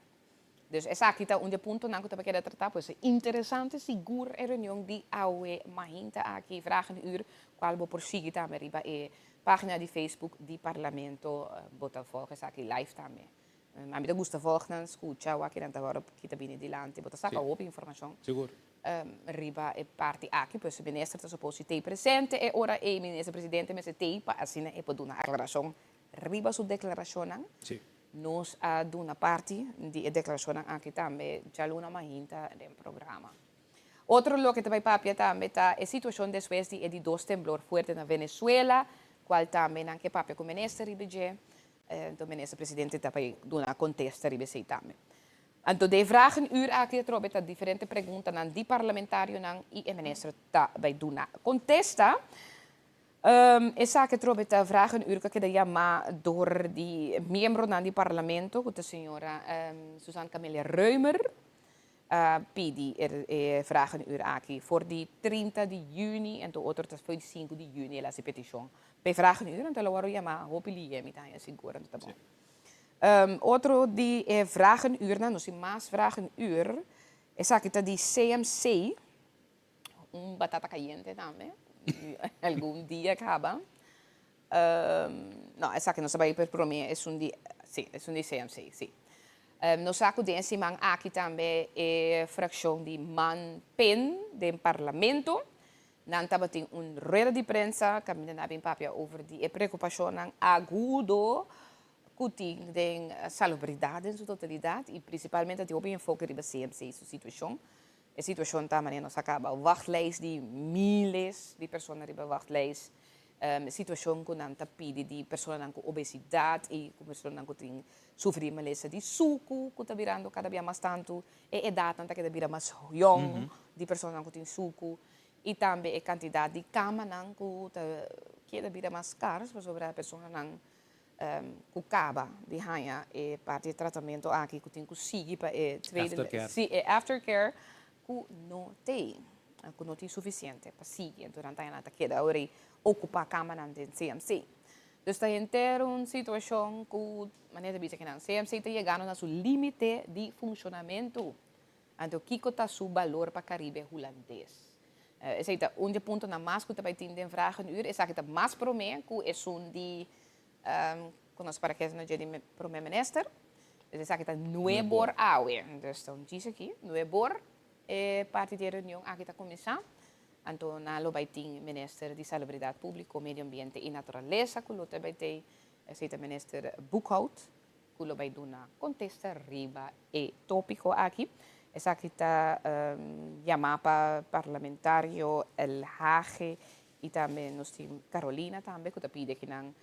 Dus esaki ta un di e puntonan ku ta keda tratá, pues ta interesante sigur e reunion di awe mahinta aki, vragenuur, kual bo por sigui tambe riba e página di Facebook di Parlamento, bo ta volg esaki live tambe. Ami ta gusta volg nan, skucha wak nan ta wòrdu kita bini dilanti, bo ta saka hopi informashon riba e parti aki, pues e minister ta supos si t'ei presente e ora ei, minister presidente mester t'ei pa asina e por duna aklarashon riba su deklarashonnan. Nos a duna parti di e deklarashonnan aki tambe djaluna mainta den programa. Otro loke ta bai papia tambe ta e situashon despues di e di dos temblor fuerte na Venezuela, kual tambe nan ke papia ku minister riba dje. Enton minister presidente ta bai duna kontesta riba esei tambe. Anto den vragenuur aki atrobe ta diferente preguntanan di parlamentarionan i e minister ta bai duna kontesta. Esaki atrobe ta vragenuur ku a keda yamá dor di miembronan di parlamento ku ta señora Susan Camelia Römer a pidi e vragenuur aki for di 30 di yüni anto otro ta for di sinku di yüni el a hasi petishon pa e vragenuur anto el a wòrdu yamá hopi lihe mi ta haña sigur anto ta bon. Otro di e vragenuurnan nos tin mas vragenuur esaki ta di CMC. Un batata cayente tambe. Algun dia caba. No, esaki nos ta bai per prome esun di, si, esun di CMC, si. Nos sa cu den e siman aki tambe e fraccion di man pen den Parlamento, nan tabatin un rueda di prensa caminda nan a bin papia over di e preocupacionnan agudo cu tin den salubridad den su totalidad y principalmente tin hopi enfoke riba CMC su situacion. E situashon ta manera nos a kaba wachtlijst di miles di persona riba wachtlijst. E situashon ku nan ta pidi di personanan ku obesidat i ku personanan ku tin sufri di malesa di suku ku ta birando kada bia mas tantu. E edatnan ta keda bira mas yòn di personanan ku tin suku i tambe e kantidat di kamanan ku ta keda bira mas skars pasobra personanan ku kaba di haña e parti di tratamentu aki ku tin ku sigui pa e tweede Aftercare. Sí, e aftercare ku no t'ei, ku no tin sufisiente pa sigui. Enton nan ta haña nan ta keda awor ei okupá kamanan den CMC. Dus ta henter un situashon ku manera ta bisa kinan CMC ta yegando na su límite di funshonamentu. Anto kiko ta su balor pa Karibe Hulandes? Esei ta un di e puntonan mas ku ta bai tin den vragenuur. Esaki ta mas promé ku esun di ku nos para keda na dje di promé minister. Dus esaki ta nuebor awe. Dus ta un djis aki, nuebor e parti di e reunion aki ta kuminsá. Anto nan lo bai tin minister di Salubridat Públiko, Medio Ambiente i Naturalesa ku lo ta bai tei. Esei ta minister Boekhout. Ku lo bai duna kontesta riba e tópiko aki. Esaki ta yamá pa parlamentario El Hage i tambe nos tin Carolina tambe ku ta pidi aki nan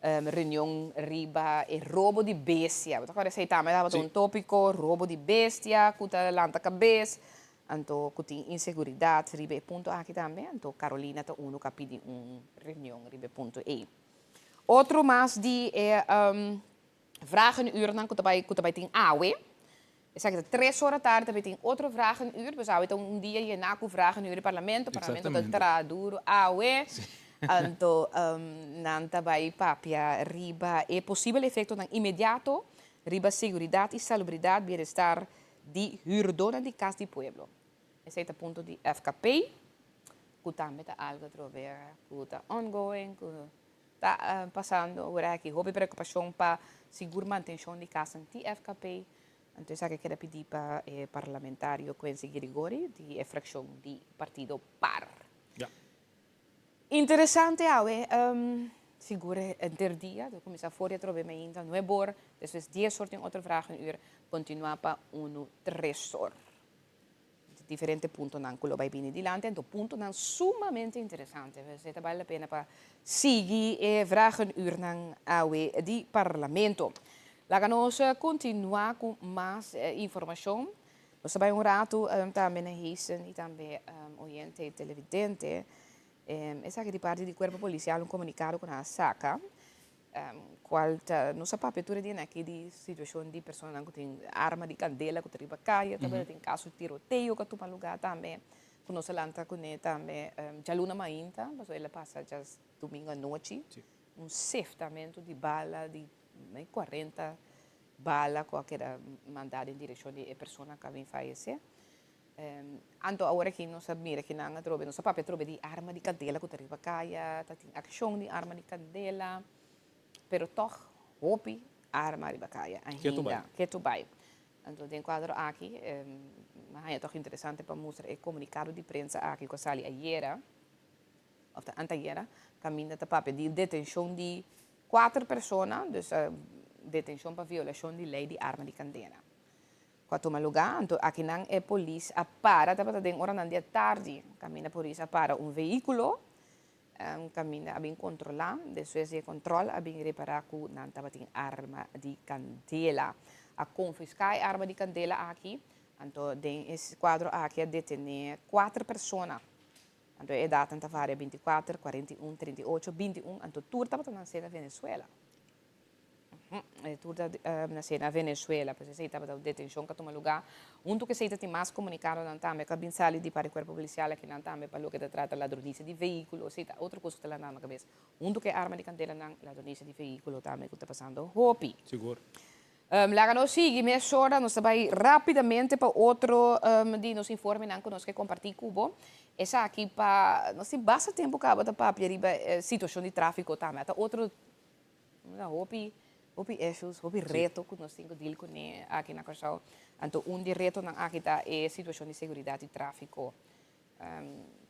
reunion riba e robo di bestia. Bo ta kòrda esei tambe tabata un tópiko, robo di bestia ku ta lanta kabes, anto ku tin inseguridat riba e punto aki tambe. Anto Carolina ta unu ku a pidi un reunion riba e punto ei. Otro mas di e vragenuurnan ku ta bai ku ta bai tin awe. Esaki ta tres ora tardi ta bai tin otro vragenuur. Pues awe ta un dia yená ku vragenuur di parlamento. Parlamento ta traha duru awe. Anto nan ta bai papia riba e posibel efektonan inmediato riba seguridat i salubridat, bienestar di hürdónan di Kas di Pueblo. Esei ta punto di FKP. Ku tambe ta algu atrobe ku ta ongoing, ku ta pasando ora aki. Hopi preokupashon pa sigur mantenshon di kasnan di FKP. Anto esaki a keda pidi pa e parlamentario Quincy Girigorie di e frakshon di partido par. Interesante awe. Sigur henter dia, ta kuminsá for di atrobe mainta nuebe or, despues dies or tin otro vragenuur, kontinuá pa unu tres or. Diferente puntonan ku lo bai bini dilanti, anto puntonan sumamente interesante. P'esei ta bal la pena pa sigui e vragenuurnan awe di Parlamento. Laga nos kontinuá ku mas informashon. Nos ta bai un ratu tambe na Heesen i tambe oyente i televidente. Esaki di parti di Cuerpo Policial un comunicado cu nan a saca, cual ta, nos a papia tur e dianan aki di situacion di personanan cu tin arma di candela cu ta riba caya, tabata tin caso di tiroteo cu a tuma lugar tambe, cu nos a lanta cune tambe djaluna mainta, pasobra el a pasa djadomingo anochi, un seftamento di bala di cuarenta bala cu a keda manda den direccion di e persona cu a bin fayece. Anto awor aki nos a mira kinan atrobe, nos a papia atrobe di arma di kandela ku ta riba kaya, ta tin akshon di arma di kandela, pero tòg hopi arma riba kaya ainda, ketu bai. Anto den kuadro aki mi a haña tòg interesante pa mustra e komunikado di prensa aki ku a sali ayera, òf ta antayera, kaminda ta papia di detenshon di kuater persona, dus detenshon pa violashon di lei di arma di kandela. Cu a tuma luga, anto akinan e polis a para, tabata den oranan di atardi, caminda polis a para un vehiculo, caminda a bin controla, despues di e control a bin repara cu nan tabatin arma di candela. A confisca e arma di candela aki, anto den e cuadro aki a detene cuater persona, anto e edadnan ta varia 24, 41, 38, 21, anto tur tabata nace na Venezuela. E tur ta nase na Venezuela, pues esei tabata un detenshon ku a tuma lugá. Huntu ku esei ta tin mas komunikadonan tambe ku a bin sali di parti kuerpo polisial akinan tambe pa loke ta trata ladronisia di vehíkulo. Esei ta otro kos ku ta lanta na kabes. Huntu ku e arma di kandelanan, ladronisia di vehíkulo tambe ku ta pasando hopi. Sigur. Laga nos sigui mesora, nos ta bai rápidamente pa otro di nos informenan ku nos ke kompartí ku bo. Esaki pa nos tin basta tempu kaba ta papia riba e situashon di tráfiko tambe. A ta otro Mira hopi hopi issues, hopi reto ku nos tin ku deal kuné aki na Kòrsou. Anto un di e retonan aki ta e situashon di seguridat di tráfiko.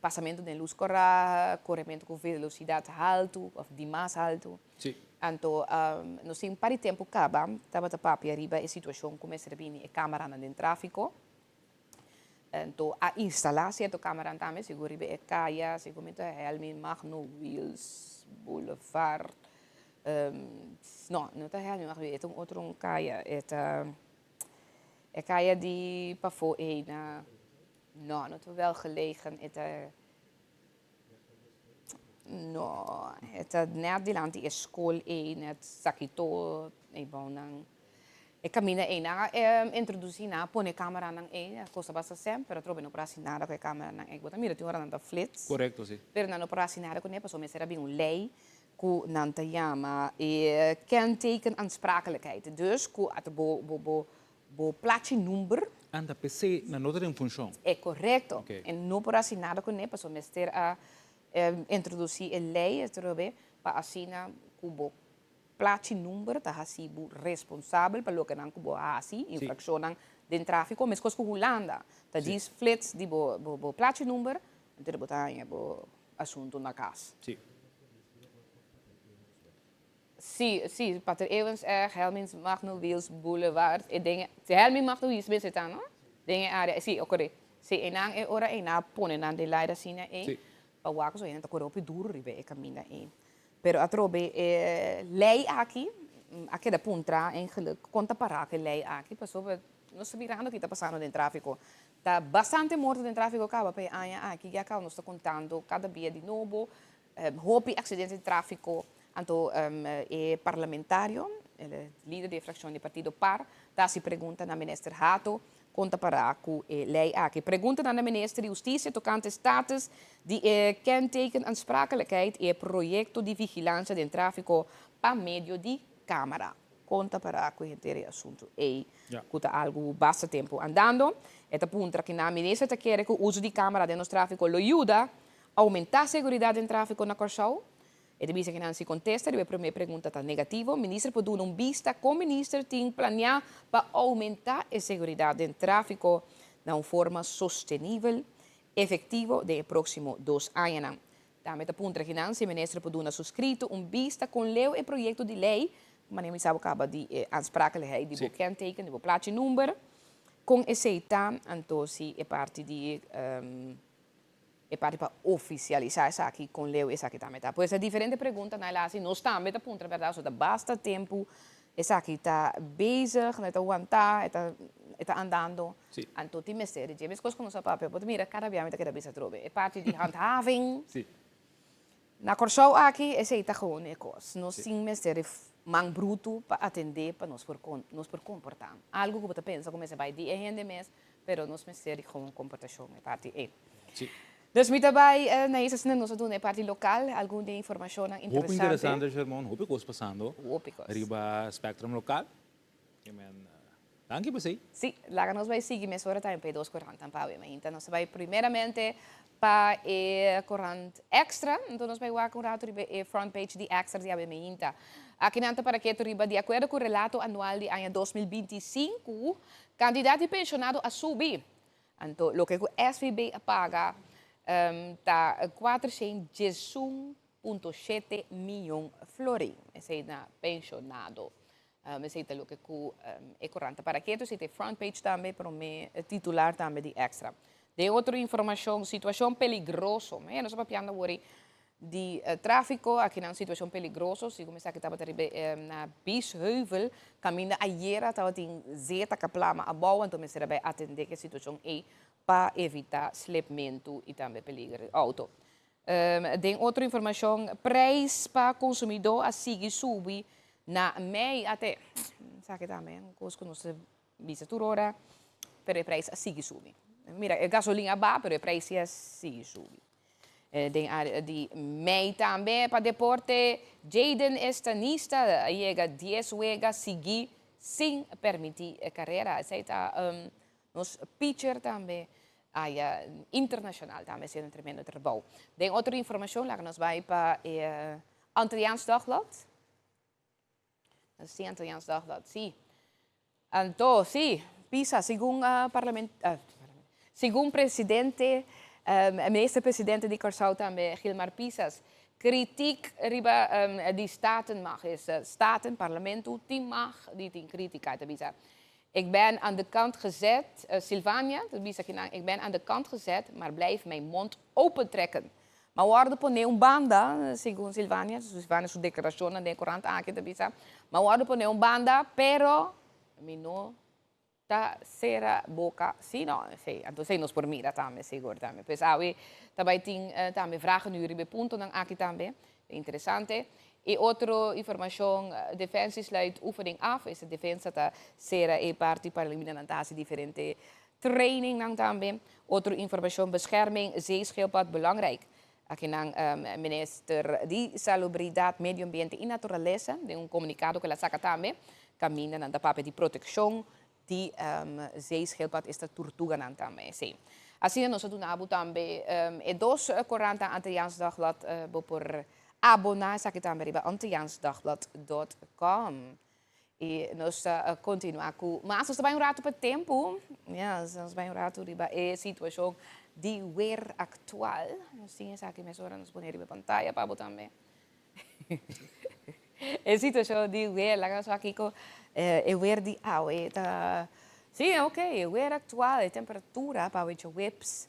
Pasamentu den lus kòrá, korementu ku velosidat haltu òf dimas haltu. Anto nos tin un par di tempu kaba tabata papia riba e situashon ku mester bini e kámaranan den tráfiko. Anto a instalá sierto kámaranan tambe segun riba e kaya, segun mi ta Helmin Magno Wiels Boulevard. No, no ta Helmin Magno Wiels, e ta un otro un kaya, e ta e kaya di pafó ei na, no, no ta Welgelegen, e ta, no, e ta nèt dilanti e skol ei, nèt Sakito, ei bou nan. E kaminda ei nan a introdusí, nan a pone kameranan ei, a kosta basta sèn, pero atrobe no por hasi nada ku e kameranan ei. Bo ta mira tin ora nan ta flits. Korekto, si. Pero nan no por hasi nada kuné pasobra mester a bin un lei ku nan ta yama e kenteken aansprakelijkheid. Dus ku ata bo bo bo bo plachi number. Anda, p'esei nan no ta den funshon. E korekto. E no por hasi nada kuné pasobra mester a introdusí e lei atrobe pa asina ku bo Plachi number ta hasi bo responsabel pa lokenan ku bo a hasi, infrakshonnan den tráfiko, meskos ku Hulanda ta djis flits di bo bo plachi number, entonces bo ta haña bo asuntu na kas. Sí. Sí, sí, Pater Ewens Eg, Helmins Magno Wiels Boulevard, e den e, Helmin Magno Wiels mester ta, no? Den e área, sí, okoré. Sí, einan e ora ei nan a pone nan den laira asina ei, pa wak so hende ta kore hopi duru riba e kaminda ei. Pero atrobe e ley aki a keda puntra eigenlijk kon ta para ku e ley aki pasobra nos ta mirando ki ta pasando den trafiko. Ta bastante morto den trafiko kaba pa e aña aki ya kaba nos ta kontando kada bia di nobo hopi aksidente di trafiko anto e parlamentario lider di e frakshon di partido par ta hasi pregunta na minister Hato Kon ta pará ku e lei aki? Preguntanan na Minister di Hustisia tokante status di e kenteken aansprakelijkheid i e proyekto di vigilansia den tráfiko pa medio di kámara. Kon ta pará ku henter e asuntu ei ku ta algu basta tempu andando? E ta puntra kinan Minister ta kere ku uso di kámara den nos tráfiko lo yuda oumentá seguridat den tráfiko na Kòrsou? E ta bisa ku nan si kontesta riba e promé pregunta ta negativo, minister por duna un bista kon minister tin planiá pa oumentá e seguridat den tráfiko na un forma sostenibel, efektivo den e próksimo dos añanan. Tambe ta puntra kinan si minister por duna suskrito un bista kon leu e proyekto di lei, manera mi sa bo kaba di e aansprakelijkheid di bo kenteken, di bo plachi number, kon esei ta, anto si e parti di e parti pa ofisialisá esaki, kon leu esaki tambe ta. Pues e diferente preguntanan el a hasi, nos tambe ta puntra bèrdat, so ta basta tempu esaki ta bezig, e ta wantá, e ta e ta andando. Sí. Anto tin mester di dje. Meskos ku nos a papia, bo ta mira kada bia mi ta keda bisa atrobe. E parti di handhaving. Sí. Na Kòrsou aki esei ta gewoon e kos. Nos tin mester di man brutu pa atendé pa nos por nos por komportá. Algu ku bo ta pensa ku mester bai di e hende mes, pero nos mester di gewoon komportashon e parti ei. Sí. Dus mi ta bai na is asina nos a duna e parti lokal algun di e informashonnan Hopi interesante. interesante Shermon, hopi kos pasando Hopi kos. riba spectrum lokal. Amen. Danki pa esei. Sí, laga nos bai sigui mesora tambe pa e dos korantan pa awe mainta. Nos ta bai primeramente pa e korant Extra, enton nos bai wak un rato riba e front page di Extra di awe mainta. Aki nan ta para ketu riba di akuerdo ku relato anual di aña 2025, kantidat di penshonado a subi. Anto loke ku SVB a paga ta 411.7 miyon florin. Esei na penshonado. Esei ta loke ku e korant ta para ketu, esei ta e front page tambe, prome titular tambe di Extra. Den otro informashon, situashon peligroso. Mei nos a papiando awor di tráfiko, akinan situashon peligroso, segun esaki tabata riba na Biesheuvel, kaminda ayera tabatin zeta ka plama abou, anto mester a bai atendé ku e situashon ei pa evitá slepmentu i tambe peliger di outo. Den otro informashon, prijs pa konsumidó a sigui subi na mei ate. Esaki tambe un kos ku nos ta bisa tur ora, pero e prijs a sigui subi. Mira, e gasolin a baha, pero e prijs si a sigui subi. Den área di mei tambe pa deporte, Jayden Estanista a yega dies wega sigui sin permití karera. Esei ta Nos pitcher tambe aya internacional tambe haciendo un tremendo trabou. Den otro informacion laga nos bay pa e Antilliaans Dagblad. Si, Antilliaans Dagblad, si. Anto, si, Pisa, segun uh, parlament, uh, segun presidente, um, minister presidente di Kòrsou tambe, Gilmar Pisas, kritiek riba um, di Staten mag. Is uh, Staten, parlamento, tin mag di tin kritika, ta bisa. Ik ben aan de kant gezet, Sylvania ta bisa kinan, ik ben aan de kant gezet, maar blijf mijn mond open trekken. Ma wòrdu poné un banda, segun Sylvania, Sylvania su deklarashonnan den e korant aki ta bisa, ma wòrdu poné un banda, pero mi no ta sera boka si no. Esei, anto esei nos por mira tambe, sigur tambe. Pues awe ta bai tin tambe vragenuur riba e puntonan aki tambe. Interesante. E otro informacion, Defensie sluit oefening af. Esta defensa ta cera e parti pa elimina nan ta haci diferente trainingnan tambe. Otro informacion, Bescherming zeeschildpad belangrijk. Akinan Minister di Salubridad, Medio Ambiente y Naturalesa den un comunicado cu el a saca tambe caminda nan ta papia di proteccion di zeeschildpad esta turtuganan tambe. Sí. Asina nos a duna bo tambe e dos korantan Antilliaans Dagblad. Bo por aboná esaki tambe riba antilliaansdagblad dot com. I nos ta kontinuá ku mas. Nos ta bai un ratu pa tempu. Yes, nos bai un ratu riba e situashon di weer aktual. Nos tin esaki mesora nos pone riba pantaya pa bo tambe. E situashon di weer, laga nos wak kiko e weer di awe ta. Sí, ok, e weer aktual, e temperatura pa awe djaweps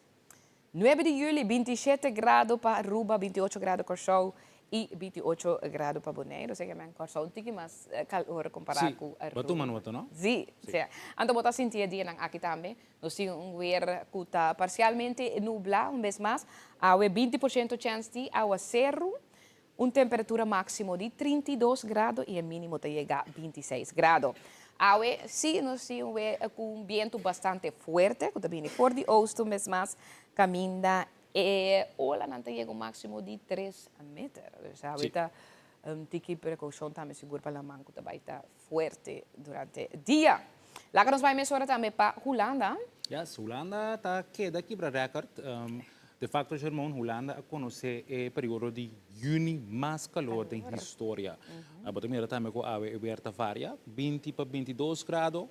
nuebe di juli, 27 grado pa Aruba, 28 grado Kòrsou i 28 grado pa Boneiru. Osea ke men Kòrsou un tiki mas kalor kompará Sí, ku bo Aruba. tuma nota, no? Sí, Sí. Anto bo ta sinti e dianan aki tambe. Nos tin un weer ku ta parsialmente nublá un bes mas. Awe 20% chèns di awaseru. Un temperatura máksimo di 32 grado i e mínimo ta yega 26 grado. Awe sí nos tin un weer ku un bientu bastante fuerte ku ta bini for di oost un bes mas kaminda e olanan ta yega un máksimo di tres meter. Dus awe ta un tiki prekoushon tambe sigur pa laman ku ta bai ta fuerte durante dia. Laga nos bai mesora tambe pa Hulanda. Yes, Hulanda ta keda kibra record. De facto, Shermon, Hulanda a conoce e periodo di juni mas calor den historia. Bo ta mira tambe cu awe e weer ta varia, 20 pa 22 grado.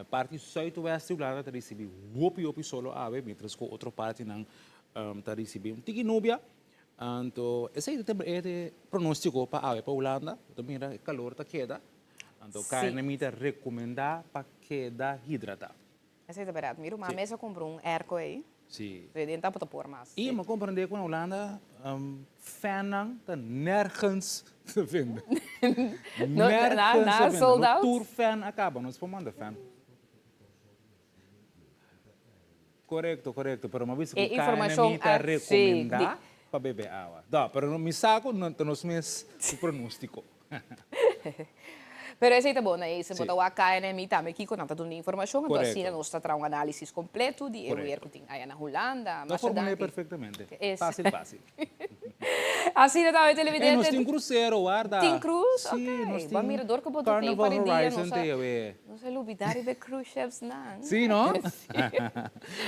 Parti zuidwest di Hulanda ta ricibi hopi hopi solo awe, mientras cu otro partinan ta ricibi un tiki nubia. Anto esei ta e pronóstiko pa awe pa Hulanda. Bo ta mira e kalor ta keda. Anto KNMI ta rekomendá pa keda hidratá. Esei ta bèrdat. Mi ruman mes a kumpra un airco ei. Sí. Pero den tampo ta por mas. I mi a komprendé ku na Hulanda fannan ta nergens te vinden. Nergens te vinden. No tur fan a kaba. Nos por manda fan. Korekto, korekto. Pero mi a bisa ku KNMI ta rekomendá pa bebe awa. Do, pero mi sa ku ta nos mes su pronóstiko. Pero esei ta bon, Ace. Bo ta wak KNMI tambe kiko nan ta duna informashon, anto asina nos ta traha un análisis kompleto di e weer ku tin aya na Hulanda. Lo formulé perfektamente. Fásil, fásil. Asina tambe televidente. Ey, nos tin krusero, warda. Tin krus? Sí, nos tin. Bo a mira dor ku bo ta tin Carnival Horizon te awe. Nos a lubida riba e cruise ships nan. Sí, no?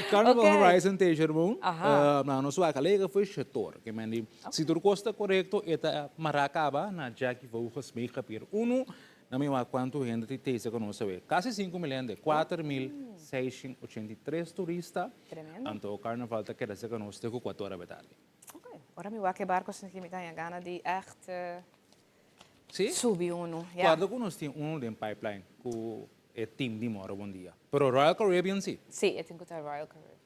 Carnival Horizon te Jermoen. Nan nos wak alega foi shetor. Ke men di, si tur kos ta korekto, e ta mará kaba na Jackie Vogels Megapier unu. Nan mi wak kuantu hende tin tese ku nos awe. Kasi 5000 hende, 4683 turista. Tremendo. Anto Carnival ta keda serka nos te ku kuater ora tardi. Ok. Ora mi wak e barco asina mi ta haña gana di ègt Sí? subi unu. Ya. Kuarda ku nos tin unu den pipeline ku e team di Moro Bon Dia. Pero Royal Caribbean sí. Sí, e tin ku ta Royal Caribbean.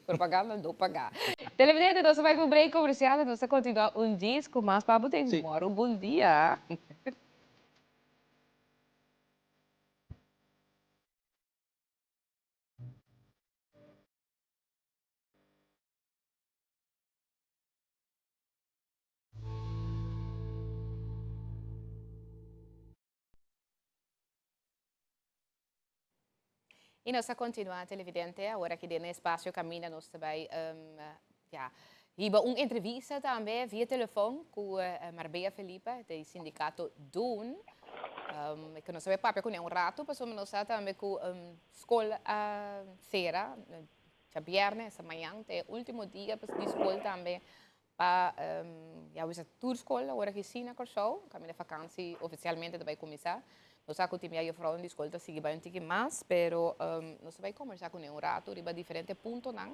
Propaganda no paga. Televidente, nos a bai pa un break comercial y nos ta continua un djis cu mas pa bo den Moro Bon Dia. Y nos ta continua televidente awor aki den e espacio caminda nos ta bay ya hiba un entrevista tambe via telefon cu Marbella Felipe di sindicato Doen. Cu nos ta bay papia cune un rato pasobra nos sa tambe cu scol a cera djabierne, esta mañan ta e ultimo dia di scol tambe Pa ya bisa tur skol awor aki si na Kòrsou, kaminda fakansi ofisialmente ta bai kuminsá. Nos sa ku tin bia yefrounan di skol ta sigui bai un tiki mas, pero nos ta bai kombersá kuné un ratu riba diferente puntonan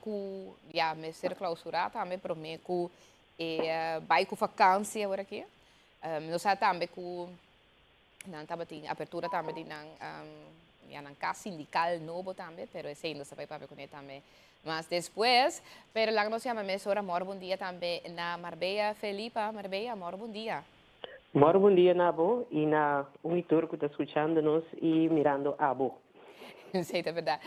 ku ya mester klousurá tambe promé ku e bai ku fakansi awor aki. Nos sa tambe ku Nan tabatin apertura tambe di nan ya nan cas sindical nobo tambe, pero esey nos ta bay papia cune tambe mas despues. Pero laga nos yama mesora mor bon dia tambe na Marbella Felipa. Marbella, mor bon dia. Mor bon dia na bo y na un y tur cu ta scuchando nos y mirando abo. Esey ta berdad.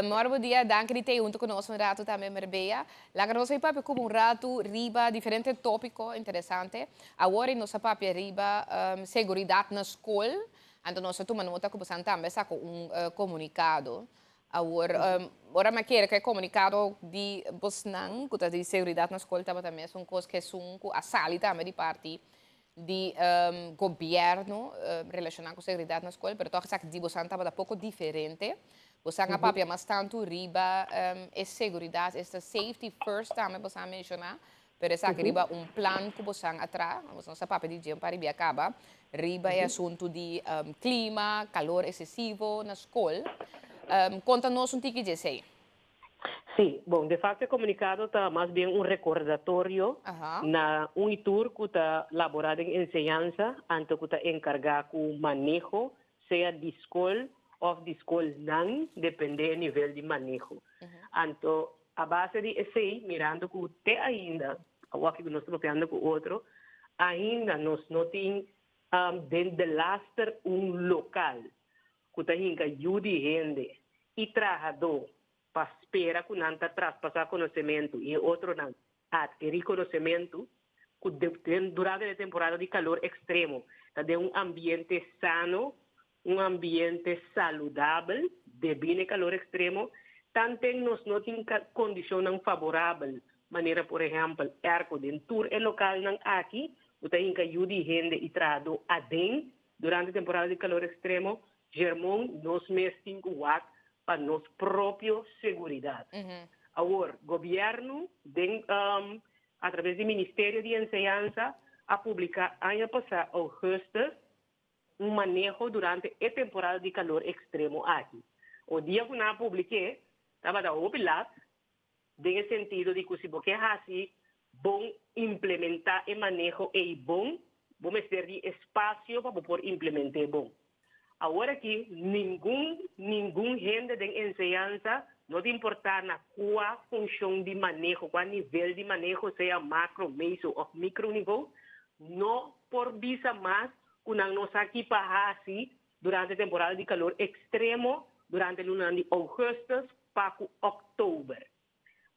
Mor bon dia, danki di tey hunto cu nos un rato tambe Marbella. Laga nos bay papia cu un rato riba diferente topico interesante. Awor nos a papia riba seguridad na scol, anto nos a tuma nota cu bosan tambe a saca un comunicado. Awor, ora mi a kere cu e comunicado di bosnan cu ta di seguridad na scol tabata mesun cos cu esun cu a sali tambe di parti di gobierno relaciona cu seguridad na scol, pero toch esaki di bosan tabata poco diferente. Bosan a papia mas tanto riba e seguridad, esta safety first tambe bosan a menciona, pero esaki riba un plan cu bosan a traha, bosan sa papia di dje un par di bia caba, riba e asunto di clima, calor excesivo na scol. Conta nos un tiki dje esey. Sí, bon, de facto e comunicado ta mas bien un recordatorio na un y tur cu ta labora den enseñansa anto cu ta encarga cu maneho, sea di scol of di scolnan, depende e nivel di maneho. Anto, a base di esey, mirando cu te ainda, awor cu nos ta papiando cu otro, ainda nos no tin den delaster un local cu ta hinca yu di hende y trahadó pa spera cu nan ta traspasá conocemento y e otronan adkerí conocemento cu durante e temporada di calor extremo ta den un ambiente sano, un ambiente saludabel debí n'e calor extremo, tanten nos no tin condicionnan favorabel manera por ehempel airco den tur e localnan aki cu ta hinca yu di hende y trahadó aden durante temporada di calor extremo. Germon, nos mes tin cu wak pa nos propio seguridad. Awor, gobierno den a traves di Ministerio di Enseñansa a publica aña pasa augustus un maneho durante e temporada di calor extremo aki. O dia cu nan a publike tabata hopi lat den e sentido di cu si bo ke haci. bon implementá e maneho ei bon, bo mester di espasio pa bo por implement'é bon. Awor aki ningun, ningun hende den enseñansa, no ta importá na kua funshon di maneho, kua nivel di maneho, sea makro, meso òf mikro nivo, no por bisa mas ku nan no sa ki pa hasi durante temporada di kalor ekstremo durante lunanan di ougùstùs pa ku òktober.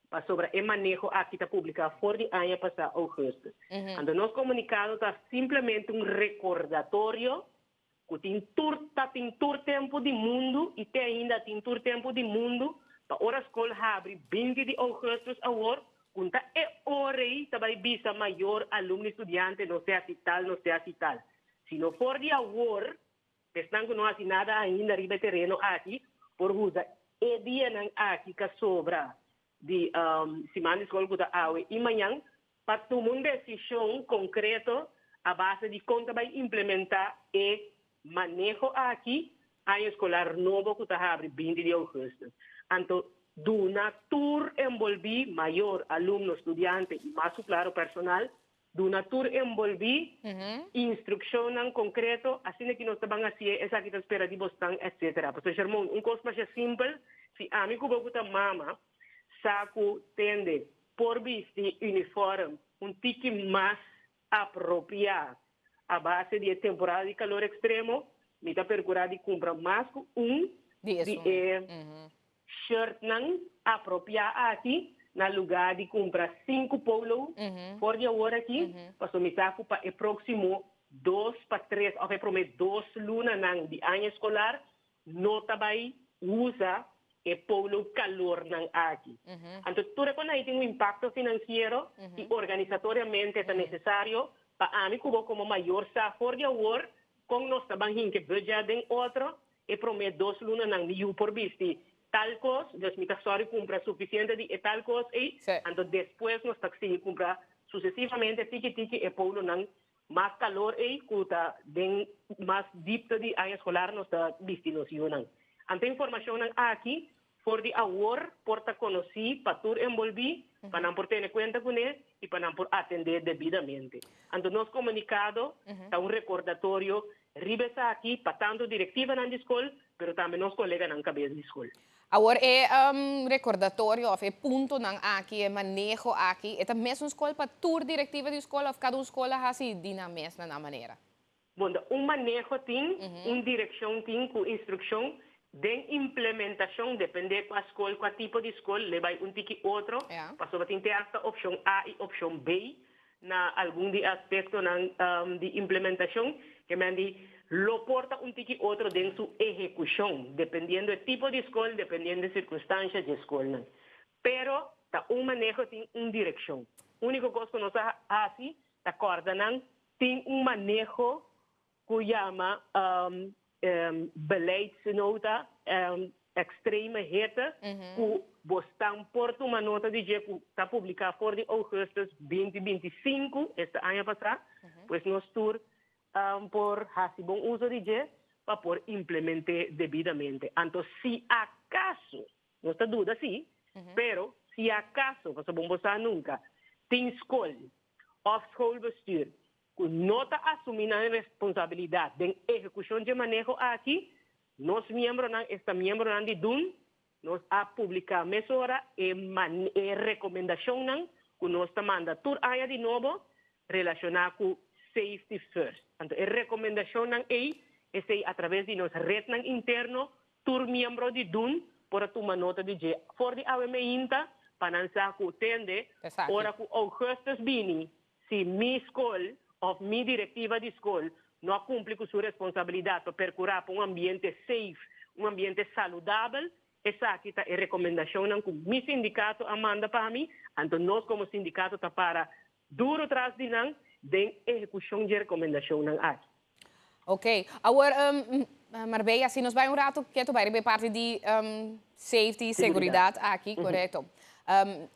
Pasobra e maneho aki ta publiká for di aña pasá ougùstùs. Anto nos komunikado ta simplemente un rekordatorio ku tin tur ta tin tur tempu di mundu i te ainda tin tur tempu di mundu pa ora skol habri 20 di ougùstùs awor ku ta e ora ei ta bai bisa mayor, alumno i studiante nos te hasi tal, nos te hasi tal. Sino for di awor Esnan ku no hasi nada ainda riba e tereno aki por usa e dianan aki ka sobra di siman di skol ku ta awe i mañan pa tuma un desishon konkreto a base di kon ta bai implementá e maneho aki aña eskolar nobo ku ta habri 20 di ougùstùs. Anto duna tur enbolbí, mayor, alumno, studiante i mas ku klaro personal, Duna tur enbolbí instrukshonnan konkreto, asina ki nos ta ban hasié, esaki ta spera di bosnan, etcetera. Pastor Shermon, un kos masha simpel, si ami ku bo ku ta mama sa ku tende por bisti unifòrm un tiki mas apropiá a base di e temporada di kalor ekstremo, mi ta perkurá di kumpra mas ku un di e Shirtnan apropiá aki na lugá di kumpra sinku polo for di awor aki, pasobra mi sa ku pa e próksimo dos pa tres òf e promé dos lunanan di aña eskolar no ta bai usa e polo kalornan aki. Anto tur e kon ai tin un impakto finansiero i organisatoriamente ta nesesario pa ami ku bo komo mayor sa for di awor kon nos ta ban hinka e budget den otro. E promé dos lunanan mi yu por bisti tal kos, dus mi ta sòri kumpra sufisiente di e tal kos ei, anto despues nos ta sigui kumpra susesivamente tiki tiki e polonan mas kalor ei ku ta den mas dipte di aña eskolar nos ta bisti nos yunan. Anto informashonnan aki For di awor por ta konosí pa tur enbolbí, pa nan por tene kuenta kuné i pa nan por atendé debidamente. Anto nos komunikado ta un rekordatorio riba esaki pa tantu direktivanan di skol, pero tambe nos koleganan kabes di skol. Awor e rekordatorio òf e puntonan aki, e maneho aki, e ta mesun skol pa tur direktiva di skol òf kada un skol a hasi di nan mes na nan manera? Bon, ta un maneho tin, un direkshon tin ku instrukshon den implementashon, dependé kua skol, kua tipo di skol, le bai un tiki otro, pasobra tin te asta opshon A i opshon B na algun di e aspektonan di implementashon, ke men di lo por ta un tiki otro den su ehekushon, dependiendo e tipo di skol, dependiendo e sirkunstansha dje skolnan. Pero ta un maneho tin un direkshon. Úniko kos ku nos a hasi ta kòrda nan Tin un maneho ku yama beleidsnota extreme hitte ku bosnan por tuma nota di dje ku ta publiká for di ougùstùs 2025, esta aña pasá. Pues nos tur por hasi bon uso di dje pa por implement'é debidamente. Anto si akaso, nos ta duda si, pero si akaso, pasobra bo sa nunka, tin skol òf schoolbestuur ku no ta asumí nan responsabilidat den ehekushon dje maneho aki, nos miembronan, esta miembronan di dun, nos a publiká mesora e e rekomendashonnan ku nos ta manda tur aña di nobo relashoná ku Safety First. Anto e rekomendashonnan ei, esei atraves di nos retnan interno Tur miembro di dun por a tuma nota di dje for di awe meinta pa nan sa ku tende ora ku Augustus bini si mi skol òf mi direktiva di skol no a kumpli ku su responsabilidat pa perkurá pa un ambiente safe, un ambiente saludabel, esaki ta e rekomendashonnan ku mi sindikato a manda pa mi, anto nos komo sindikato ta para duro tras di nan den ehekushon dje rekomendashonnan aki. Ok, awor Marbella, si nos bai un rato ketu bai riba e parti di safety, seguridad aki, korekto.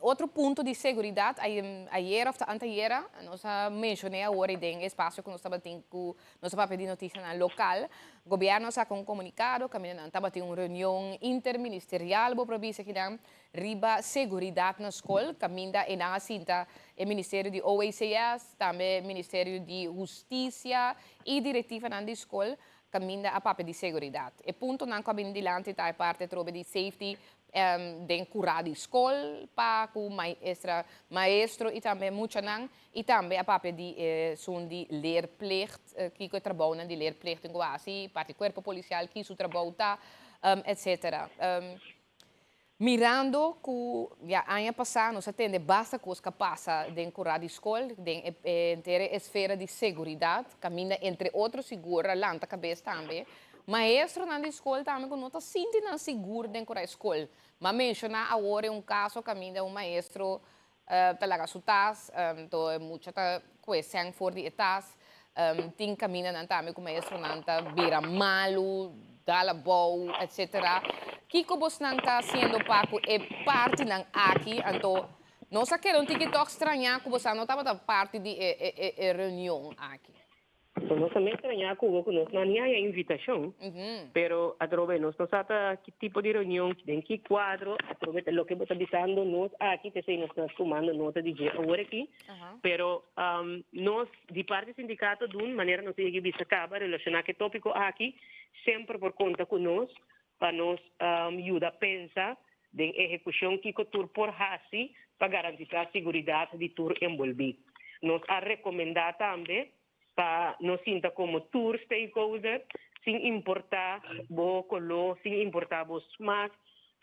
Otro punto di seguridat, ayera òf ta antayera, nos a menshoné awor ei den e espasio ku nos tabatin ku nos a papia di notisianan lokal, gobièrnu a saka un komunikado kaminda nan tabatin un reunion interministerial, bo por bisa kinan, riba seguridat na skol, kaminda e nan a sinta e ministerio di OECS, tambe ministerio di Hustisia i direktivanan di skol, kaminda a papia di seguridat. E puntonan ku a bini dilanti ta e parti atrobe di safety den kurá di skol pa ku maestra, maestro i tambe muchanan i tambe a papia di esun di leerplicht, kiko e trabounan di leerplicht tin ku hasi, parti kuerpo polisial ki su trabou ta, etcetera. Mirando ku ya aña pasá nos a tende basta kos ku a pasa den kurá di skol, den e henter e esfera di seguridat, kaminda entre otro sigur a lanta kabes tambe. Maestronan di skol tambe ku no ta sinti nan sigur den kura e skol. M'a menshoná awor e un kaso kaminda un maestro ta laga su tas, anto e mucha ta kue sèn for di e tas. Tin kamindanan tambe ku maestronan ta bira malu, dal abou, etsetera. Kiko bosnan ta hasiendo pa ku e partinan aki? Anto nos a keda un tiki tòg strañá ku bosan no tabata parti di e reunion aki. Nos ta mes strañá ku bo ku nos no a ni haña invitashon, pero atrobe nos no sa ta ki tipo di reunion, den ki kuadro, atrobe ta loke bo ta bisando nos aki, p'esei nos ta tumando nota di dje awor aki. Pero nos di parti sindikato dun manera nos a yega bisa kaba relashoná ku e tópiko aki, semper por konta ku nos pa nos yuda pensa den ehekushon kiko tur por hasi pa garantisá siguridat di tur enbolbí. Nos a rekomendá tambe pa nos sinta komo tur stakeholder, sin importá bo koló, sin importá bo smak,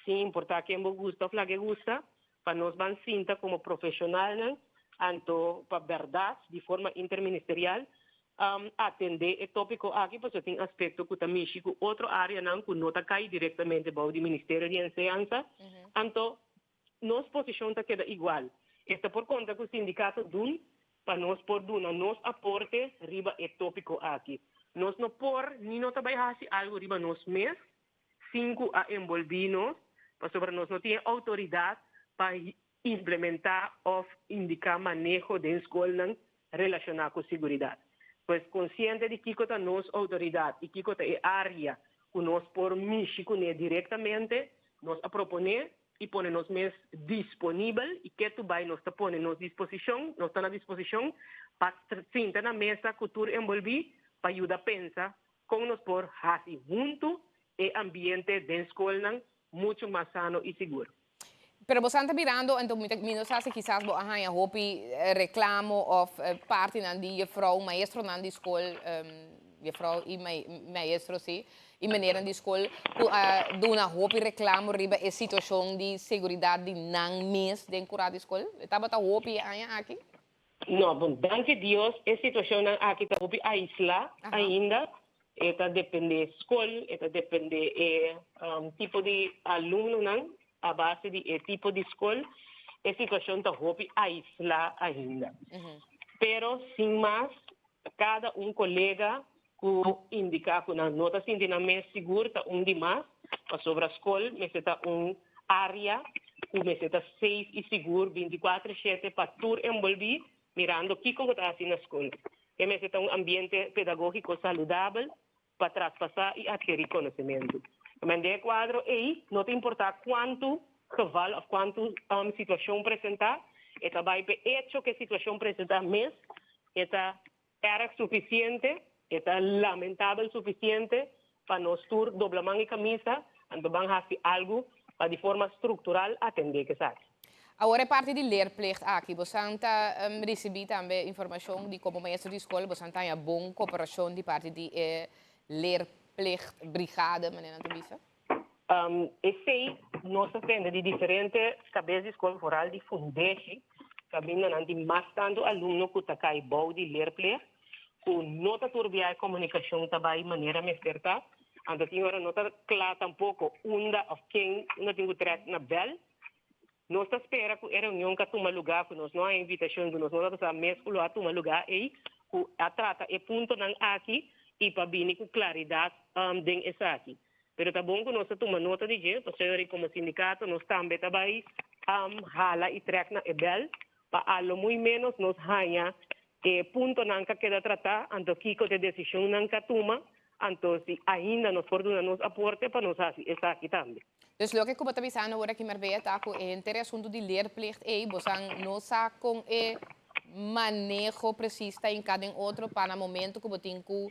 sin importá ken bo gusta òf lag'e gusta, pa nos ban sinta komo profeshonalnan anto pa bèrdat di forma interministerial atendé e tópiko aki pasobra tin aspekto ku ta mishi ku otro áreanan ku no ta kai direktamente bou di Ministerio di Enseñansa, anto nos posishon ta keda igual. Esta por konta ku sindikato dun pa nos por duna nos aporte riba e tópiko aki. Nos no por ni no ta bai hasi algu riba nos mes sin ku a enbolbí nos pasobra nos no tin e outoridat pa implementá òf indiká maneho den skolnan relashoná ku siguridat. Pues konsiente di kiko ta nos outoridat i kiko ta e área ku nos por mishi kuné direktamente, nos a proponé i pone nos mes disponibel i ketu bai nos ta pone nos disposishon, nos ta na disposishon pa sinta na mesa ku tur enbolbí pa yuda pensa kon nos por hasi huntu e ambiente den skolnan muchu mas sano i sigur. Pero bosan ta mirando, anto mi ta mi no sa si kisas bo a haña hopi reclamo of partinan di juffrouw, maestronan di skol, juffrouw y maestro si, y meneernan di skol cu a duna hopi reclamo riba e situacion di seguridad di nan mes den cura di skol. E tabata hopi e aña aki? No, bon, danki Dios e situacionnan aki ta hopi aisla ainda. E ta depende skol, e ta depende e tipo di alumnonan a base di e tipo di skol. E situacion ta hopi aisla ainda. Pero sin mas, cada un colega cu indica cu nan no ta sinti nan mes sigur ta un di mas, pasobra skol mester ta un area cu mester ta safe y sigur binticuatro shete pa tur enbolbi, mirando kico bo ta haci na skol. E mester ta un ambiente pedagogico saludabel pa traspasa y adkeri conocemento. Den e cuadro ey no ta importa cuanto geval of cuanto situacion presenta, e ta bay p'e hecho cu e situacion presenta mes e ta Erg sufisiente, e ta lamentabel sufisiente pa nos tur dobla man i kamisa, anto ban hasi algu pa di forma struktural atendé ku esaki. Awor e parti di leerplicht aki, bosan ta risibí tambe informashon di komo maestro di skol bosan ta haña bon koperashon di parti di e leerplichtbrigade, manera nan ta bisa? Esei nos ta tende di diferente kabes di skol, foral di fundeshi, kaminda nan tin mas tantu alumno ku ta kai bou di leerplicht, ku no ta tur bia e komunikashon ta bai manera mester ta. Anto tin ora no ta kla tampoko unda òf ken unda tin ku trèk na bèl. Nos ta spera ku e reunion ku a tuma lugá, ku nos no a invitashon, ku nos no tabata sa mes ku lo a tuma lugá ei, ku a trata e puntonan aki i pa bini ku klaridat den esaki. Pero ta bon ku nos ta tuma nota di dje, pasobra komo sindikato nos tambe ta bai. hala i trèk na e bèl pa a lo muy ménos nos haña e puntonan ka keda tratá, anto kiko ta e desishonnan ka tuma, anto si ainda nos por duna nos aporte pa nos hasi esaki tambe. Dus loke ku bo ta bisando ora ki Marbella ta ku e henter e asuntu di leerplicht ei, bosan no sa kon e maneho presis ta hinká den otro pa na momento ku bo tin ku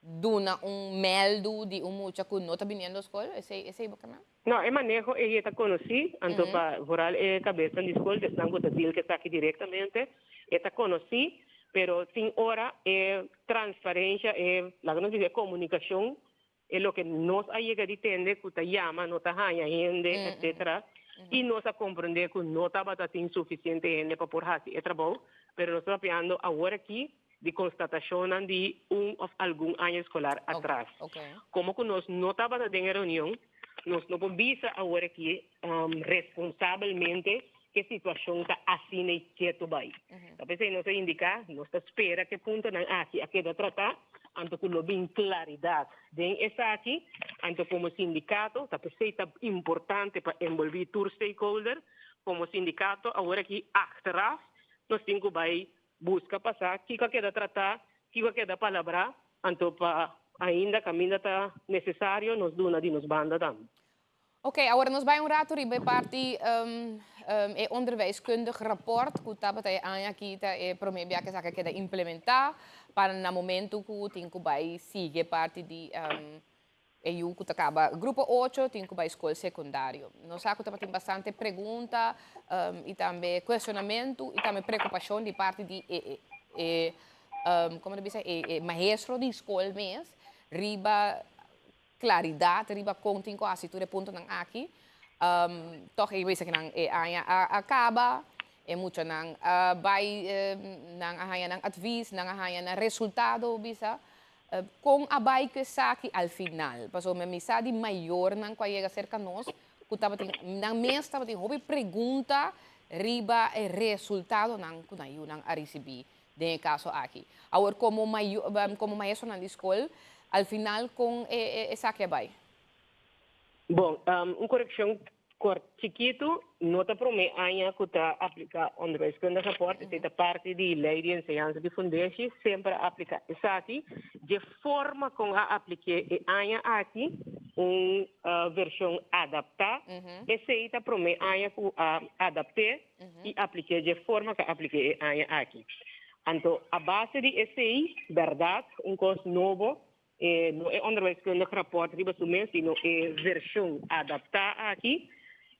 duna un mèldu di un mucha ku no ta biniendo skol? Esei esei bo ke men? No, e maneho ei e ta konosí, anto pa vooral e kabesnan di skol, esnan ku ta deal ku esaki direktamente, e ta konosí, pero tin ora e transparensha, e laga nos bisa e komunikashon E loke nos a yega di tende ku ta yama no ta haña hende etcetera i nos a komprendé ku no tabata tin sufisiente hende pa por hasi e trabou, pero nos ta papiando awor aki di konstatashonnan di un òf algun aña eskolar atras. Komo ku nos no tabata den e reunion, nos no por bisa awor aki responsabelmente ke situashon ta asina i ketu bai. Ta p'esei nos a indiká, nos ta spera ku e puntonan aki a keda tratá, anto ku lo bin klaridat den esaki, anto komo sindikato, ta p'esei ta importante pa enbolbí tur stakeholder, komo sindikato awor aki achteraf nos tin ku bai buska pa sa kiko a keda tratá, kiko a keda palabrá, anto pa ainda kaminda ta nesesario nos duna di nos banda tambe. Ok, awor nos bai un rato riba e parti e onderwijskundig rapport ku tabata e aña aki ta e prome bia ku esaki a keda implementá pa na momento ku tin ku bai sigui e parti di e yu ku ta kaba grupo ocho tin ku bai skol sekundario. Nos sa ku tabatin bastante pregunta i tambe kuestionamentu i tambe preokupashon di parti di e e komo ta bisa e maestro di skol mes riba Claridad riba con tin cu haci tur e puntonan aki. Toch e bisa cu nan e aña a caba, e muchanan a bay, nan a haya nan advies, nan a haya nan resultado bisa. Con a bay cu esaki al final? Pasobra mi sa di mayornan cu a yega cerca nos cu tabatin, nan mes tabatin hopi pregunta riba e resultadonan cu nan yunan a ricibi den e kaso aki. Awor komo mayo, komo maestronan di skol, al final kon e esaki a bai? Bon, un korekshon kort chikitu, no ta promé aña ku ta apliká onderwijskundig rapport, esei ta parti di lei di enseñansa di fundeshi, semper a apliká esaki. Dje forma kon a aplik'é e aña aki, un vershon adaptá, esei ta promé aña ku a adapt'é. i aplik'é dje forma ku a aplik'é e aña aki. Anto a base di esei, bèrdat, un kos nobo, e no e onderwijskundig rapport riba su mes, sino e vershon adaptá aki,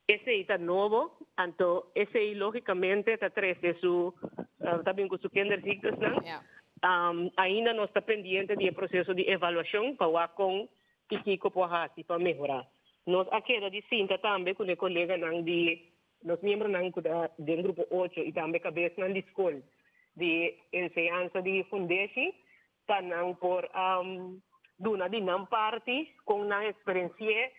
esei ta nobo, anto esei lógikamente ta trese su, ta bin ku su kinderziektes-nan. Ainda nos ta pendiente di e proseso di evaluashon pa wak kon i kiko por hasi pa mehorá. Nos a keda di sinta tambe ku e koleganan di Nos miembronan ku ta den grupo ocho i tambe kabesnan di skol di enseñansa di fundeshi pa nan por duna di nan parti kon nan eksperensi'é,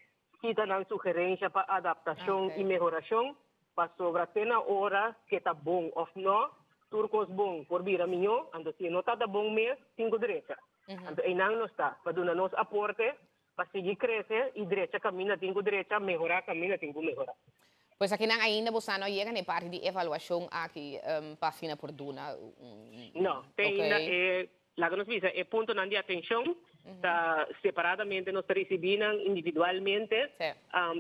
kita nan sugerensha pa adaptashon i mehorashon, pasobra te na ora ke ta bon òf nò, tur kos bon por bira mihó, anto si e no ta ta bon mes tin ku drecha. Anto einan nos ta pa duna nos aporte Pa sigui crece y drecha caminda tin cu drecha, mehora caminda tin cu mehora. Pues akinan ainda bo sa no a yega na e parti di evaluacion aki pa asina por duna un. No, te ainda e, laga nos bisa, e puntonan di atencion ta separadamente nos ta ricibi nan individualmente,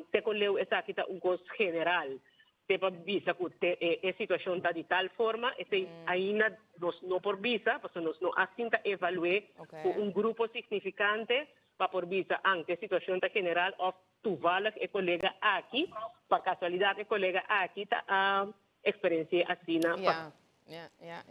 te con leu esaki ta un cos general. Te pa bisa cu te e situacion ta di tal forma, esey ainda nos no por bisa, pasobra nos no a sinta evalu'e cu un grupo significante pa por bisa anke e situacion ta general of toevallig e colega aki, pa casualidad e colega aki ta a experienci'e asina. Pa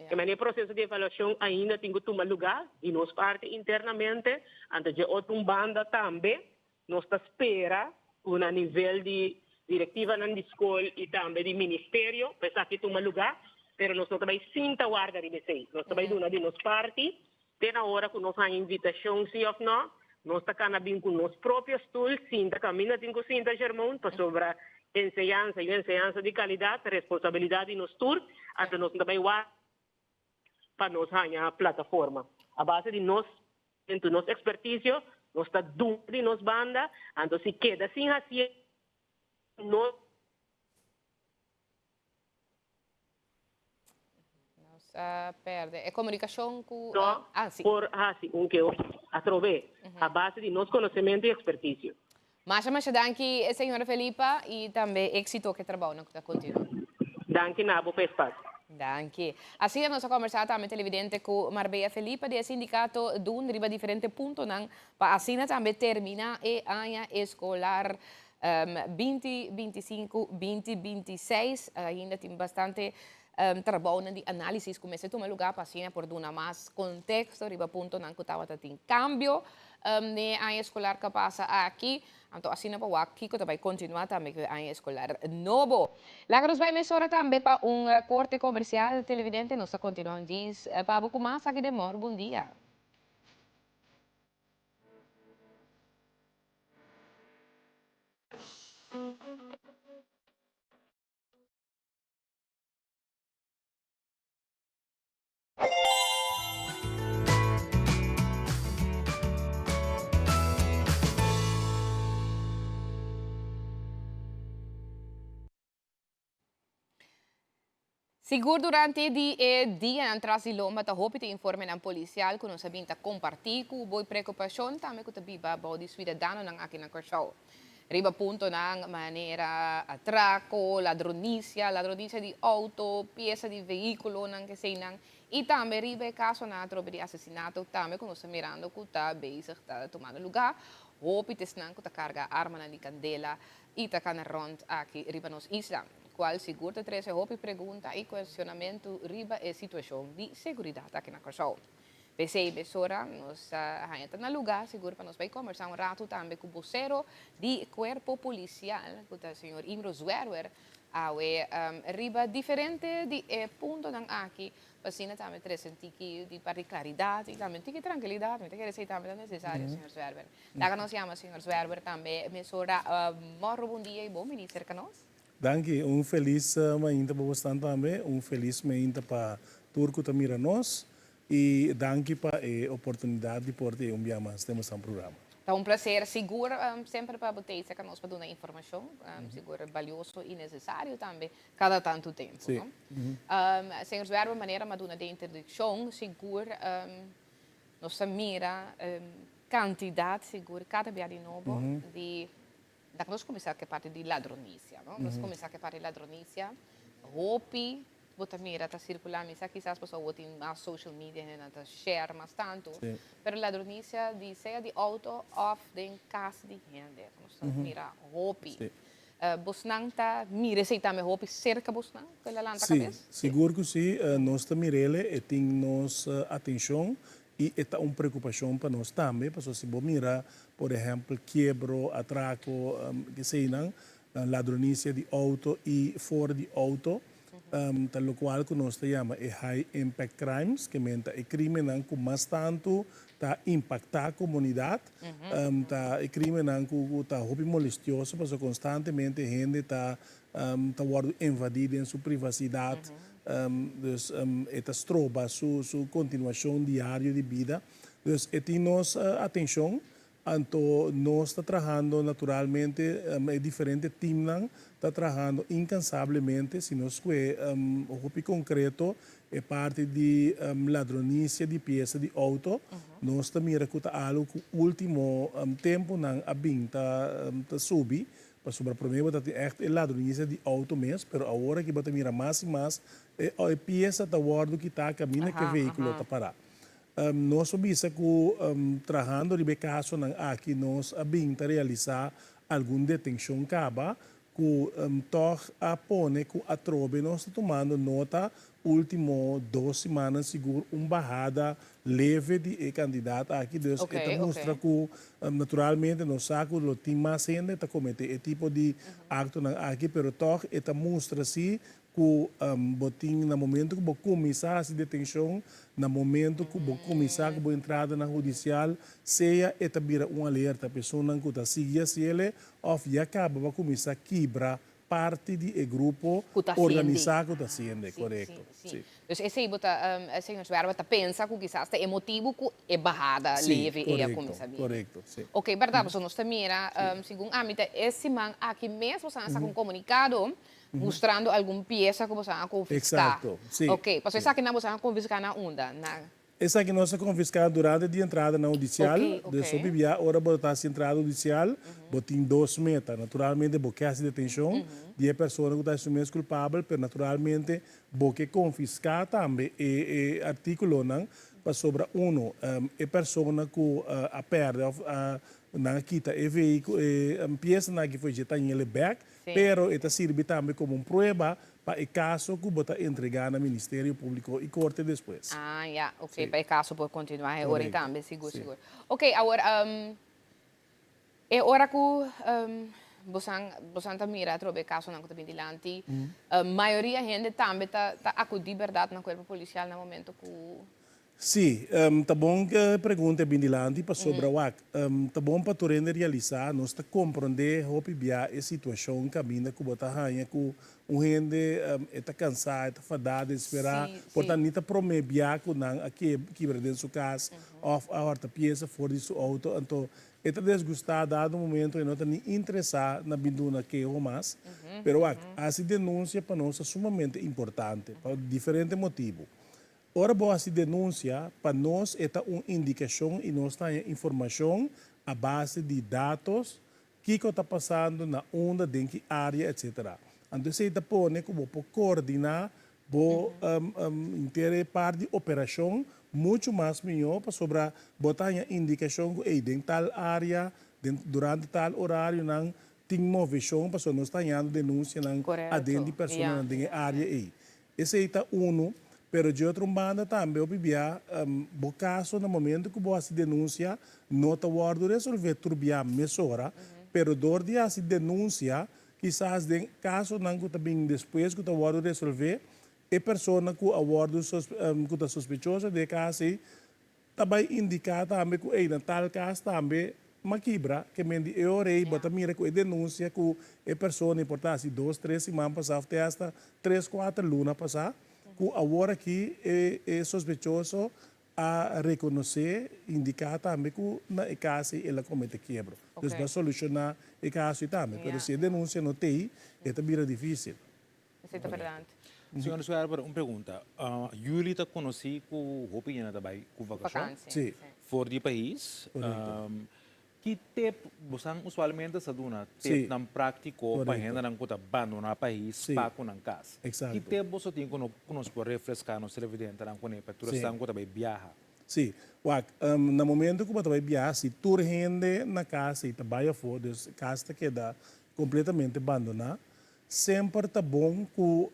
E manera e proceso di evaluacion ainda tin cu tuma lugar di nos parti internamente, anto dje otro un banda tambe Nos ta spera ku na nivel di direktivanan di skol i tambe di ministerio pa esaki tuma lugá, pero nos no ta bai sinta warda riba esei. Nos ta bai duna di nos parti te na ora ku nos haña invitashon si òf nò. Nos ta kana bin ku nos propio stul sinta kaminda tin ku sinta, Germon, pasobra enseñansa i un enseñansa di kalidat ta responsabilidat di nos tur, anto nos no ta bai warda pa nos haña plataforma. A base di nos Entu nos experticio, nos ta duna di nos banda, anto si keda sin hacié, nos. a perde e komunikashon ku No ah si. por hasi un ke otro atrobe a base di nos konosementu i ekspertisio. Masha masha danki señora Felipa i tambe éksito ku e trabounan ku ta kontinua. Danki na bo pa e spasio. Danki. Asina nos a kombersá tambe televidente ku Marbella Felipa di e sindikato dun riba diferente puntonan pa asina tambe terminá e aña eskolar binti 25, 2026. Ainda tin bastante trabounan di análisis ku mester tuma lugá pa asina por duna mas konteksto riba puntonan ku tabata tin kambio den e aña eskolar ku a pasa aki. Anto asina pa wak kiko ta bai kontinuá tambe ku e aña eskolar nobo. Laga nos bai mesora tambe pa un korte komersial, televidente. Nos ta kontinuá un djis pa bo ku mas aki den Mòru Bon Dia. Sigur durante di e dianan tras di lomba ta hopi te informenan polisial ku nos a bin ta kompartí ku bo i preokupashon tambe ku ta biba bou di suidadanonan aki na Kòrsou. Riba puntonan manera atrako, ladronisia, ladronisia di outo, piesa di vehíkulonan keseinan i tambe riba e kasonan atrobe di asesinato tambe ku nos ta mirando ku ta bezig ta tumando lugá. Hopi ta esnan ku ta karga armanan di kandela i ta kana rònt aki riba nos isla, kual sigur ta trese hopi pregunta i kuestionamentu riba e situashon di seguridat aki na Kòrsou. P'esei mesora nos a haña ta na lugá sigur pa nos bai kòmbersá un ratu tambe ku bosero di Kuerpo Polisial, ku ta señor Imro Zwerwer, awe riba diferente di e puntonan aki Pa asina tambe trese un tiki di parti klaridat i tambe un tiki trankilidat. Mi ta kere esei tambe ta nesesario, señor Zwerwer. Laga nos yama señor Zwerwer tambe mesora. Morro bon dia i bon bini serka nos. Danki. Un felis mainta pa bosnan tambe. Un felis mainta pa tur ku ta mira nos. I danki pa e oportunidat di por tin un bia mas den bosnan programa. Ta un placer sigur semper pa bo ta ei serka nos pa duna informashon sigur balioso i nesesario tambe Kada tantu tempu, Sí. no? Señor Zwerver, manera mi a duna den introduccion, sigur nos ta mira cantidad sigur cada bia di nobo di, laga nos cuminsa cu e parti di ladronicia, no? Nos cuminsa cu e parti di ladronicia, hopi bo ta mira ta circula, mi sa kisas pasobra bo tin mas social media hendenan ta share mas tantu, pero ladronicia di sea di auto of den cas di hende, nos ta mira hopi. Bosnan ta mira esei tambe hopi serka bosnan ku el a lanta Sí, kabes? sigur ku sí. Nos ta mir'el, e tin nos atenshon i e ta un preokupashon pa nos tambe, pasobra si bo mira, por ehèmpel, kiebro, atrako, eseinan, ladronisia di outo i for di outo, ta lokual ku nos ta yama e high impact crimes, ke men ta e krimennan ku mas tantu ta impaktá komunidat, ta e krimennan ku ta hopi molestioso pasobra konstantemente hende ta ta wòrdu invadí den su privasidat, dus e ta stroba su su kontinuashon diario di bida. Dus e tin nos atenshon Anto nos ta trahando naturalmente, e diferente teamnan ta trahando incansablemente, si nos kue hopi concreto e parti di ladronicia di pieza di auto, nos ta mira cu ta algo cu ultimo temponan a bin ta subi, pasobra prome bo ta tin echt e ladronicia di auto mes, pero awor aki bo ta mira mas y mas e pieza ta wordo kita caminda cu e vehiculo ta para. Nos a bisa ku trahando riba e kasonan aki nos a bin ta realisá algun detenshon kaba ku tòg a pone ku atrobe nos ta tumando nota último dos simannan sigur un bahada leve di e kandidat aki. Dus e ta mustra ku naturalmente nos sa ku lo tin mas hende ta kometé e tipo di aktonan aki pero tòg e ta mustra si Ku bo tin na momento ku bo kuminsá hasi detenshon, na momento ku bo kuminsá ku bo entradanan hudisial, sea e ta bira un alerta pa esunnan ku ta sigui hasiel òf ya kaba bo a kuminsá kibra parti di e grupo Ku ta hende. organisá ku ta hasiende. Sí, Korekto. sí, sí. Sí. Dus esei bo ta, señor Zwerver ta pensa ku kisas ta e motibu ku e bahada Sí, leve ei a korekto, kuminsá bini. korekto, sí. Oké, bèrdat, pasobra nos ta mira, segun ami ta e siman aki mes bo a saka un komunikado. Mustrando algun piesa ku boso a konfiská. Eksakto, si. Oké, pasobra esakinan boso a konfiská na unda? Na. Esaki nos a konfiská durante di entradanan hudisial. Oké, oké. Dus hopi bia ora bo ta hasi entrada hudisial, bo tin dos meta. Naturalmente bo ke hasi detenshon di e persona ku ta hasi su mes kulpabel, pero naturalmente bo ke konfiská tambe e e artíkulonan pasobra uno, e persona ku a pèrdè òf a nan a kita e vehiku e piesanan aki for dje ta ñele bèk, Pero e ta sirbi tambe komo un prueba pa e kaso ku bo ta entregá na Ministerio Públiko i Korte despues. Ah, ya, oké, pa e kaso por kontinuá e ora ei tambe, sigur, sigur. Oké, awor, e ora ku bosan, bosan ta mira atrobe e kasonan ku ta bin dilanti, mayoria hende tambe ta ta akudí bèrdat na kuerpo polisial na momento ku. Sí, ta bon ku e pregunta e bin dilanti pasobra wak, ta bon pa tur hende realisá, nos ta komprondé hopi bia e situashon kaminda ku bo ta haña ku un hende e ta kansá, e ta fadá, desesperá, por ta ni ta promé bia ku nan a kibra den su kas òf a hòrta piesa for di su outo, anto e ta desgustá dado momento e no ta ni interesá na bin duna keho mas. Pero wak, hasi denunsia pa nos ta sumamente importante pa diferente motibu. Ora bo hasi denunsia, pa nos e ta un indikashon i nos ta haña informashon a base di datos, kiko ta pasando, na unda, den ki área, etsetera. Anto esei ta pone ku bo por koordiná bo henter e part di operashon muchu mas mihó pasobra bo ta haña indikashon ku ey den tal área, den durante tal orarionan tin moveshon pasobra nos ta hañando denunsianan aden di personanan den e área ey. Esei ta unu, pero dje otro un banda tambe hopi bia bo kaso na momento ku bo hasi denunsia no ta wòrdu resolvé tur bia mesora, pero dor di hasi denunsia kisas den kasonan ku ta bin despues ku ta wòrdu resolvé e persona ku a wòrdu ku ta sospechoso den e kaso ei Ta bai indiká tambe ku ei na tal kas tambe m'a kibra, ke men di e ora ei bo ta mira ku e denunsia ku e persona ei por ta hasi dos, tres siman pasá òf te asta tres, kuater luna pasá, ku awor aki e e sospechoso a rekonosé, indiká tambe ku na e kas ei el a komete kiebro. Dus bo a solushoná e kaso ei tambe, pero si e denunsia no t'ei, e ta bira difísil. Esei ta berdad. Señor Zwerver, un pregunta. Juli ta conoci cu hopi hende ta bay cu vacacion. Sí. For di pais. Correcto. Ki tip bosan usualmente sa duna? Tipnan practico pa hendenan cu ta bandona pais pa cu nan cas. Exacto. Ki tip boso tin cu nos por refresca nos televidentenan cune pa tur esnan cu ta bay biaha? Sí. Wak, na momento cu bo ta bay biaha, si tur hende na cas ei ta bay afo, dus cas ta keda completamente bandona, Semper ta bon ku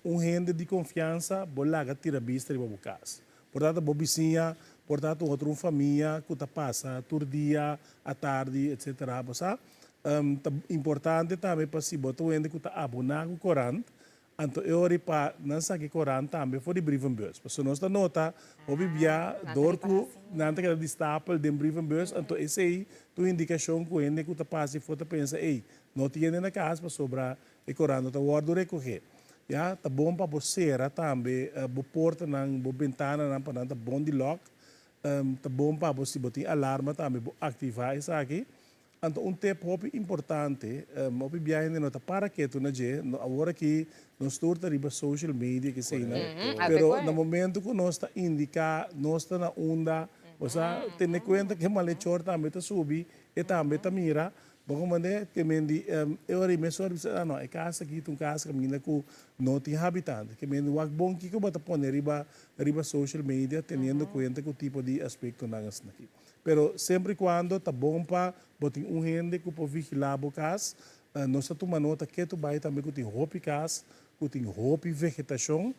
un hende di konfiansa bo laga tira bista riba bo kas. Por ta ta bo bisiña, por ta ta un otro un famia ku ta pasa tur dia, atardi, etsetera. Bo sa, ta importante tambe pa si bo ta un hende ku ta aboná ku korant, anto e ora pa nan saka e korant tambe for di brievenbus. Pasobra nos ta nota hopi bia dor ku nan ta keda di stapel den brievenbus, anto esei ta un indikashon ku hende ku ta pasa afó ta pensa, ey, No tin hende na kas pasobra e koran no ta wòrdu rekohé. Ya, ta bon pa bo sera tambe bo portanan, bo bentananan pa nan ta bon di lòk. Ta bon pa bo si bo tin alarma tambe bo aktivá esaki. Anto un tip hopi importante, hopi bia hende no ta para ketu na dje, awor aki nos tur ta riba social media keseinan, pero na momento ku nos ta indiká nos ta na unda, bo sa tene kuenta ku e malechor tambe ta subi, e tambe ta mira. Bo comprende? Ke men di e ora ei mesora bisa, ah no, e kas aki ta un kas kaminda ku no tin habitante. Ke men di wak bon kiko bo ta pone riba riba social media teniendo kuenta ku tipo di aspektonan asina aki. Pero semper i kuando ta bon pa bo tin un hende ku por vigilá bo kas. Nos ta tuma nota ketu bai tambe ku tin hopi kas ku tin hopi vegetashon.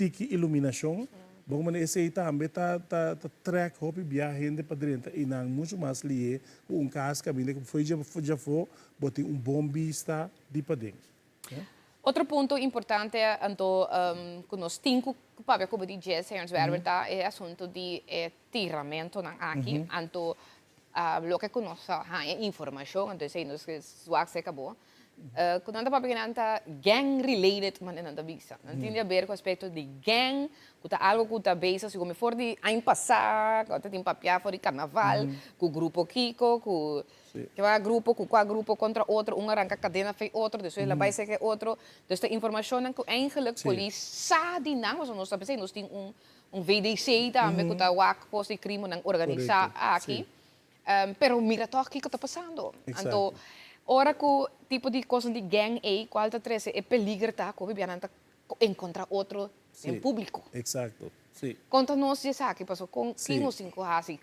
Tiki iluminashon. Bon manera esei tambe ta ta ta trèk hopi bia hende pa drenta i nan muchu mas lié ku un kas kaminda ku fo'i djafó bo tin un bon bista di paden. Otro punto importante anto ku nos tin ku papia ku bo di dje, señor Zwerver, ta e asuntu di e tiramentonan aki. Anto loke ku nos a haña informashon, anto esei nos ke zwak serka bo. Ku nan ta papia ku nan ta gang related manera nan ta bisa. Nan tin di haber ku aspekto di gang, ku ta algo ku ta bezig segun mi for di aña pasá, ku ta tin papia for di karnaval, ku grupo kiko, ku kua grupo ku kua grupo kontra otro, un a ranka kadena fei otro, despues el a bai serka e otro. Dus ta informashonnan ku eigenlik polis sa di nan, pasobra nos ta bisa nos tin un un VDC tambe ku ta wak kos di krimennan organisá aki. Pero mira tòg kiko ta pasando. Anto ora ku tipo di kosnan di gang ei kual ta trese e peliger ta ku hopi bia nan ta enkontrá otro den públiko. Eksakto, si. Konta nos di esaki pasobra kon ki nos tin ku hasi?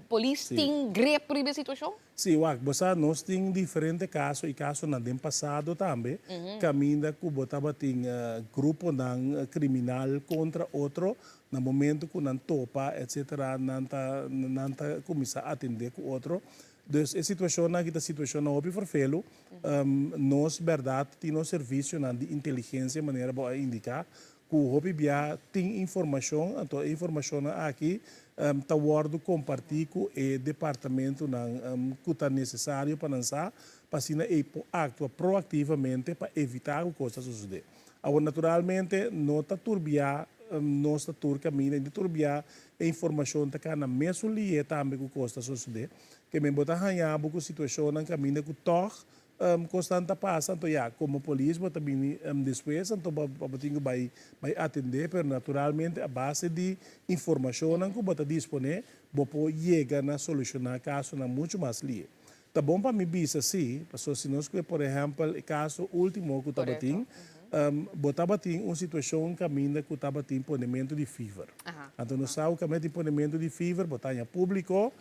Polis tin grip riba e situashon? Si, wak, bo sa nos tin diferente kaso i kasonan den pasado tambe kaminda ku bo tabatin gruponan kriminal kontra otro Na momento cu nan topa etc. Nan ta nan ta cuminsa atende cu otro. Dus e situacionnan aki ta situacionnan hopi vervelu. Nos berdad tin nos servicionan di inteligencia manera bo a indica cu hopi bia tin informacion anto e informacionnan aki ta wordo comparti cu e departamentonan cu ta necesario pa nan sa pa asina ey por actua proactivamente pa evita cu cos ta sucede. Awor naturalmente no ta tur bia nos ta tur caminda y no tur bia e informacion ta cana mesun lihe tambe cu cos ta sosode. Ke men bo ta haña bo cu situacionnan caminda cu tog cosnan ta pasa anto ya como polis bo ta bini despues anto bo bo tin cu bay bay atende pero naturalmente a base di informacionnan cu bo ta dispone bo por yega na soluciona casonan mucho mas lihe. Ta bon pa mi bisa si, pasobra si nos kue por ehèmpel e kaso último ku tabatin, bo tabatin un situashon kaminda ku tabatin ponementu di fever. Anto nos sa ku kaminda tin ponementu di fever bo ta haña públiko,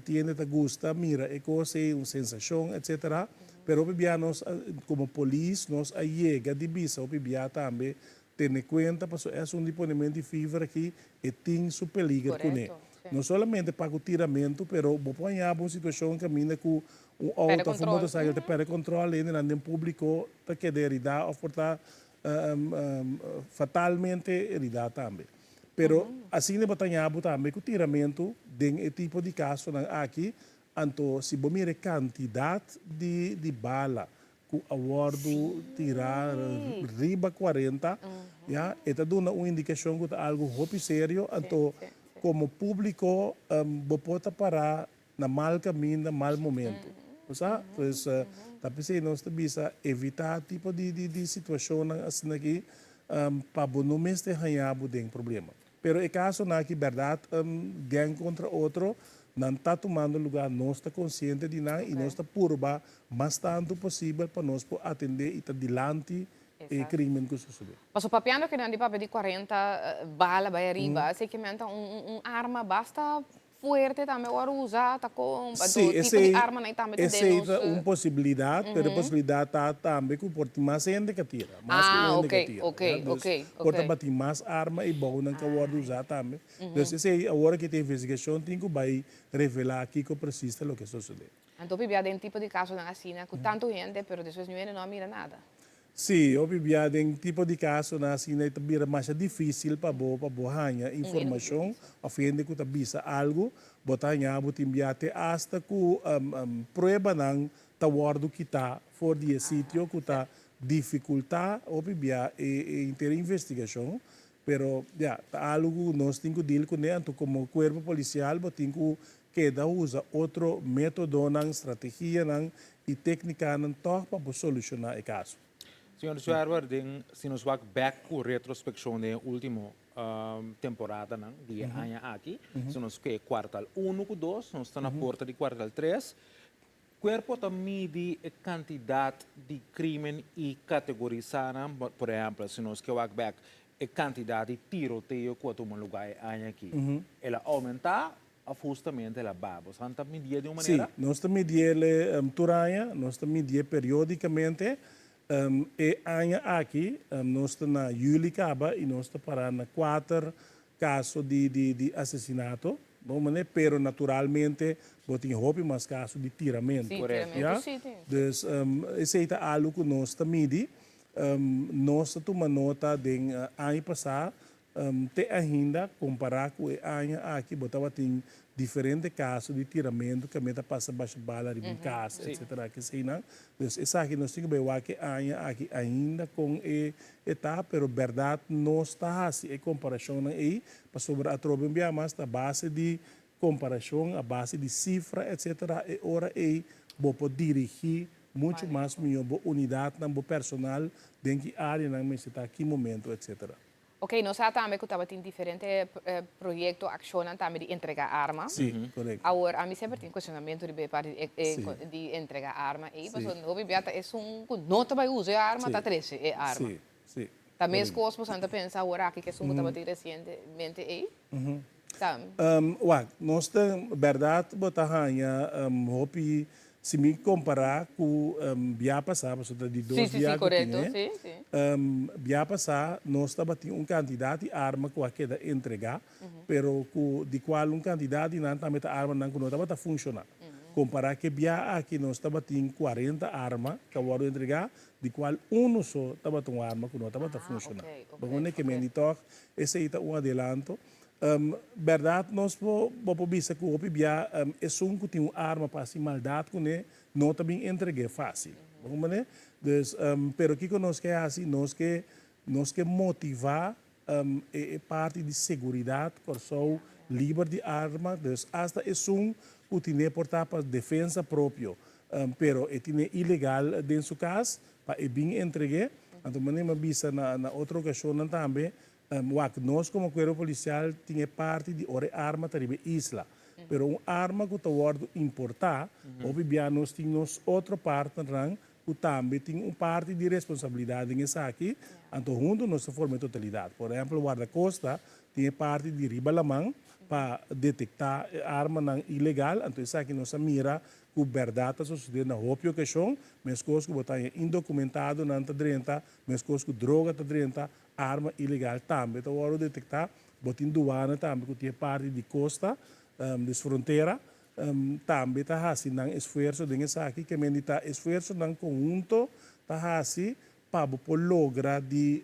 tin hende ta gusta mira e kos ei, un sensashon etsetera. Pero hopi bia nos komo polis nos a yega di bisa hopi bia tambe Tene cuenta pasobra e asunto di ponemento di fever aki e tin su peliger cune. No solamente pa cu tiramento pero bo por haña bo un situacion caminda cu un auto of un motorcycle ta perde control hendenan den publico ta keda herida of por ta fatalmente herida tambe. Pero asina bo ta haña bo tambe cu tiramento den e tipo di casonan aki anto si bo mira e cantidad di bala ku a wòrdu tirá riba kuarenta, ya, e ta duna un indikashon ku ta algu hopi serio, anto komo públiko bo por ta pará na mal kaminda, mal momentu. Bo sa? Pues ta p'esei nos ta bisa evitá tipo di di situashonnan asina aki pa bo no mester haña bo den problema. Pero e kasonan aki bèrdat gèng kontra otro, nan ta tumando lugá, nos ta konsiente di nan i nos ta purba mas tantu posibel pa nos por atendé i ta dilanti e krimen ku sosodé. Paso papiando kinan di papia di kuarenta bala bai ariba, esei ke men ta un arma basta Fuerte tambe ora usa ta con pa Sí, do tipo di esei, armanan y tambe ta den esei nos. ta un posibilidad, pero e posibilidad ta tambe cu por tin mas hende ca tira, mas cu Ah, un hende ok, ca tira, ok, ya. Dus ok, por ok. tabatin mas arma y bounan ca wordo usa tambe. Dus esei awor aki ta investigacion tin cu bay revela kico precies ta loke a sosode. Anto hopi bia den tipo di casonan asina cu tanto hende pero despues niun hende no a mira nada. Sí, hopi bia den tipo di kasonan asina e ta bira masha difísil pa bo pa bo haña informashon òf hende ku ta bisa algu. Bo ta haña bo tin bia te asta ku pruebanan ta wòrdu kitá for di e sitio ku ta difikultá hopi bia e e henter investigashon. Pero ya, ta algu ku nos tin ku dil kuné, anto komo kuerpo polisial bo tin ku Keda usa otro métodonan, strategianan i téknikanan tòg pa bo solushoná e kaso. Señor Zwerwer, den si nos wak bèk ku retrospekshon den e último temporadanan di e aña aki, si nos ke kuartal unu ku dos, nos ta na porta di kuartal tres, kuerpo ta midi e kantidat di krímen i kategorisá nan? Por ehèmpel, si nos ke wak bèk e kantidat di tiroteo ku a tuma lugá e aña aki, el a oumentá Of hustamente el a ba? Bosan ta midié di un Sí, manera? nos ta midié tur aña, nos ta midié periódicamente. E aña aki nos ta na juli caba y nos ta para na kuater caso di di di asesinato, bon manera, pero naturalmente bo tin hopi mas caso di tiramento. Sí, tiramento Ya? sí tin. Dus esey ta algo cu nos ta midi. Nos ta tuma nota den aña pasa. Te ainda, kompará ku e aña aki, bo tabatin diferente kaso di tiramentu ku a meta pasa basha bala riba un kas, etsetera, keseinan. Dus esaki nos tin ku bai wak e aña aki ainda kon e ta, pero bèrdat nos ta hasi e komparashonnan ei, pasobra atrobe un bia mas ta base di komparashon, a base di sifra, etsetera, e ora ei bo por dirigí muchu mas mihó bo unidatnan, bo personal, den ki áreanan mester ta, ki momento, etsetera. Ok, nos sa tambe ku tabatin diferente proyekto, akshonnan tambe di entrega arma. Sí, korekto. Awor, ami semper tin kuestionamentu riba e parti di entrega arma ei, pasobra hopi bia ta esun ku no ta bai usa e arma ta trese e arma. Sí, sí. Ta mes kos boso ta pensa awor aki ku esun ku tabatin resientemente ei? Ta. Wak, nos ta, bèrdat bo ta haña hopi Si mi kompará ku bia pasá, pasobra ta di dos bia ku tin e, bia pasá nos tabatin un kantidat di arma ku a keda entregá, pero ku di kual un kantidat di nan tambe ta armanan ku no tabata funshoná. Kompará ku e bia aki nos tabatin kuarenta arma ku a wòrdu entregá, di kual unu so tabata un arma ku no tabata funshoná. Bo kende ke men di tòg esei ta un adelanto. Bèrdat nos por bo por bisa ku hopi bia esun ku tin un arma pa hasi maldat kuné no ta bin entreg'é fásil. Bo komprendé? Dus, pero kiko nos ke hasi? Nos ke nos ke motivá e parti di seguridat Kòrsou liber di arma, dus asta esun ku tin'é por ta pa defensa propio, pero e tin'é ilegal den su kas pa e bin entreg'é. Anto manera mi a bisa na otro okashonnan tambe, Wak, nos komo kuerpo polisial tin e parti di ora e arma ta riba e isla. Pero un arma ku ta wòrdu importá, hopi bia nos tin nos otro partnernan ku tambe tin un parti di responsabilidat den esaki, anto huntu nos ta forma e totalidat. Por ehèmpel Wardakosta tin e parti di riba laman pa detektá e armanan ilegal, anto esaki nos a mira ku bèrdat ta sosodé na hopi okashon, meskos ku bo ta haña indokumentadonan ta drenta, meskos ku droga ta drenta, Arma ilegal tambe ta wòrdu detektá. Bo tin duana tambe ku tin e parti di kosta, dus frontera, tambe ta hasi nan esfuerso den esaki. Ke men di ta esfuersonan konhunto ta hasi pa bo por logra di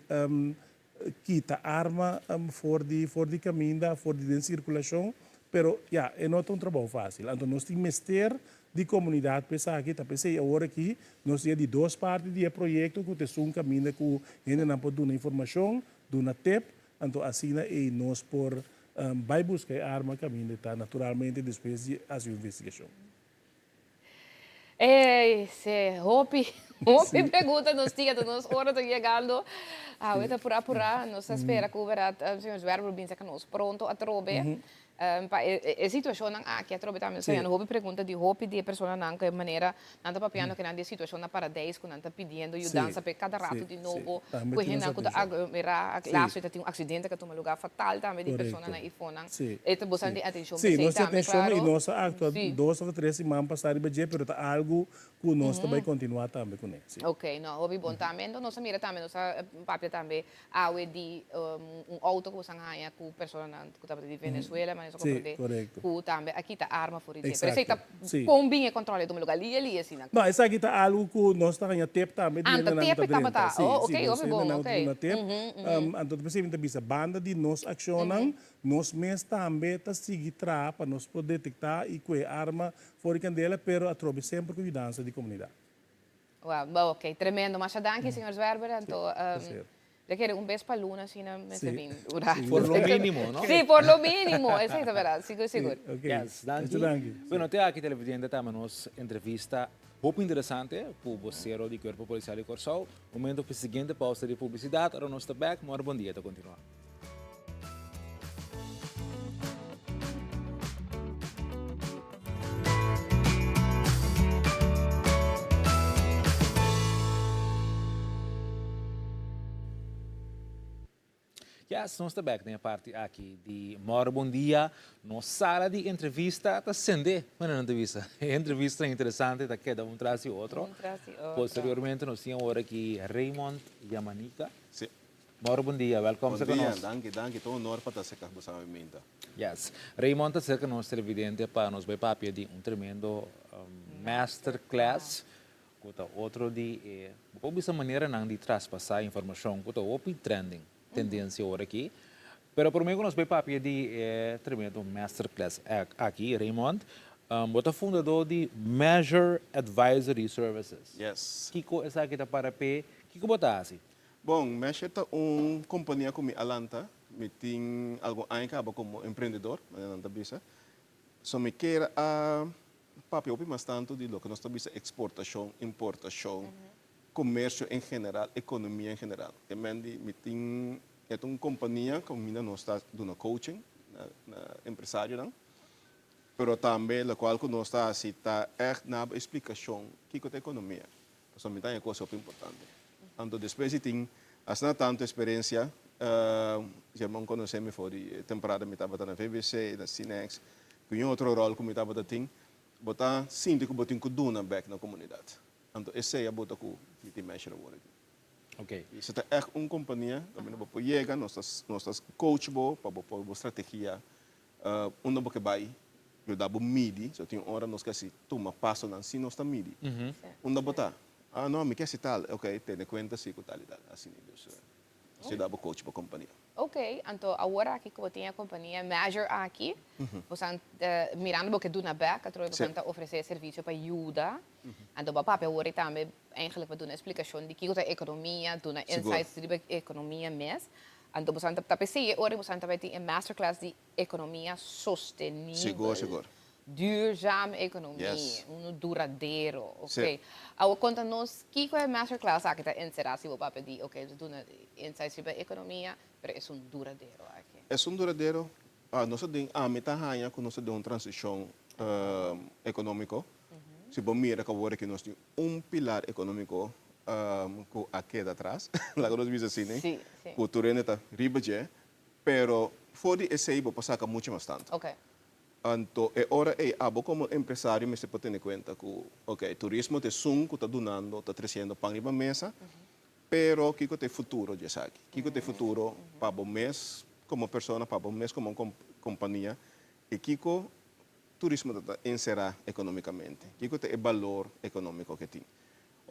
kita arma for di for di kaminda, for di den sirkulashon. Pero ya, e no ta un trabou fásil. Anto nos tin mester di komunidat pa esaki ta p'esei awor aki nos tin e di dos parti di e proyekto ku ta esun kaminda ku hendenan por duna informashon, duna tep, anto asina ei nos por bai buska e arma kaminda e ta naturalmente despues di hasi un investigashon. Ey, se hopi, hopi pregunta nos tin, anto nos ora ta yegando. Awe ta pura pura, nos ta spera ku berdad señor Zwerver lo bin saka nos pronto atrobe. Pa e situacionnan aki atrobe tambe nos ta hañando hopi pregunta di hopi di e personanan ku e manera nan ta papiando ku nan di e situacion na Paradijs ku nan ta pidiendo yudansa pa e kada rato di nobo ku e hendenan ku ta aglomerá laatst ta tin un aksidente ku a tuma lugar fatal tambe di personanan ifonan e ta boso nan tin atencion pa esei tambe klaro. I nos a aktua dos òf tres siman pasá riba dje pero ta algu ku nos ta bai kontinuá tambe kuné. Ok no hopi bon tambe enton nos a mira tambe nos a papia tambe Awe di un auto ku bosan haña ku personanan ku tabata di Venezuela, manera bo comprende, ku tambe a kita arma for di dje. Pero esei ta kon bin e control e tuma lugar lia lia asina. No, esaki ta algu ku nos ta haña tep tambe di hendenan ku ta drenta. Si, si, nos hendenan ku ta duna tep. Anto ta p'esei mi ta bisa, banda di nos akshonnan, nos mes tambe ta sigui traha pa nos por detektá i kue arma for di kandela, pero atrobe semper ku yudansa di komunidat. Wow, ok, tremendo. Masha danki, señor Zwerber. Anto, yo kere un bes pa luna asina mester bin un rato. Por lo mínimo, no? Sí, por lo mínimo. Esei ta berdad, sigur, sigur. Ok, Yes, danki. Mucho danki. Bueno, te aki televidente ta nos entrevista hopi interesante ku bosero di Kuerpo Polisial di Kòrsou. Momento pa e siguiente pausa di publisidat. Ora nos ta bèk, Mòrgen Bon Dia ta kontinuá. Yes, nos ta bek den e parti aki di Mòrgen Bon Dia. Nos sala di entrevista ta sende, manera nan ta bisa. E entrevistanan interesante ta keda un tras di otro. Posteriormente nos tin awor aki Raymond Yamanika. Sí. Mauro bon dia, welkom serka nos. Bon dia, danki, danki. Ta un honor pa ta serka bo sabi minta. Yes. Raymond ta serka nos televidente pa nos bai papia di un tremendo master class ku ta otro di e, bo por bisa maneranan di traspasá informashon ku ta hopi trending, tendensia ora aki. Pero promé ku nos bai papia di e tremendo masterclass aki, Raymond, bo ta fundadó di Measure Advisory Services. Yes. Kiko esaki ta para p'e? Kiko bo ta hasi? Bon, Measure ta un kompania ku mi a lanta. Mi tin algun aña kaba komo emprendedor, manera nan ta bisa. So mi kier a papia hopi mas tantu di loke nos ta bisa eksportashon, importashon, komersio en general, ekonomia en general. Te men di mi tin e ta un kompania kaminda nos ta duna coaching na na empresarionan, pero tambe lokual ku nos ta hasi ta ègt naba e splikashon kiko ta ekonomia, pasobra mi ta haña e kos hopi importante. Anto despues di tin asina tantu eksperensia, German konosé mi for di e temporada mi tabata na VBC, na Cinex, ku un otro ròl ku mi tabata tin, bo ta sinti ku bo tin ku duna bèk na komunidat. Anto esei a bota ku mi tin measure awor aki. Ok. I si ta ègt un kompania kaminda bo por yega, nos ta nos ta coach bo pa bo por bo strategia unda bo ke bai, yuda bo midi, so tin ora nos ke hasi tuma pasonan si nos ta midi. Unda bo ta? Ah no, mi ke hasi tal. Ok, tene kuenta si ku tal i tal. Asina dus nos ta yuda bo coach bo kompania. Ok, anto awor aki ku bo tin e kompania Measure aki, bo san mirando bo ke duna bèk, atrobe bo san ta ofresé e servisio pa yuda. Anto bo a papia awor i tambe eigenlijk pa duna esplikashon di kiko ta ekonomia, duna insights riba e ekonomia mes. Anto bo san ta p'esei e ora bo san ta bai tin e masterclass di ekonomia sostenibel. Sigur, sigur. Duurzaam ekonomie, unu duradero, ok. Awor konta nos kiko e masterclass aki ta enserá si bo papia di ok nos duna insights riba ekonomia, pero esun duradero aki. Esun duradero, nos ta den, ami ta haña ku nos ta den un transishon ekonómiko. Si bo mira ku awor aki nos tin un pilar ekonómiko ku a keda atras, laga nos bisa asina, ku tur hende ta riba dje, pero for di esei bo por saka muchu mas tantu. Anto e ora ei abo komo empresario mester por tene kuenta ku ok, turismo ta esun ku ta dunando, ta tresiendo pan riba mesa, pero kiko ta e futuro di esaki? Kiko ta e futuro pa bo mes komo persona, pa bo mes komo kompania i kiko turismo ta enserá ekonomikamente? Kiko ta e balor ekonomiko ke tin?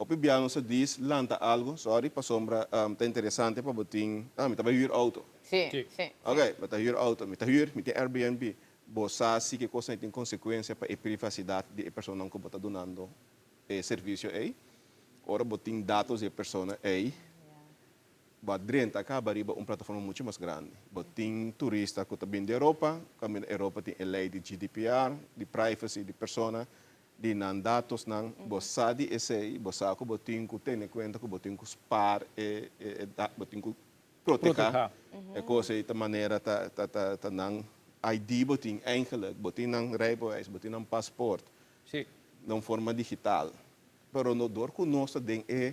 Hopi bia nos a dis lanta algo, sorry, pasobra ta interesante pa bo tin, ah, mi ta bai huur auto. Sí, sí, sí. Ok, bo ta huur auto, mi ta huur, mi tin Airbnb. Bo sa si ke kosnan ei tin konsekuensia pa e privasidat di e personanan ku bo ta dunando e servisio ei. Ora bo tin datos di e persona ei, Bo a drenta kaba riba un plataforma muchu mas grandi. Bo tin turista ku ta bin di Europa, kaminda Europa tin e lei di GDPR, di privacy di persona, di nan datosnan. Bo sa di esei, bo sa ku bo tin ku tene kuenta ku bo tin ku spaar e e bo tin ku protehá e kos ei ta manera ta ta ta nan ID bo tin eigenlijk, bo tin nan rijbewijs, bo tin nan paspoort den un forma digital. Pero no dor ku nos ta den e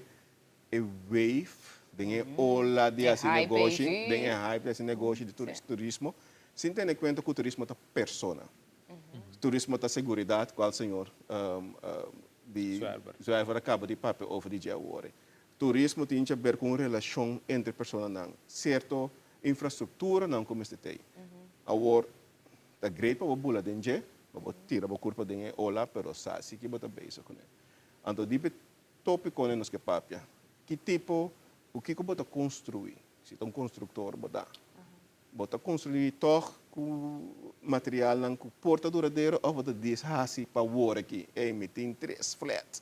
e wave, den e ola di hasi negoshi, den e hype di hasi negoshi di turismo, sin tene kuenta ku turismo ta persona. Turismo ta seguridat, kual señor di Zwerver a kaba di papia over di dje awor. Turismo tin dje ber ku un relashon entre personanan, sierto infrastrukturanan ku mester tei. Awor, ta great pa bo bula den dje, pa bo tira bo kurpa den e ola, pero sa si ki bo ta bezig kuné. Anto di Tópikonan nos ke papia. Ki tipo ku kiko bo ta konstruí? Si ta un konstruktor bo ta. Bo ta konstruí tòg ku materialnan ku por ta duradero òf bo ta deshasi pa wor aki? Ey, mi tin tres flèt.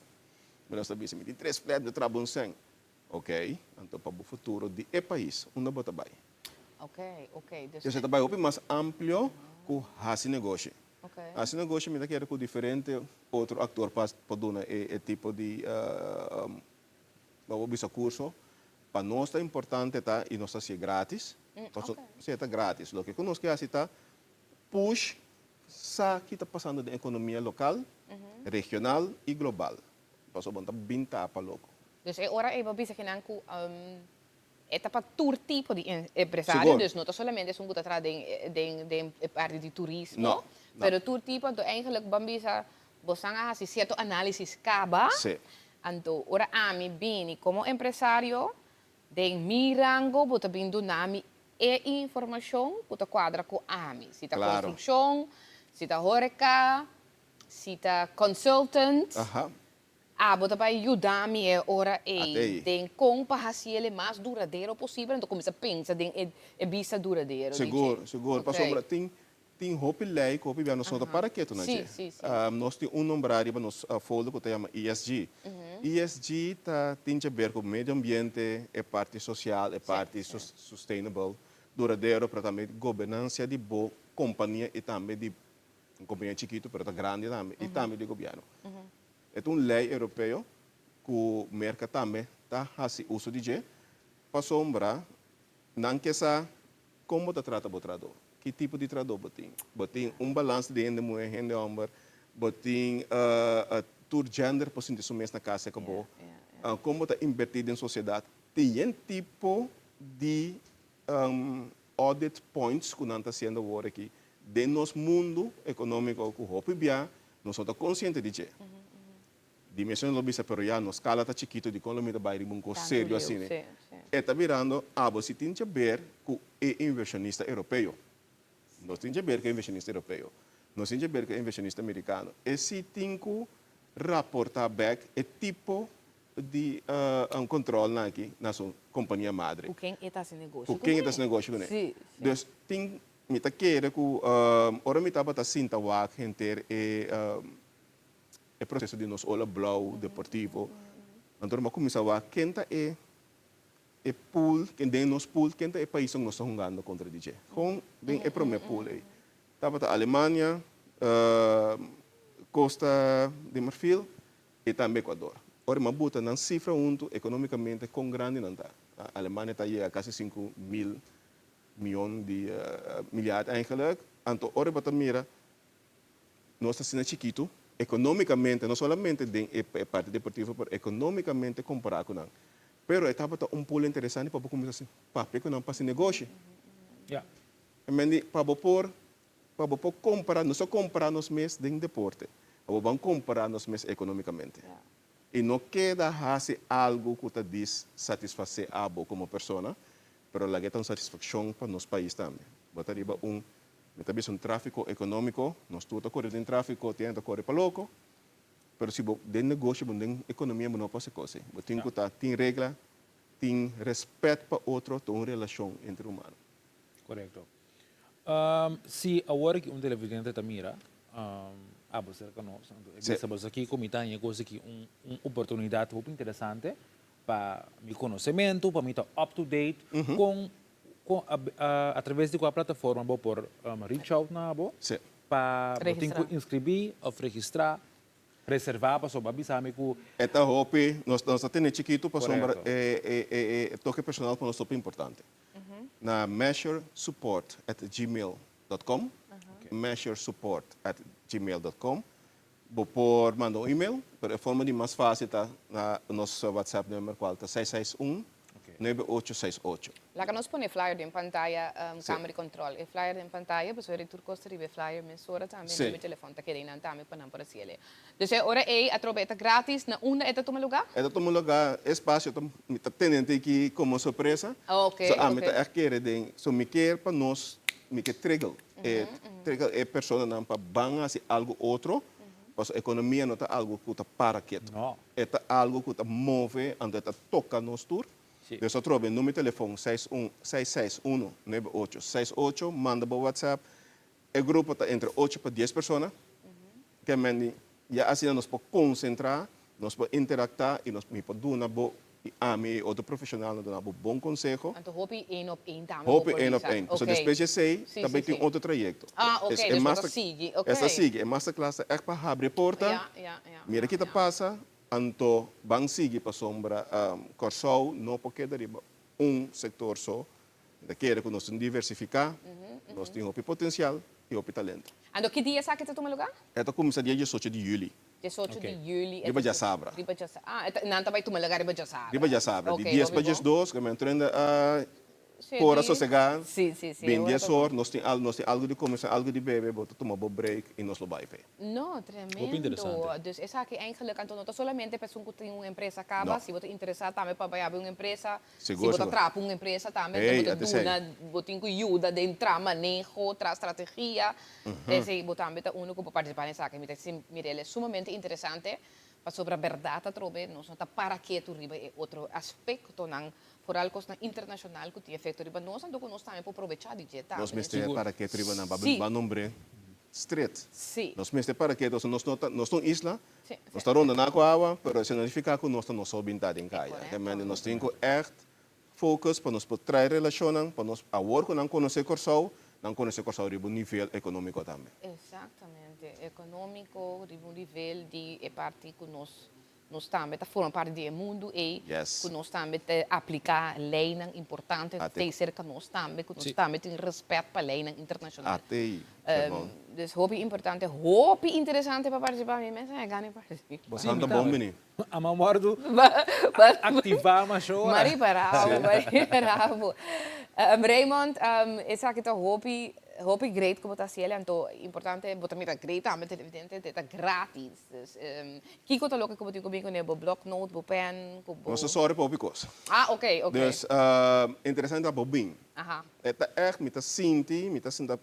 Mi nos ta bisa, mi tin tres flèt, mi ta traha bon sèn. Oké, anto pa bo futuro di e pais, unda bo ta bai? Oké, oké. Dus e ta bai hopi mas amplio ku hasi negoshi. Hasi negoshi mi ta kere ku diferente otro aktor pa por duna e tipo di bo por bisa kurso. Pa nos ta importante ta i nos ta hasié gratis. Pasobra si e ta gratis. Loke ku nos ke hasi ta push sa ki ta pasando den ekonomia lokal, regional i global. Pasobra bo no ta bin tapa loko. Dus e ora ei bo bisa kinan ku E ta pa tur tipo di empresario, dus no ta solamente esun ku ta traha den den e parti di turismo, pero tur tipo, anto eigenlijk ban bisa bosan a hasi sierto análisis kaba, anto ora ami bini komo empresario den mi rango bo ta bin duna mi e informashon ku ta kuadra ku ami, si ta konstrukshon, si ta horeka, si ta consultant. Abo ta bai yuda mi e ora ei Atei. den kon pa hasi el e mas duradero posibel, anto kuminsá pensa den e e bista duradero di dje. Sigur, sigur. Ok. Pasobra tin tin hopi lei ku hopi bia nos no ta para ketu na Sí, dje. sí, sí. Nos tin un nombrá riba nos folder ku ta yama ESG. ESG ta tin dje ber ku medio ambiente, e parti sosial, e parti sustainable, duradero, pero tambe gobernansia di bo kompania i tambe di un kompania chikitu pero ta grandi tambe i tambe di gobièrnu. E ta un lei europeo ku Merka tambe ta hasi uso di dje pasobra nan ke sa kon bo ta trata bo trahadó, ki tipo di trahadó bo tin. Bo tin un balans di hende muhé, hende hòmber, bo tin tur gender por sinti su mes na kas ku bo, kon bo ta inbertí den sosiedat. Tin yen tipo di audit points ku nan ta hasiendo awor aki den nos mundu ekonómiko ku hopi bia nos no ta konsiente di dje. Di mes lo bisa pero ya nos skala ta chikitu dikon lo mi ta bai riba un kos serio asina. E ta birando abo si tin djaber ku e invershonista europeo. Nos tin djaber ku e invershonista europeo. Nos tin djaber ku e invershonista merikano. E si tin ku raportá bèk e tipo di un controlnan aki na su compania madre. Cu ken e ta haci negoshi Cu ken e ta haci negoshi cune. Si, si. Dus tin, mi ta kere cu ora mi tabata sinta wak henter e e proceso di nos ola blauw deportivo, anto mi a cuminsa wak ken ta e e pool, ken den nos pool, ken ta e paisnan cu nos ta hungando contra di dje. Gewoon den e prome pool ey. Tabata Alemania, Costa de Marfil, I tambe Ecuador. Ora mi a buta nan sifra huntu economicamente con grandi nan ta. Alemania ta yega casi 5000 miyon di milyard eigenlijk. Anto ora bo ta mira nos ta asina chikitu economicamente, no solamente den e parti deportivo pero economicamente compara cu nan. Pero e tabata un pool interesante pa bo cuminsa haci papia cu nan pa haci negoshi. I mean pa bo por Pa bo por compara, nos a compara nos mes den deporte, pa bo ban compara nos mes economicamente. Y no keda haci algo cu ta dissatisface abo como persona, pero laga e ta un satisfaccion pa nos pais tambe. Bo ta riba un, mi ta bisa un trafico economico, nos tur ta core den trafico, tin hende ta core pa loco, pero si bo den negoshi, bo den economia bo no por haci cos ey. Bo tin cu ta tin regla, tin respet pa otro, ta un relacion entre humano. Correcto. Si awor aki un televidente ta mira abo serka nos, anto e bisa boso aki ku mi ta haña kos aki un un oportunidat hopi interesante pa mi konosementu, pa mi ta up to date kon kon atraves di kua plataforma bo por reach out na abo pa bo tin ku inskribí òf registrá, reservá pasobra bo a bisa mi ku. E ta hopi, nos ta tene chikitu pasobra e toke personal pa nos ta hopi importante. Na measuresupport at gmail dot com, measuresupport at gmail dot com, bo por manda un email, pero e forma di mas fácil ta na nos WhatsApp number cual ta seis seis un, nuebe ocho seis ocho. Laga nos pone e flyer den pantaya, Kamer di Control, e flyer den pantaya, pasobra tur cos ta riba e flyer mesora tambe, number di telefon ta keda einan tambe pa nan por haci el'e. Dus e ora ei atrobe e ta gratis, na unda e ta tuma lugá? E ta tuma lugá, e spasio ta, mi ta tene aki komo sorpresa. Oke, So ami oke. ta ègt kere den, so mi kier pa nos, mi ke trigger e, trigger e personanan pa ban hasi algu otro, pasobra ekonomia no ta algu ku ta para ketu. No. E ta algu ku ta move, anto e ta toka nos tur. Si. Dus atrobe numero di telefon seis un, seis seis uno, nuebe ocho, seis ocho, manda bo WhatsApp. E grupo ta entre ocho pa dies persona. Ke men di ya asina nos por konsentrá, nos por interaktá i nos mi por duna bo i ami i otro profeshonalnan duna bo bon konseho. Anto hopi één op één tambe bo Hopi por één op bisa. één. Pasobra Oké. despues di esei Sí, ta sí, bai tin sí. otro trayekto. Ah, oké, Es e dus bo ta master sigui. Oké. Esta sigui. E masterclass ta ègt pa habri e porta, Ja, ja, ja, mira ja, ki ta ja. pasa, anto ban sigui pasobra Kòrsou no por keda riba un sektor so. Mi ta kere ku nos tin diversifiká, nos tin hopi potensial i hopi talento. Anto ki dia esaki ta tuma lugá? E ta kuminsá dia diesocho di yüli. Diesocho di yüli. Riba djasabra. Riba djasabra. Ah, nan ta bai tuma lugá riba djasabra. Riba djasabra, di dies pa diesdos, ku mi a trenda a por a sosegá. Sí, sí, sí. Bin dies or, nos tin nos tin algu di kome, nos tin algu di bebe, bo ta tuma bo break i nos lo bai p'e. No, tremendo. Dus esaki eigenlijk anto no ta solamente pa esun ku tin un empresa kaba, si bo ta interesá tambe pa bai habri un empresa, Si bo ta traha pa un empresa tambe, bo ta duna, bo tin ku yuda den traha maneho, traha strategia. Esei bo tambe ta unu ku por partisipá den esaki. Mi ta sinti, mira, el e sumamente interesante. Pasobra bèrdat atrobe nos no ta para ketu riba e otro aspektonan, foral kosnan internashonal ku tin efekto riba nos, anto ku nos tambe por probechá di dje tambe. Nos mester para ketu riba nan, ba nombr'é stret. Nos mester para ketu, pasobra nos no ta, nos ta un isla, nos ta rondoná ku awa, pero esei no nifiká ku nos ta nos so bintá den kaya. Nos tin ku ègt Focus pa nos por trae relacionnan pa nos awor cu nan conoce Corsou, nan conoce Corsou riba un nivel economico tambe. Exactamente, economico riba un nivel di e parti cu nos nos tambe ta forma parti di e mundu ey, cu nos tambe ta aplica leynan importante t'ey cerca nos tambe, cu nos tambe tin respet pa leynan internacional. Atey, perdon. Dus hopi importante, hopi interesante pa participa, mi mes a gana di participa. Bo santa bon bini. Ama wordu activa mas ora. Mari bravo, mari bravo. Raymond, esaki ta hopi, hopi great ku bo ta hasi el, anto importante bo ta mira great tambe televidente, te ta gratis. Dus kiko ta loke ku bo tin ku bin kuné? Bo bloknoot, bo pen, ku bo. Nos ta sòri pa hopi kos. Ah, oké, oké. Dus interesante ta bo bin. E ta ègt mi ta sinti, mi ta sinta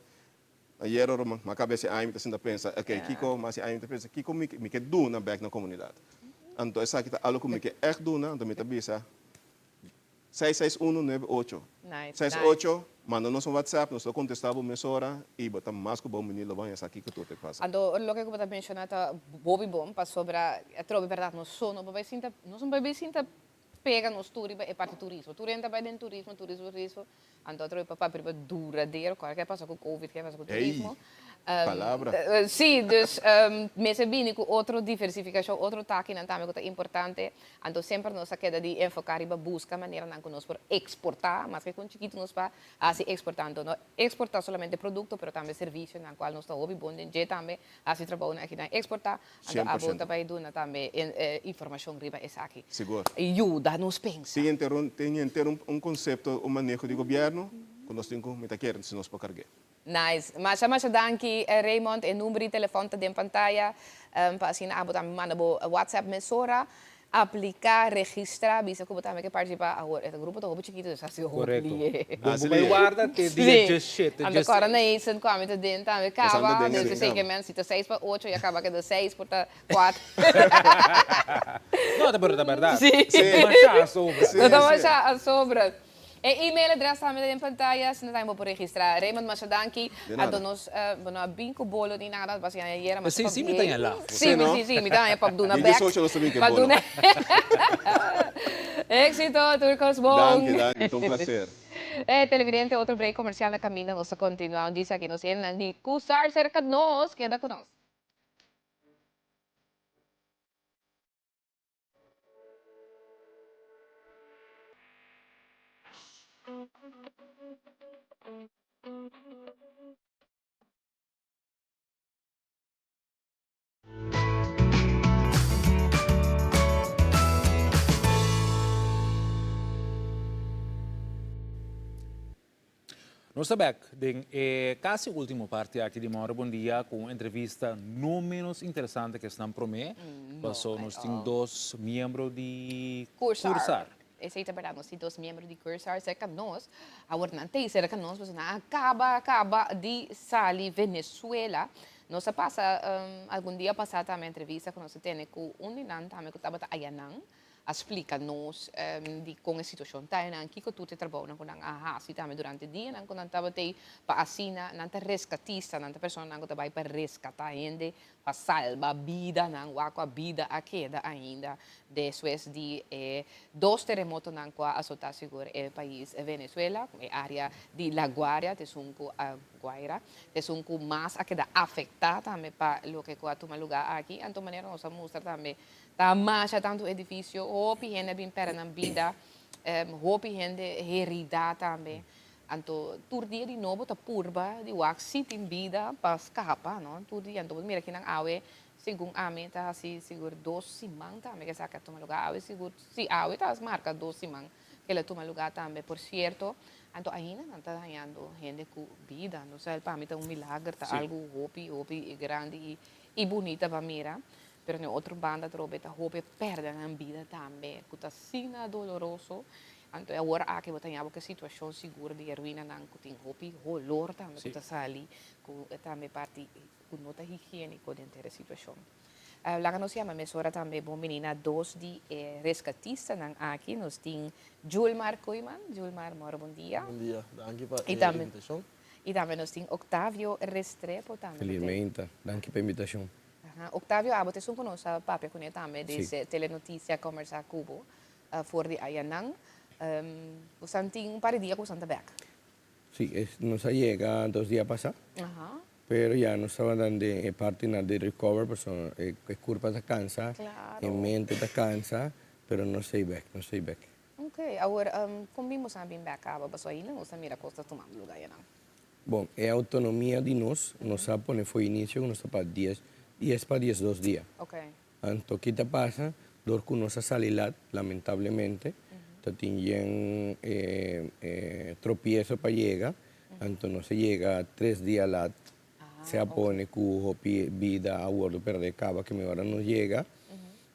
Ayer ora mi a caba ese aña mi ta sinta pensa, ok, kico mas e aña mi ta pensa kico mi mi ke duna bek na comunidad. Anto esaki ta algo cu mi ke echt duna, anto mi ta bisa seis seis uno nuebe ocho seis ocho, manda nos un whatsapp, nos lo contesta bo mesora y bo ta mas cu bon bini lo ban esaki kico tur ta pasa. Anto loke cu bo ta menciona ta hopi bon pasobra atrobe berdad nos so no por bay sinta, nos no por bay sinta pega nos tur riba e parti turismo. Tur hende ta bay den turismo, turismo, turismo. Anto otro riba papia riba duradero. Kòrda ke a pasa ku covid, ke a pasa ku turismo. Ey, palabra. Sí, dus mester bini ku otro diversifikashon, otro takinan tambe ku ta importante. Anto semper nos a keda di enfoká riba buska maneranan ku nos por eksportá, maske kon chikitu nos pa hasi eksportá. Anto no eksportá solamente produkto, pero tambe servisionan, kual nos ta hopi bon den dje tambe, hasi trabounan akinan eksportá. Anto abo ta bai duna tambe informacion riba esaki. Sigur. Yuda nos pensa. Tin henter un, tin henter un, un concepto, un maneho di gobierno cu nos tin cu, mi ta kere si nos por cargu'e. Nice. Masha masha danki Raymond. E number di telefon ta den pantaya pa asina abo tambe manda bo WhatsApp mesora. Aplica, registra, bisa cu bo tambe ke participa. Awor e grupo ta hopi chikito dus hasi hopi Correcto. lihe. Bo bo bay warda te dia djeshete, Anto djes kòrda na Eisen ku ami ta den tambe Esnan kaba, ta den dus den esei ke kaba. men si ta seis pa ocho ya kaba keda seis por ta kuater. No, ta pero ta berdad. Sí. Sí. Masha a sobra. Sí, No ta sí. masha a sobra. E email adres tambe ta den pantaya, asina tambe bo por registra. Raymond, masha danki. De nada. Anto nos, bo no a bin ku bolo ni nada, pasobra ayera masha Sí, sí, mi ta pabien. ña laf. Sí, Sí, no? sí, sí, mi ta haña pa duna Di bek. diesocho nos ta bin ku e Pa bolo. duna. Éxito, tur kos bon. Danki, danki, ta un placer. Eh, televidente, otro break comercial na caminda, nos ta continua. Un djis aki nos hendenan di Cusar cerca nos, keda ku nos. Nos ta bek den e casi ultimo parti aki di Mauro Bon Dia cu un entrevista no menos interesante cu esnan prome, paso nos tin dos miembro di Cursar. Esey ta berdad, nos tin dos miembro di Cursar cerca nos. Awor nan ta cerca nos pasobra nan a caba caba di sali Venezuela. Nos a pasa algun dia pasa tambe entrevista cu nos a tene cu un di nan tambe cu tabata ayanan. a splika nos di kon e situashon ta einan, kiko tur e trabounan ku nan a hasi tambe durante dianan ku nan tabata ei, pa asina nan ta reskatista, nan ta personanan ku ta bai pa reskatá hende, pa salba bidanan, wak kua bida a keda ainda despues di e dos teremotonan ku a asotá sigur e pais Venezuela, e área di La Guaria ta esun ku a Guaira, ta esun ku mas a keda afektá tambe pa loke ku a tuma lugá aki, anto manera nos a mustra tambe Ta masha tantu edifisio, hopi hende a bin pèrdè nan bida, hopi hende heridá tambe. Anto tur dia di nobo ta purba di wak si tin bida pa skapa, no? Tur dia. Anto bo ta mira kinan awe, segun ami ta hasi sigur dos siman tambe ke esaki a tuma lugá. Awe sigur, si awe ta marka dos siman ke el a tuma lugá tambe. Por sierto, anto ainda nan ta hañando hende ku bida. No sa, pa mi ta un milager, ta algu hopi, hopi grandi i bunita pa mira. Pero na e otro banda atrobe ta hopi pèrdè nan bida tambe, ku ta asina doloroso. Anto e awor aki bo ta haña bo ku e situashon sigur di e ruinanan ku tin hopi holor tambe ku ta sali, ku tambe parti ku no ta higiéniko denter e situashon. Laga nos yama mesora tambe bon bini na dos di e rescatistanan aki. Nos tin Julmar Koeiman. Julmar, moro bon dia. Bon dia, danki pa e invitacion. Y tambe nos tin Octavio Restrepo tambe. Feliz meinta, danki pa e invitacion. Octavio, abo ta esun cu nos a papia cune tambe desde Telenoticia Commersa Cubo for di ayanan. Bosan tin un par di dia cu bosan ta bek. Sí, nos a yega dos dia pasá, pero ya nos tabata den e partinan di recover pasobra e curpa ta cansa, e mente ta cansa, pero nos ta bek, nos ta bek. Ok, awor con bin boso a bin bek caba pasobra ainda nos ta mira cos ta tumando lugar ayanan? Bon, e autonomia di nos, nos a pone for inicio cu nos ta pa dies, dies pa diesdos dia. Anto ki ta pasa? Dor ku nos a sali lat, lamentablemente, ta tin yen tropieso pa yega, anto nos a yega tres dia lat. Se a pone ku hopi bida a wordo perde kaba ke mi ora nos yega.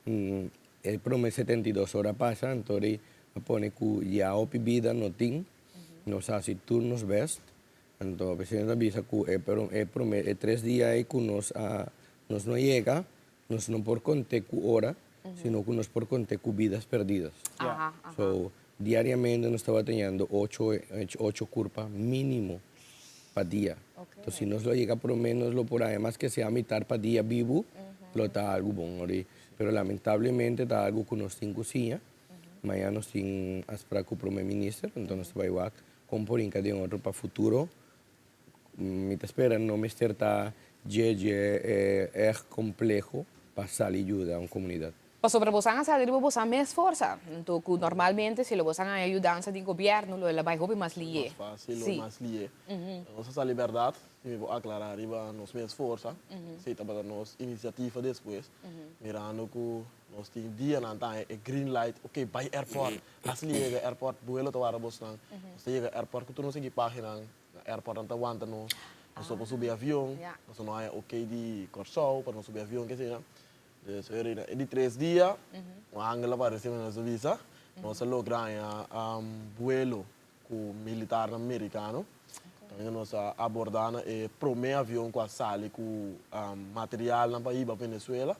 E prome 72 ora pasa, anto di a pone ku ya hopi bida no tin, nos a hasi tur nos best. Anto presidente a bisa ku e prome e tres dia ei ku nos a nos no yega, Nos no por conté cu ora, sino cu nos por conté cu vidas perdidas. So, diariamente nos tabata teniendo ocho, ocho curpa minimo pa dia. Entonces, si nos lo yega por lo menos lo por haya mas que sea mitar pa dia bibu, lo ta algo bon. Ori, pero lamentablemente ta algo cu nos tin cu siña. Mañana nos tin afspraak cu Prome Minister, entonces nos ta bay wak con por hinca den otro pa futuro. Mi ta spera no mester ta dje dje erg compleho pa sali yuda un comunidad. Pasobra bosan a sali riba bosan mes forsa, anto cu normalmente si lo bosan haña yudansa di gobierno lo el a bay hopi mas lié. Mas facil lo mas lié. Nos a sali berdad, si mi por aclara riba nos mes forsa, esey tabata nos iniciativa despues, mirando cu nos tin dianan ta haña e green light, ok bay airport, haci lié yega airport, buelo ta warda bosnan, nos ta yega airport cu tur nos equipahenan. Na airport nan ta wanta nos, nos no por subi avion, nos no haña ok di Kòrsou pa nos subi avion kesina. Dus e reina e di tres dia un angel a parese na nos a bisa, nos a logra haña buelo ku militarnan merikano. Kaminda nos a aborda na e promé avion ku a sali ku materialnan pa hiba Venezuela.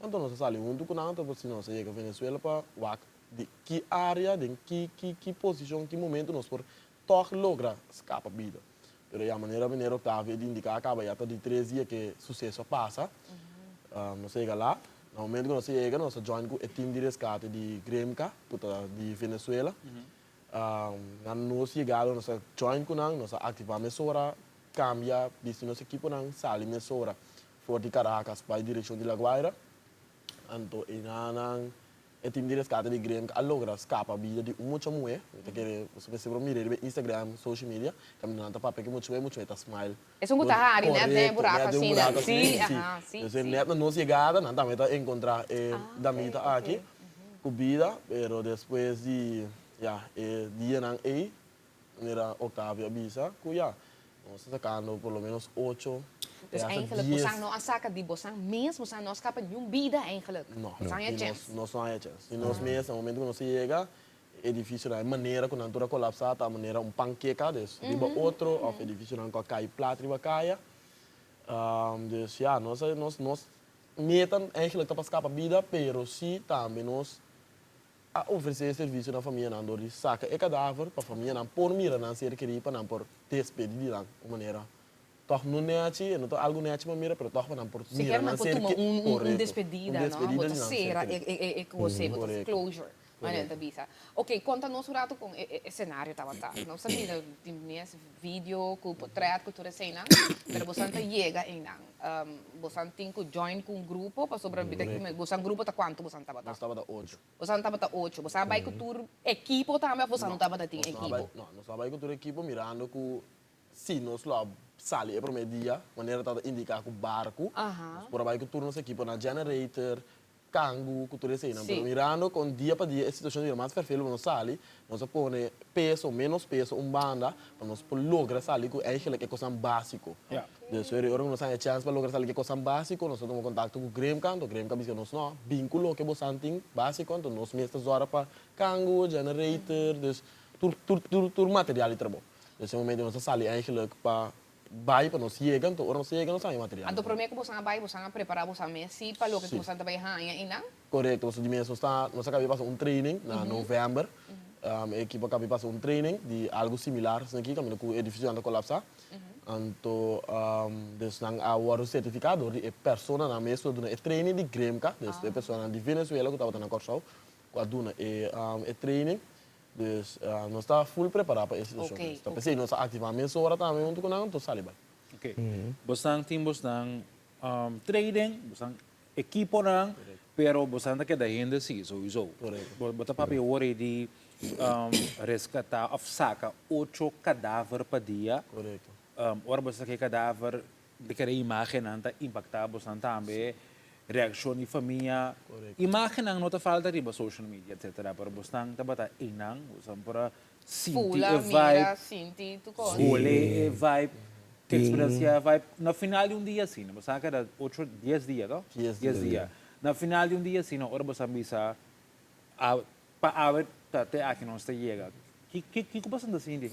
Anto nos a sali huntu ku nan, anto por si nos a yega Venezuela pa wak di ki área, den ki ki ki posishon, ki momento nos por Tòg logra skapa bida. Pero ya manera meneer Octavio a indiká a kaba ya ta di tres dia ke suseso a pasa. Nos a yega la. Na momento ku nos a yega nos a join ku e team di reskate di Gremca ku ta di Venezuela. Na nos yegada nos a join ku nan, nos a aktivá mesora, kambia, bisti nos ekiponan, sali mesora for di Caracas bai direkshon di La Guaira. Anto enanan E team di rescate di Gremk a logra scapa bida di un mucha muhe. Mi ta kere boso mester por mira riba Instagram, social media, caminda nan ta papia cu mucha muhe, mucha muhe ta smile. Esun cu ta hari net den e buraco Correcto, net den un buraco asina, si. Entonces net na nos yegada nan tambe ta encontra e damita aki cu bida, pero despues di ya e dianan ey Manera Octavio a bisa cu ya, nos ta sacando por lo menos ocho te Dus hasta eigenlijk, dies. bosan no a saca di bosan mes, bosan no a scapa niun bida eigenlijk. No, Bosan di a nos, chens. nos no haya chens. Di nos mes, na momento cu nos a yega, e edificionan, e manera cu nan tur a colapsa ta manera un panqueca, dus riba otro, of edificionan cu a cay plat riba caya. Dus ya, nos a, nos, nos meta eigenlijk ta pa scapa bida, pero si tambe nos A ofresé e servisio na famianan dor di saka e kadaver pa famianan por mira nan ser kerí pa nan por despedí di nan un manera tòg no nèchi, e no ta algu nèchi pa mira pero tòg pa nan por mira Sikiera nan nan por ser tuma ke un un korekto, un despedida, no? Bo despedida ta di nan ser sera kerí. e e e kos ei, bo ta Korekto, closure, manera nan korekto. ta bisa. Oké, konta nos un ratu kon e e esenario tabata. Nos a mira di mes video ku potrèt ku tur eseinan, pero bosan ta yega einan. Bosan tin ku join ku un grupo pasobra bosan grupo ta kuantu bosan tabata? Nos tabata ocho. Bosan tabata ocho. Bosan a bai ku tur ekipo tambe of bosan no tabata tin ekipo? No, nos no a bai ku tur ekipo mirando ku si nos lo a sali e prome dia manera tabata indiká ku barku nos por a bai ku tur nos ekiponan, generator, Kangu ku tur eseinan. Pero mirando kon dia pa dia e situashon ta bira mas ferfelu pa nos sali, nos a pone peso, menos peso un banda pa nos por logra sali ku eigenlijk e kosnan básiko. Dus ora ku nos haña e chèns pa logra sali ku e kosnan básiko, nos a tuma kontakto ku Gremka, anto Gremka a bisa nos, no, bin ku loke bosan tin básiko, anto nos mes ta zòrg pa kangu, generator, dus tur tur tur tur material di trabou. Dus e momento nos a sali eigenlijk pa. bai pa nos yega, anto ora nos yega nos haña material. Anto promé ku bosan a bai bosan a prepará bosan mes sí pa loke ku bosan ta bai haña einan? Korekto, pasobra di mes nos ta nos a kabi pasa un training na novèmber, e ekipo a kabi pasa un training di algu similar asina aki kaminda ku edifisionan ta kolapsá, anto dus nan a wòrdu sertifiká dor di e personanan mes ku a duna e training di Gremca, dus e personanan di Venezuela ku tabata na Kòrsou ku a duna e training. Dus nos ta full prepará pa e situashon. Ta p'esei nos a aktivá mesora tambe huntu ku nan, anto sali bai. Oké. Bosnan tin bosnan training, bosnan ekiponan, pero bosnan ta keda hende sí, souiso. Bo ta papia awor ei di reskatá òf saka ocho kadaver pa dia. Ora bo saka e kadaver, di kere imágennan ta impaktá bosnan tambe, reakshon di famia. Imágennan no ta falta riba social media etcetera, pero bosnan tabata einan, bosnan por a sinti e vibe, hole e vibe, eksperensiá e vibe. Na final di un dia asina, bosnan a keda ocho, dies dia to? Dies dia. Na final di un dia asina, ora bosnan bisa pa awe ta te aki nos ta yega, kiko bosnan ta sinti?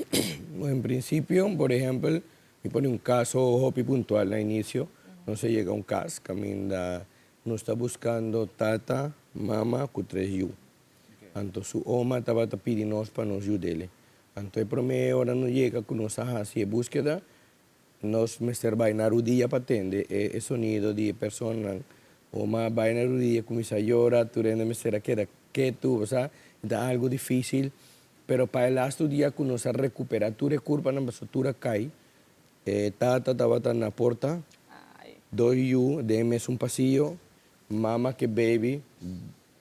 En prinsipio, por ehèmpel, Mi pone un caso hopi puntual na inicio, nos a yega un cas caminda nos ta buscando tata, mama cu tres yu. Anto su oma tabata pidi nos pa nos yudele. Anto e prome ora nos yega cu nos a haci e buskeda, nos mester bay na rudia pa tende e sonido di e personanan. Oma a bay na rudia cuminsa yora, tur hende mester a keda ketu, bo sa, e ta algo dificil. Pero pa e lastu dia ku nos a rekuperá tur e kurpanan pasobra tur a kai, e tata tabata na porta, dos yu den e mesun pasiyo, mama ku e beibi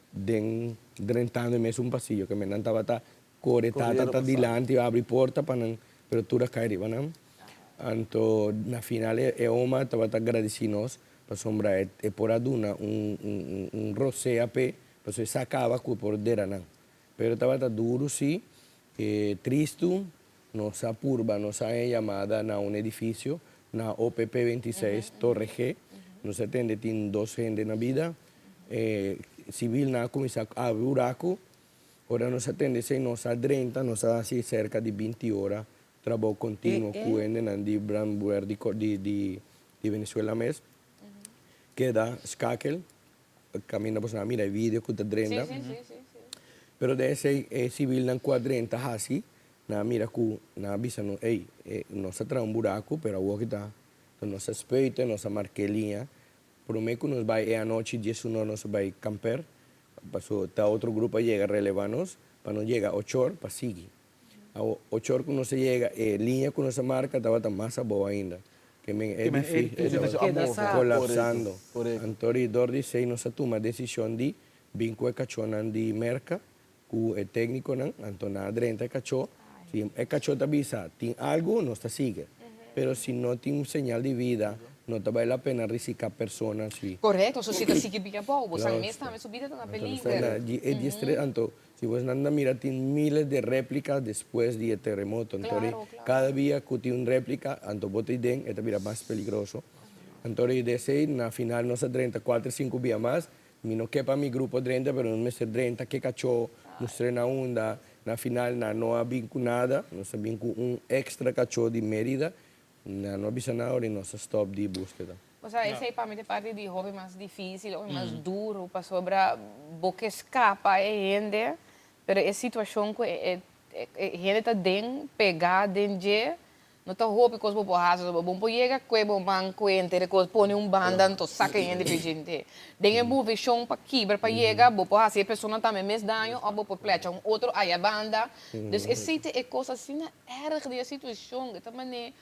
den drentando e mesun pasiyo. Keme nan tabata kore, tata ta dilanti abri porta pa nan, pero tur a kai riba nan. Anto na final e oma tabata gradisí nos pasobra e por a duna un rosea p'e, pasobra e sa kaba ku e por dera nan. Pero tabata duru si, e tristu, nos a purba, nos a haña yamada na un edifisio na OPP 26, Torre G. Nos a tende tin dos hende na bida. E sivilnan a kuminsá abri buraku. Ora nos a tende esei nos a drenta, nos a hasi serka di binti ora trabou kontinuo ku hendenan di brandweer di Venezuela mes. Keda skakel. Caminda boso a mira e video cu ta drenta. Pero den esey e civilnan cu a drenta haci, nan a mira cu nan a bisa nos, ey, nos a traha un buraco, pero awor ki ta, nos a spuiten, nos a marca e liña. Prome cu nos bay e anochi diesuno nos a bay camper, paso ta otro grupo a yega releva nos, pa nos yega ochor pa sigui. Awo ochor ku nos a yega e liña ku nos a marka tabata mas abou ainda. Ke men e edificio tabata kolapsando. Anto ri dor di esei nos a tuma desishon di bin ku e kachónan di Merka ku e téknikonan. Anto nan a drenta e kachó. Si e kachó ta bisa tin algu nos ta sigui. Pero si no tin señal di vida no ta bai la pena risiká persona si. Korekto, so si ta sigui bin abou bo san mes tambe su bida ta na peliger. E diestres anto Si bos nan ta mira tin miles de replica despues di e terremoto. Anto ri cada bia cu tin un replica anto bo ta den e ta bira mas peligroso. Anto ri de esey na final nos a drenta cuater cinco bia mas. Mi no ke pa mi grupo drenta pero nos mester drenta ke cacho mustre na unda. Na final nan no a bin cu nada. Nos a bin cu un extra cacho di Merida. Nan no a bisa nada ora nos a stop di buskeda. Osea, esei pa mi ta e parti di hopi mas difícil, hopi mas duru, pasobra bo ke skapa e hende, pero e situashon ku e hende ta den, pegá den dje, no ta hopi kos bo por hasi. Bo por yega kue bo man kue henter e kos, pone un banda, anto saka e hende p'e Den e moveshon pa kibra pa yega, bo por hasi e persona tambe mes daño òf bo por plecha un otro aya banda. Dus esei ta e kos asina erg di e situashon, e ta manera.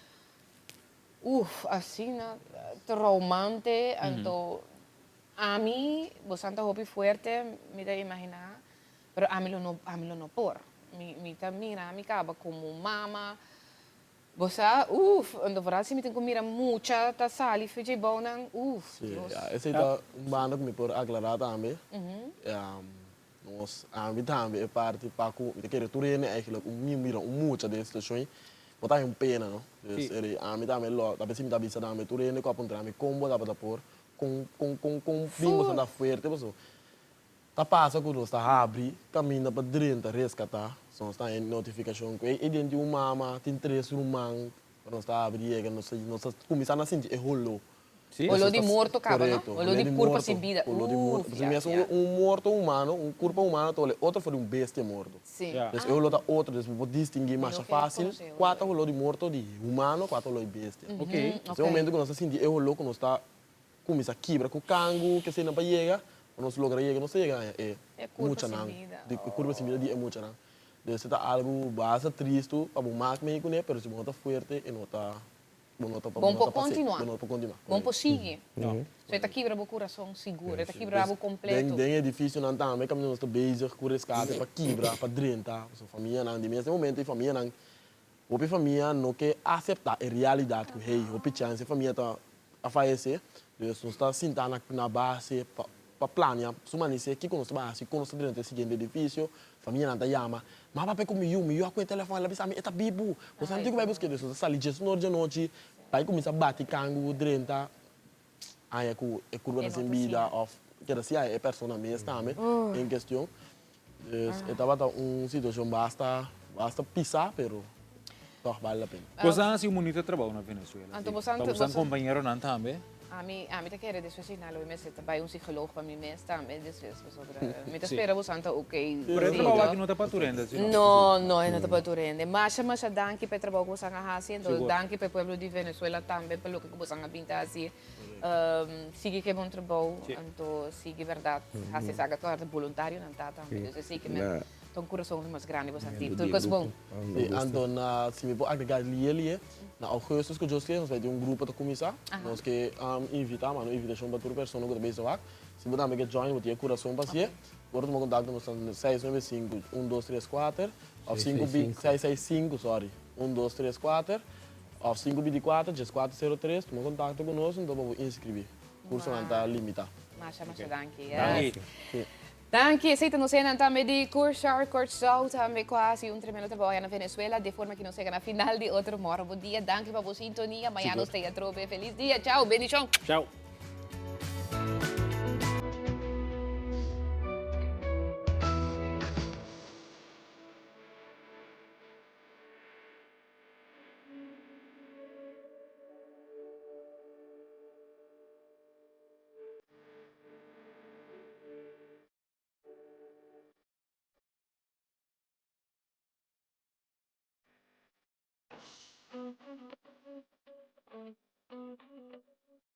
Uf, asina traumante, anto ami, bosan ta hopi fuerte, mi ta imaginá, pero ami lo no, ami lo no por. Mi, mi ta mira mi kaba komo mama, bo sa, uf, anto foral si mi tin ku mira mucha ta sali for dje bounan, uf, Sí, Dios. ya, esei ta un banda ku mi por aklará tambe. Nos, ami tambe e parti pa ku mi ta kere tur hende eigenlijk un mi mira un mucha den e situashon ei, bo ta haña un pena no. Dus eri ami tambe lo ta p'esei mi ta bisa tambe tur hende ku a puntra mi kon bo tabata por, kon kon kon kon bin boso ta fuerte paso ta pasa ku nos ta habri kaminda pa drenta reskatá, so nos ta haña notifikashon ku ei den tin un mama, tin tres ruman. Ora nos ta habri yega nos nos ta kuminsá na sinti e holó. Sí. Holó di morto kaba, no? Holó di kurpa sin bida. Holó di morto. Pasobra mi haci un morto humano, un kurpa humano ta hole otro for di un bestia morto. Sí. Dus e holó ta otro, dus bo por distinguí masha fácil kua ta holó di morto di humano, kua ta holó di bestia. Oké. Dus e momento ku nos ta sinti e holó ku nos ta kuminsá kibra ku kangu, keseinan pa yega, pa nos logra yega, nos ta yega haña e muchanan, e kurpa sin bida di e muchanan. Dus e ta algu basta tristu pa bo mak mei kuné, pero si bo no ta fuerte e no ta, bo no ta, Bo bo no por ta pas'é, kontinuá. bo no por kontinuá. Bo por sigui. So e ta kibra bo kurason sigur, e ta kibra bo kompleto. Den den edifisionan tambe kaminda nos ta bezig ku reskate pa kibra, pa drenta, pasobra famianan di mes e momento e famianan, hopi famia no ke aseptá e realidat ku hey, hopi chèns e famia ta a fayesé, dus nos ta sintá na na base pa pa plania su manisé kiko nos ta bai hasi, kon nos ta drenta e siguiente edifisio, famianan ta yama, m'a papia ku mi yu, mi yu a kohe telefòn, el a bisa mi e ta bibu, bo sa tin ku bai busk'é, dus nos ta sali djesnor djanochi bai kuminsá bati kangu drenta haña ku e kurpa ta sin bida òf keda si haña e persona mes tambe en kestion. Dus e tabata un situashon basta basta pisá pero tòg bale la pena. Bo sa hasi un bunito trabou na Venezuela Anto si. bo sa Pa bo san kompañeronan tambe. Ami ami ta kere despues di na lo mi mester ta bai un psicoloog pa mi mes tambe despues pasobra mi ta spera bo san ta ok. Pero e trabou aki no ta pa tur hende si no? No no e no ta pa tur hende. Masha masha danki pa e trabou ku bo san a hasi anto danki pa e pueblo di Venezuela tambe pa loke ku bo san a bin ta hasi. Sigui ke bon trabou, anto sigui bèrdat hasi esaki ato arte boluntarionan ta tambe. Dus esei ke men ta un kurason mas grandi bo santi. Tur kos bon. Si, anto na si mi por agregá lie lie, na augustus ku Dios ke nos bai tin un grupo ta kuminsá. Nos ke invitá, manda un invitashon pa tur persona ku ta bezig wak. Si bo tambe ke join, bo tin e kurason pa hasié, por tuma kontakto nos na 695 1234 òf 665, sorry, 1234. Òf 524 1403 tuma kontakto ku nos anto pa bo inskribí. Kursonan ta limitá. Masha masha danki. Yes. Danki. Esei ta nos hendenan tambe di Curshar Kòrsou tambe ku a hasi un tremendo trabou allá na Venezuela. Di e forma ki nos yega na final di otro Mòrò Bo Dia. Danki pa bo sintonia. Mañana nos ta ei atrobe. Felis dia. Chao. Bendishon. Chao.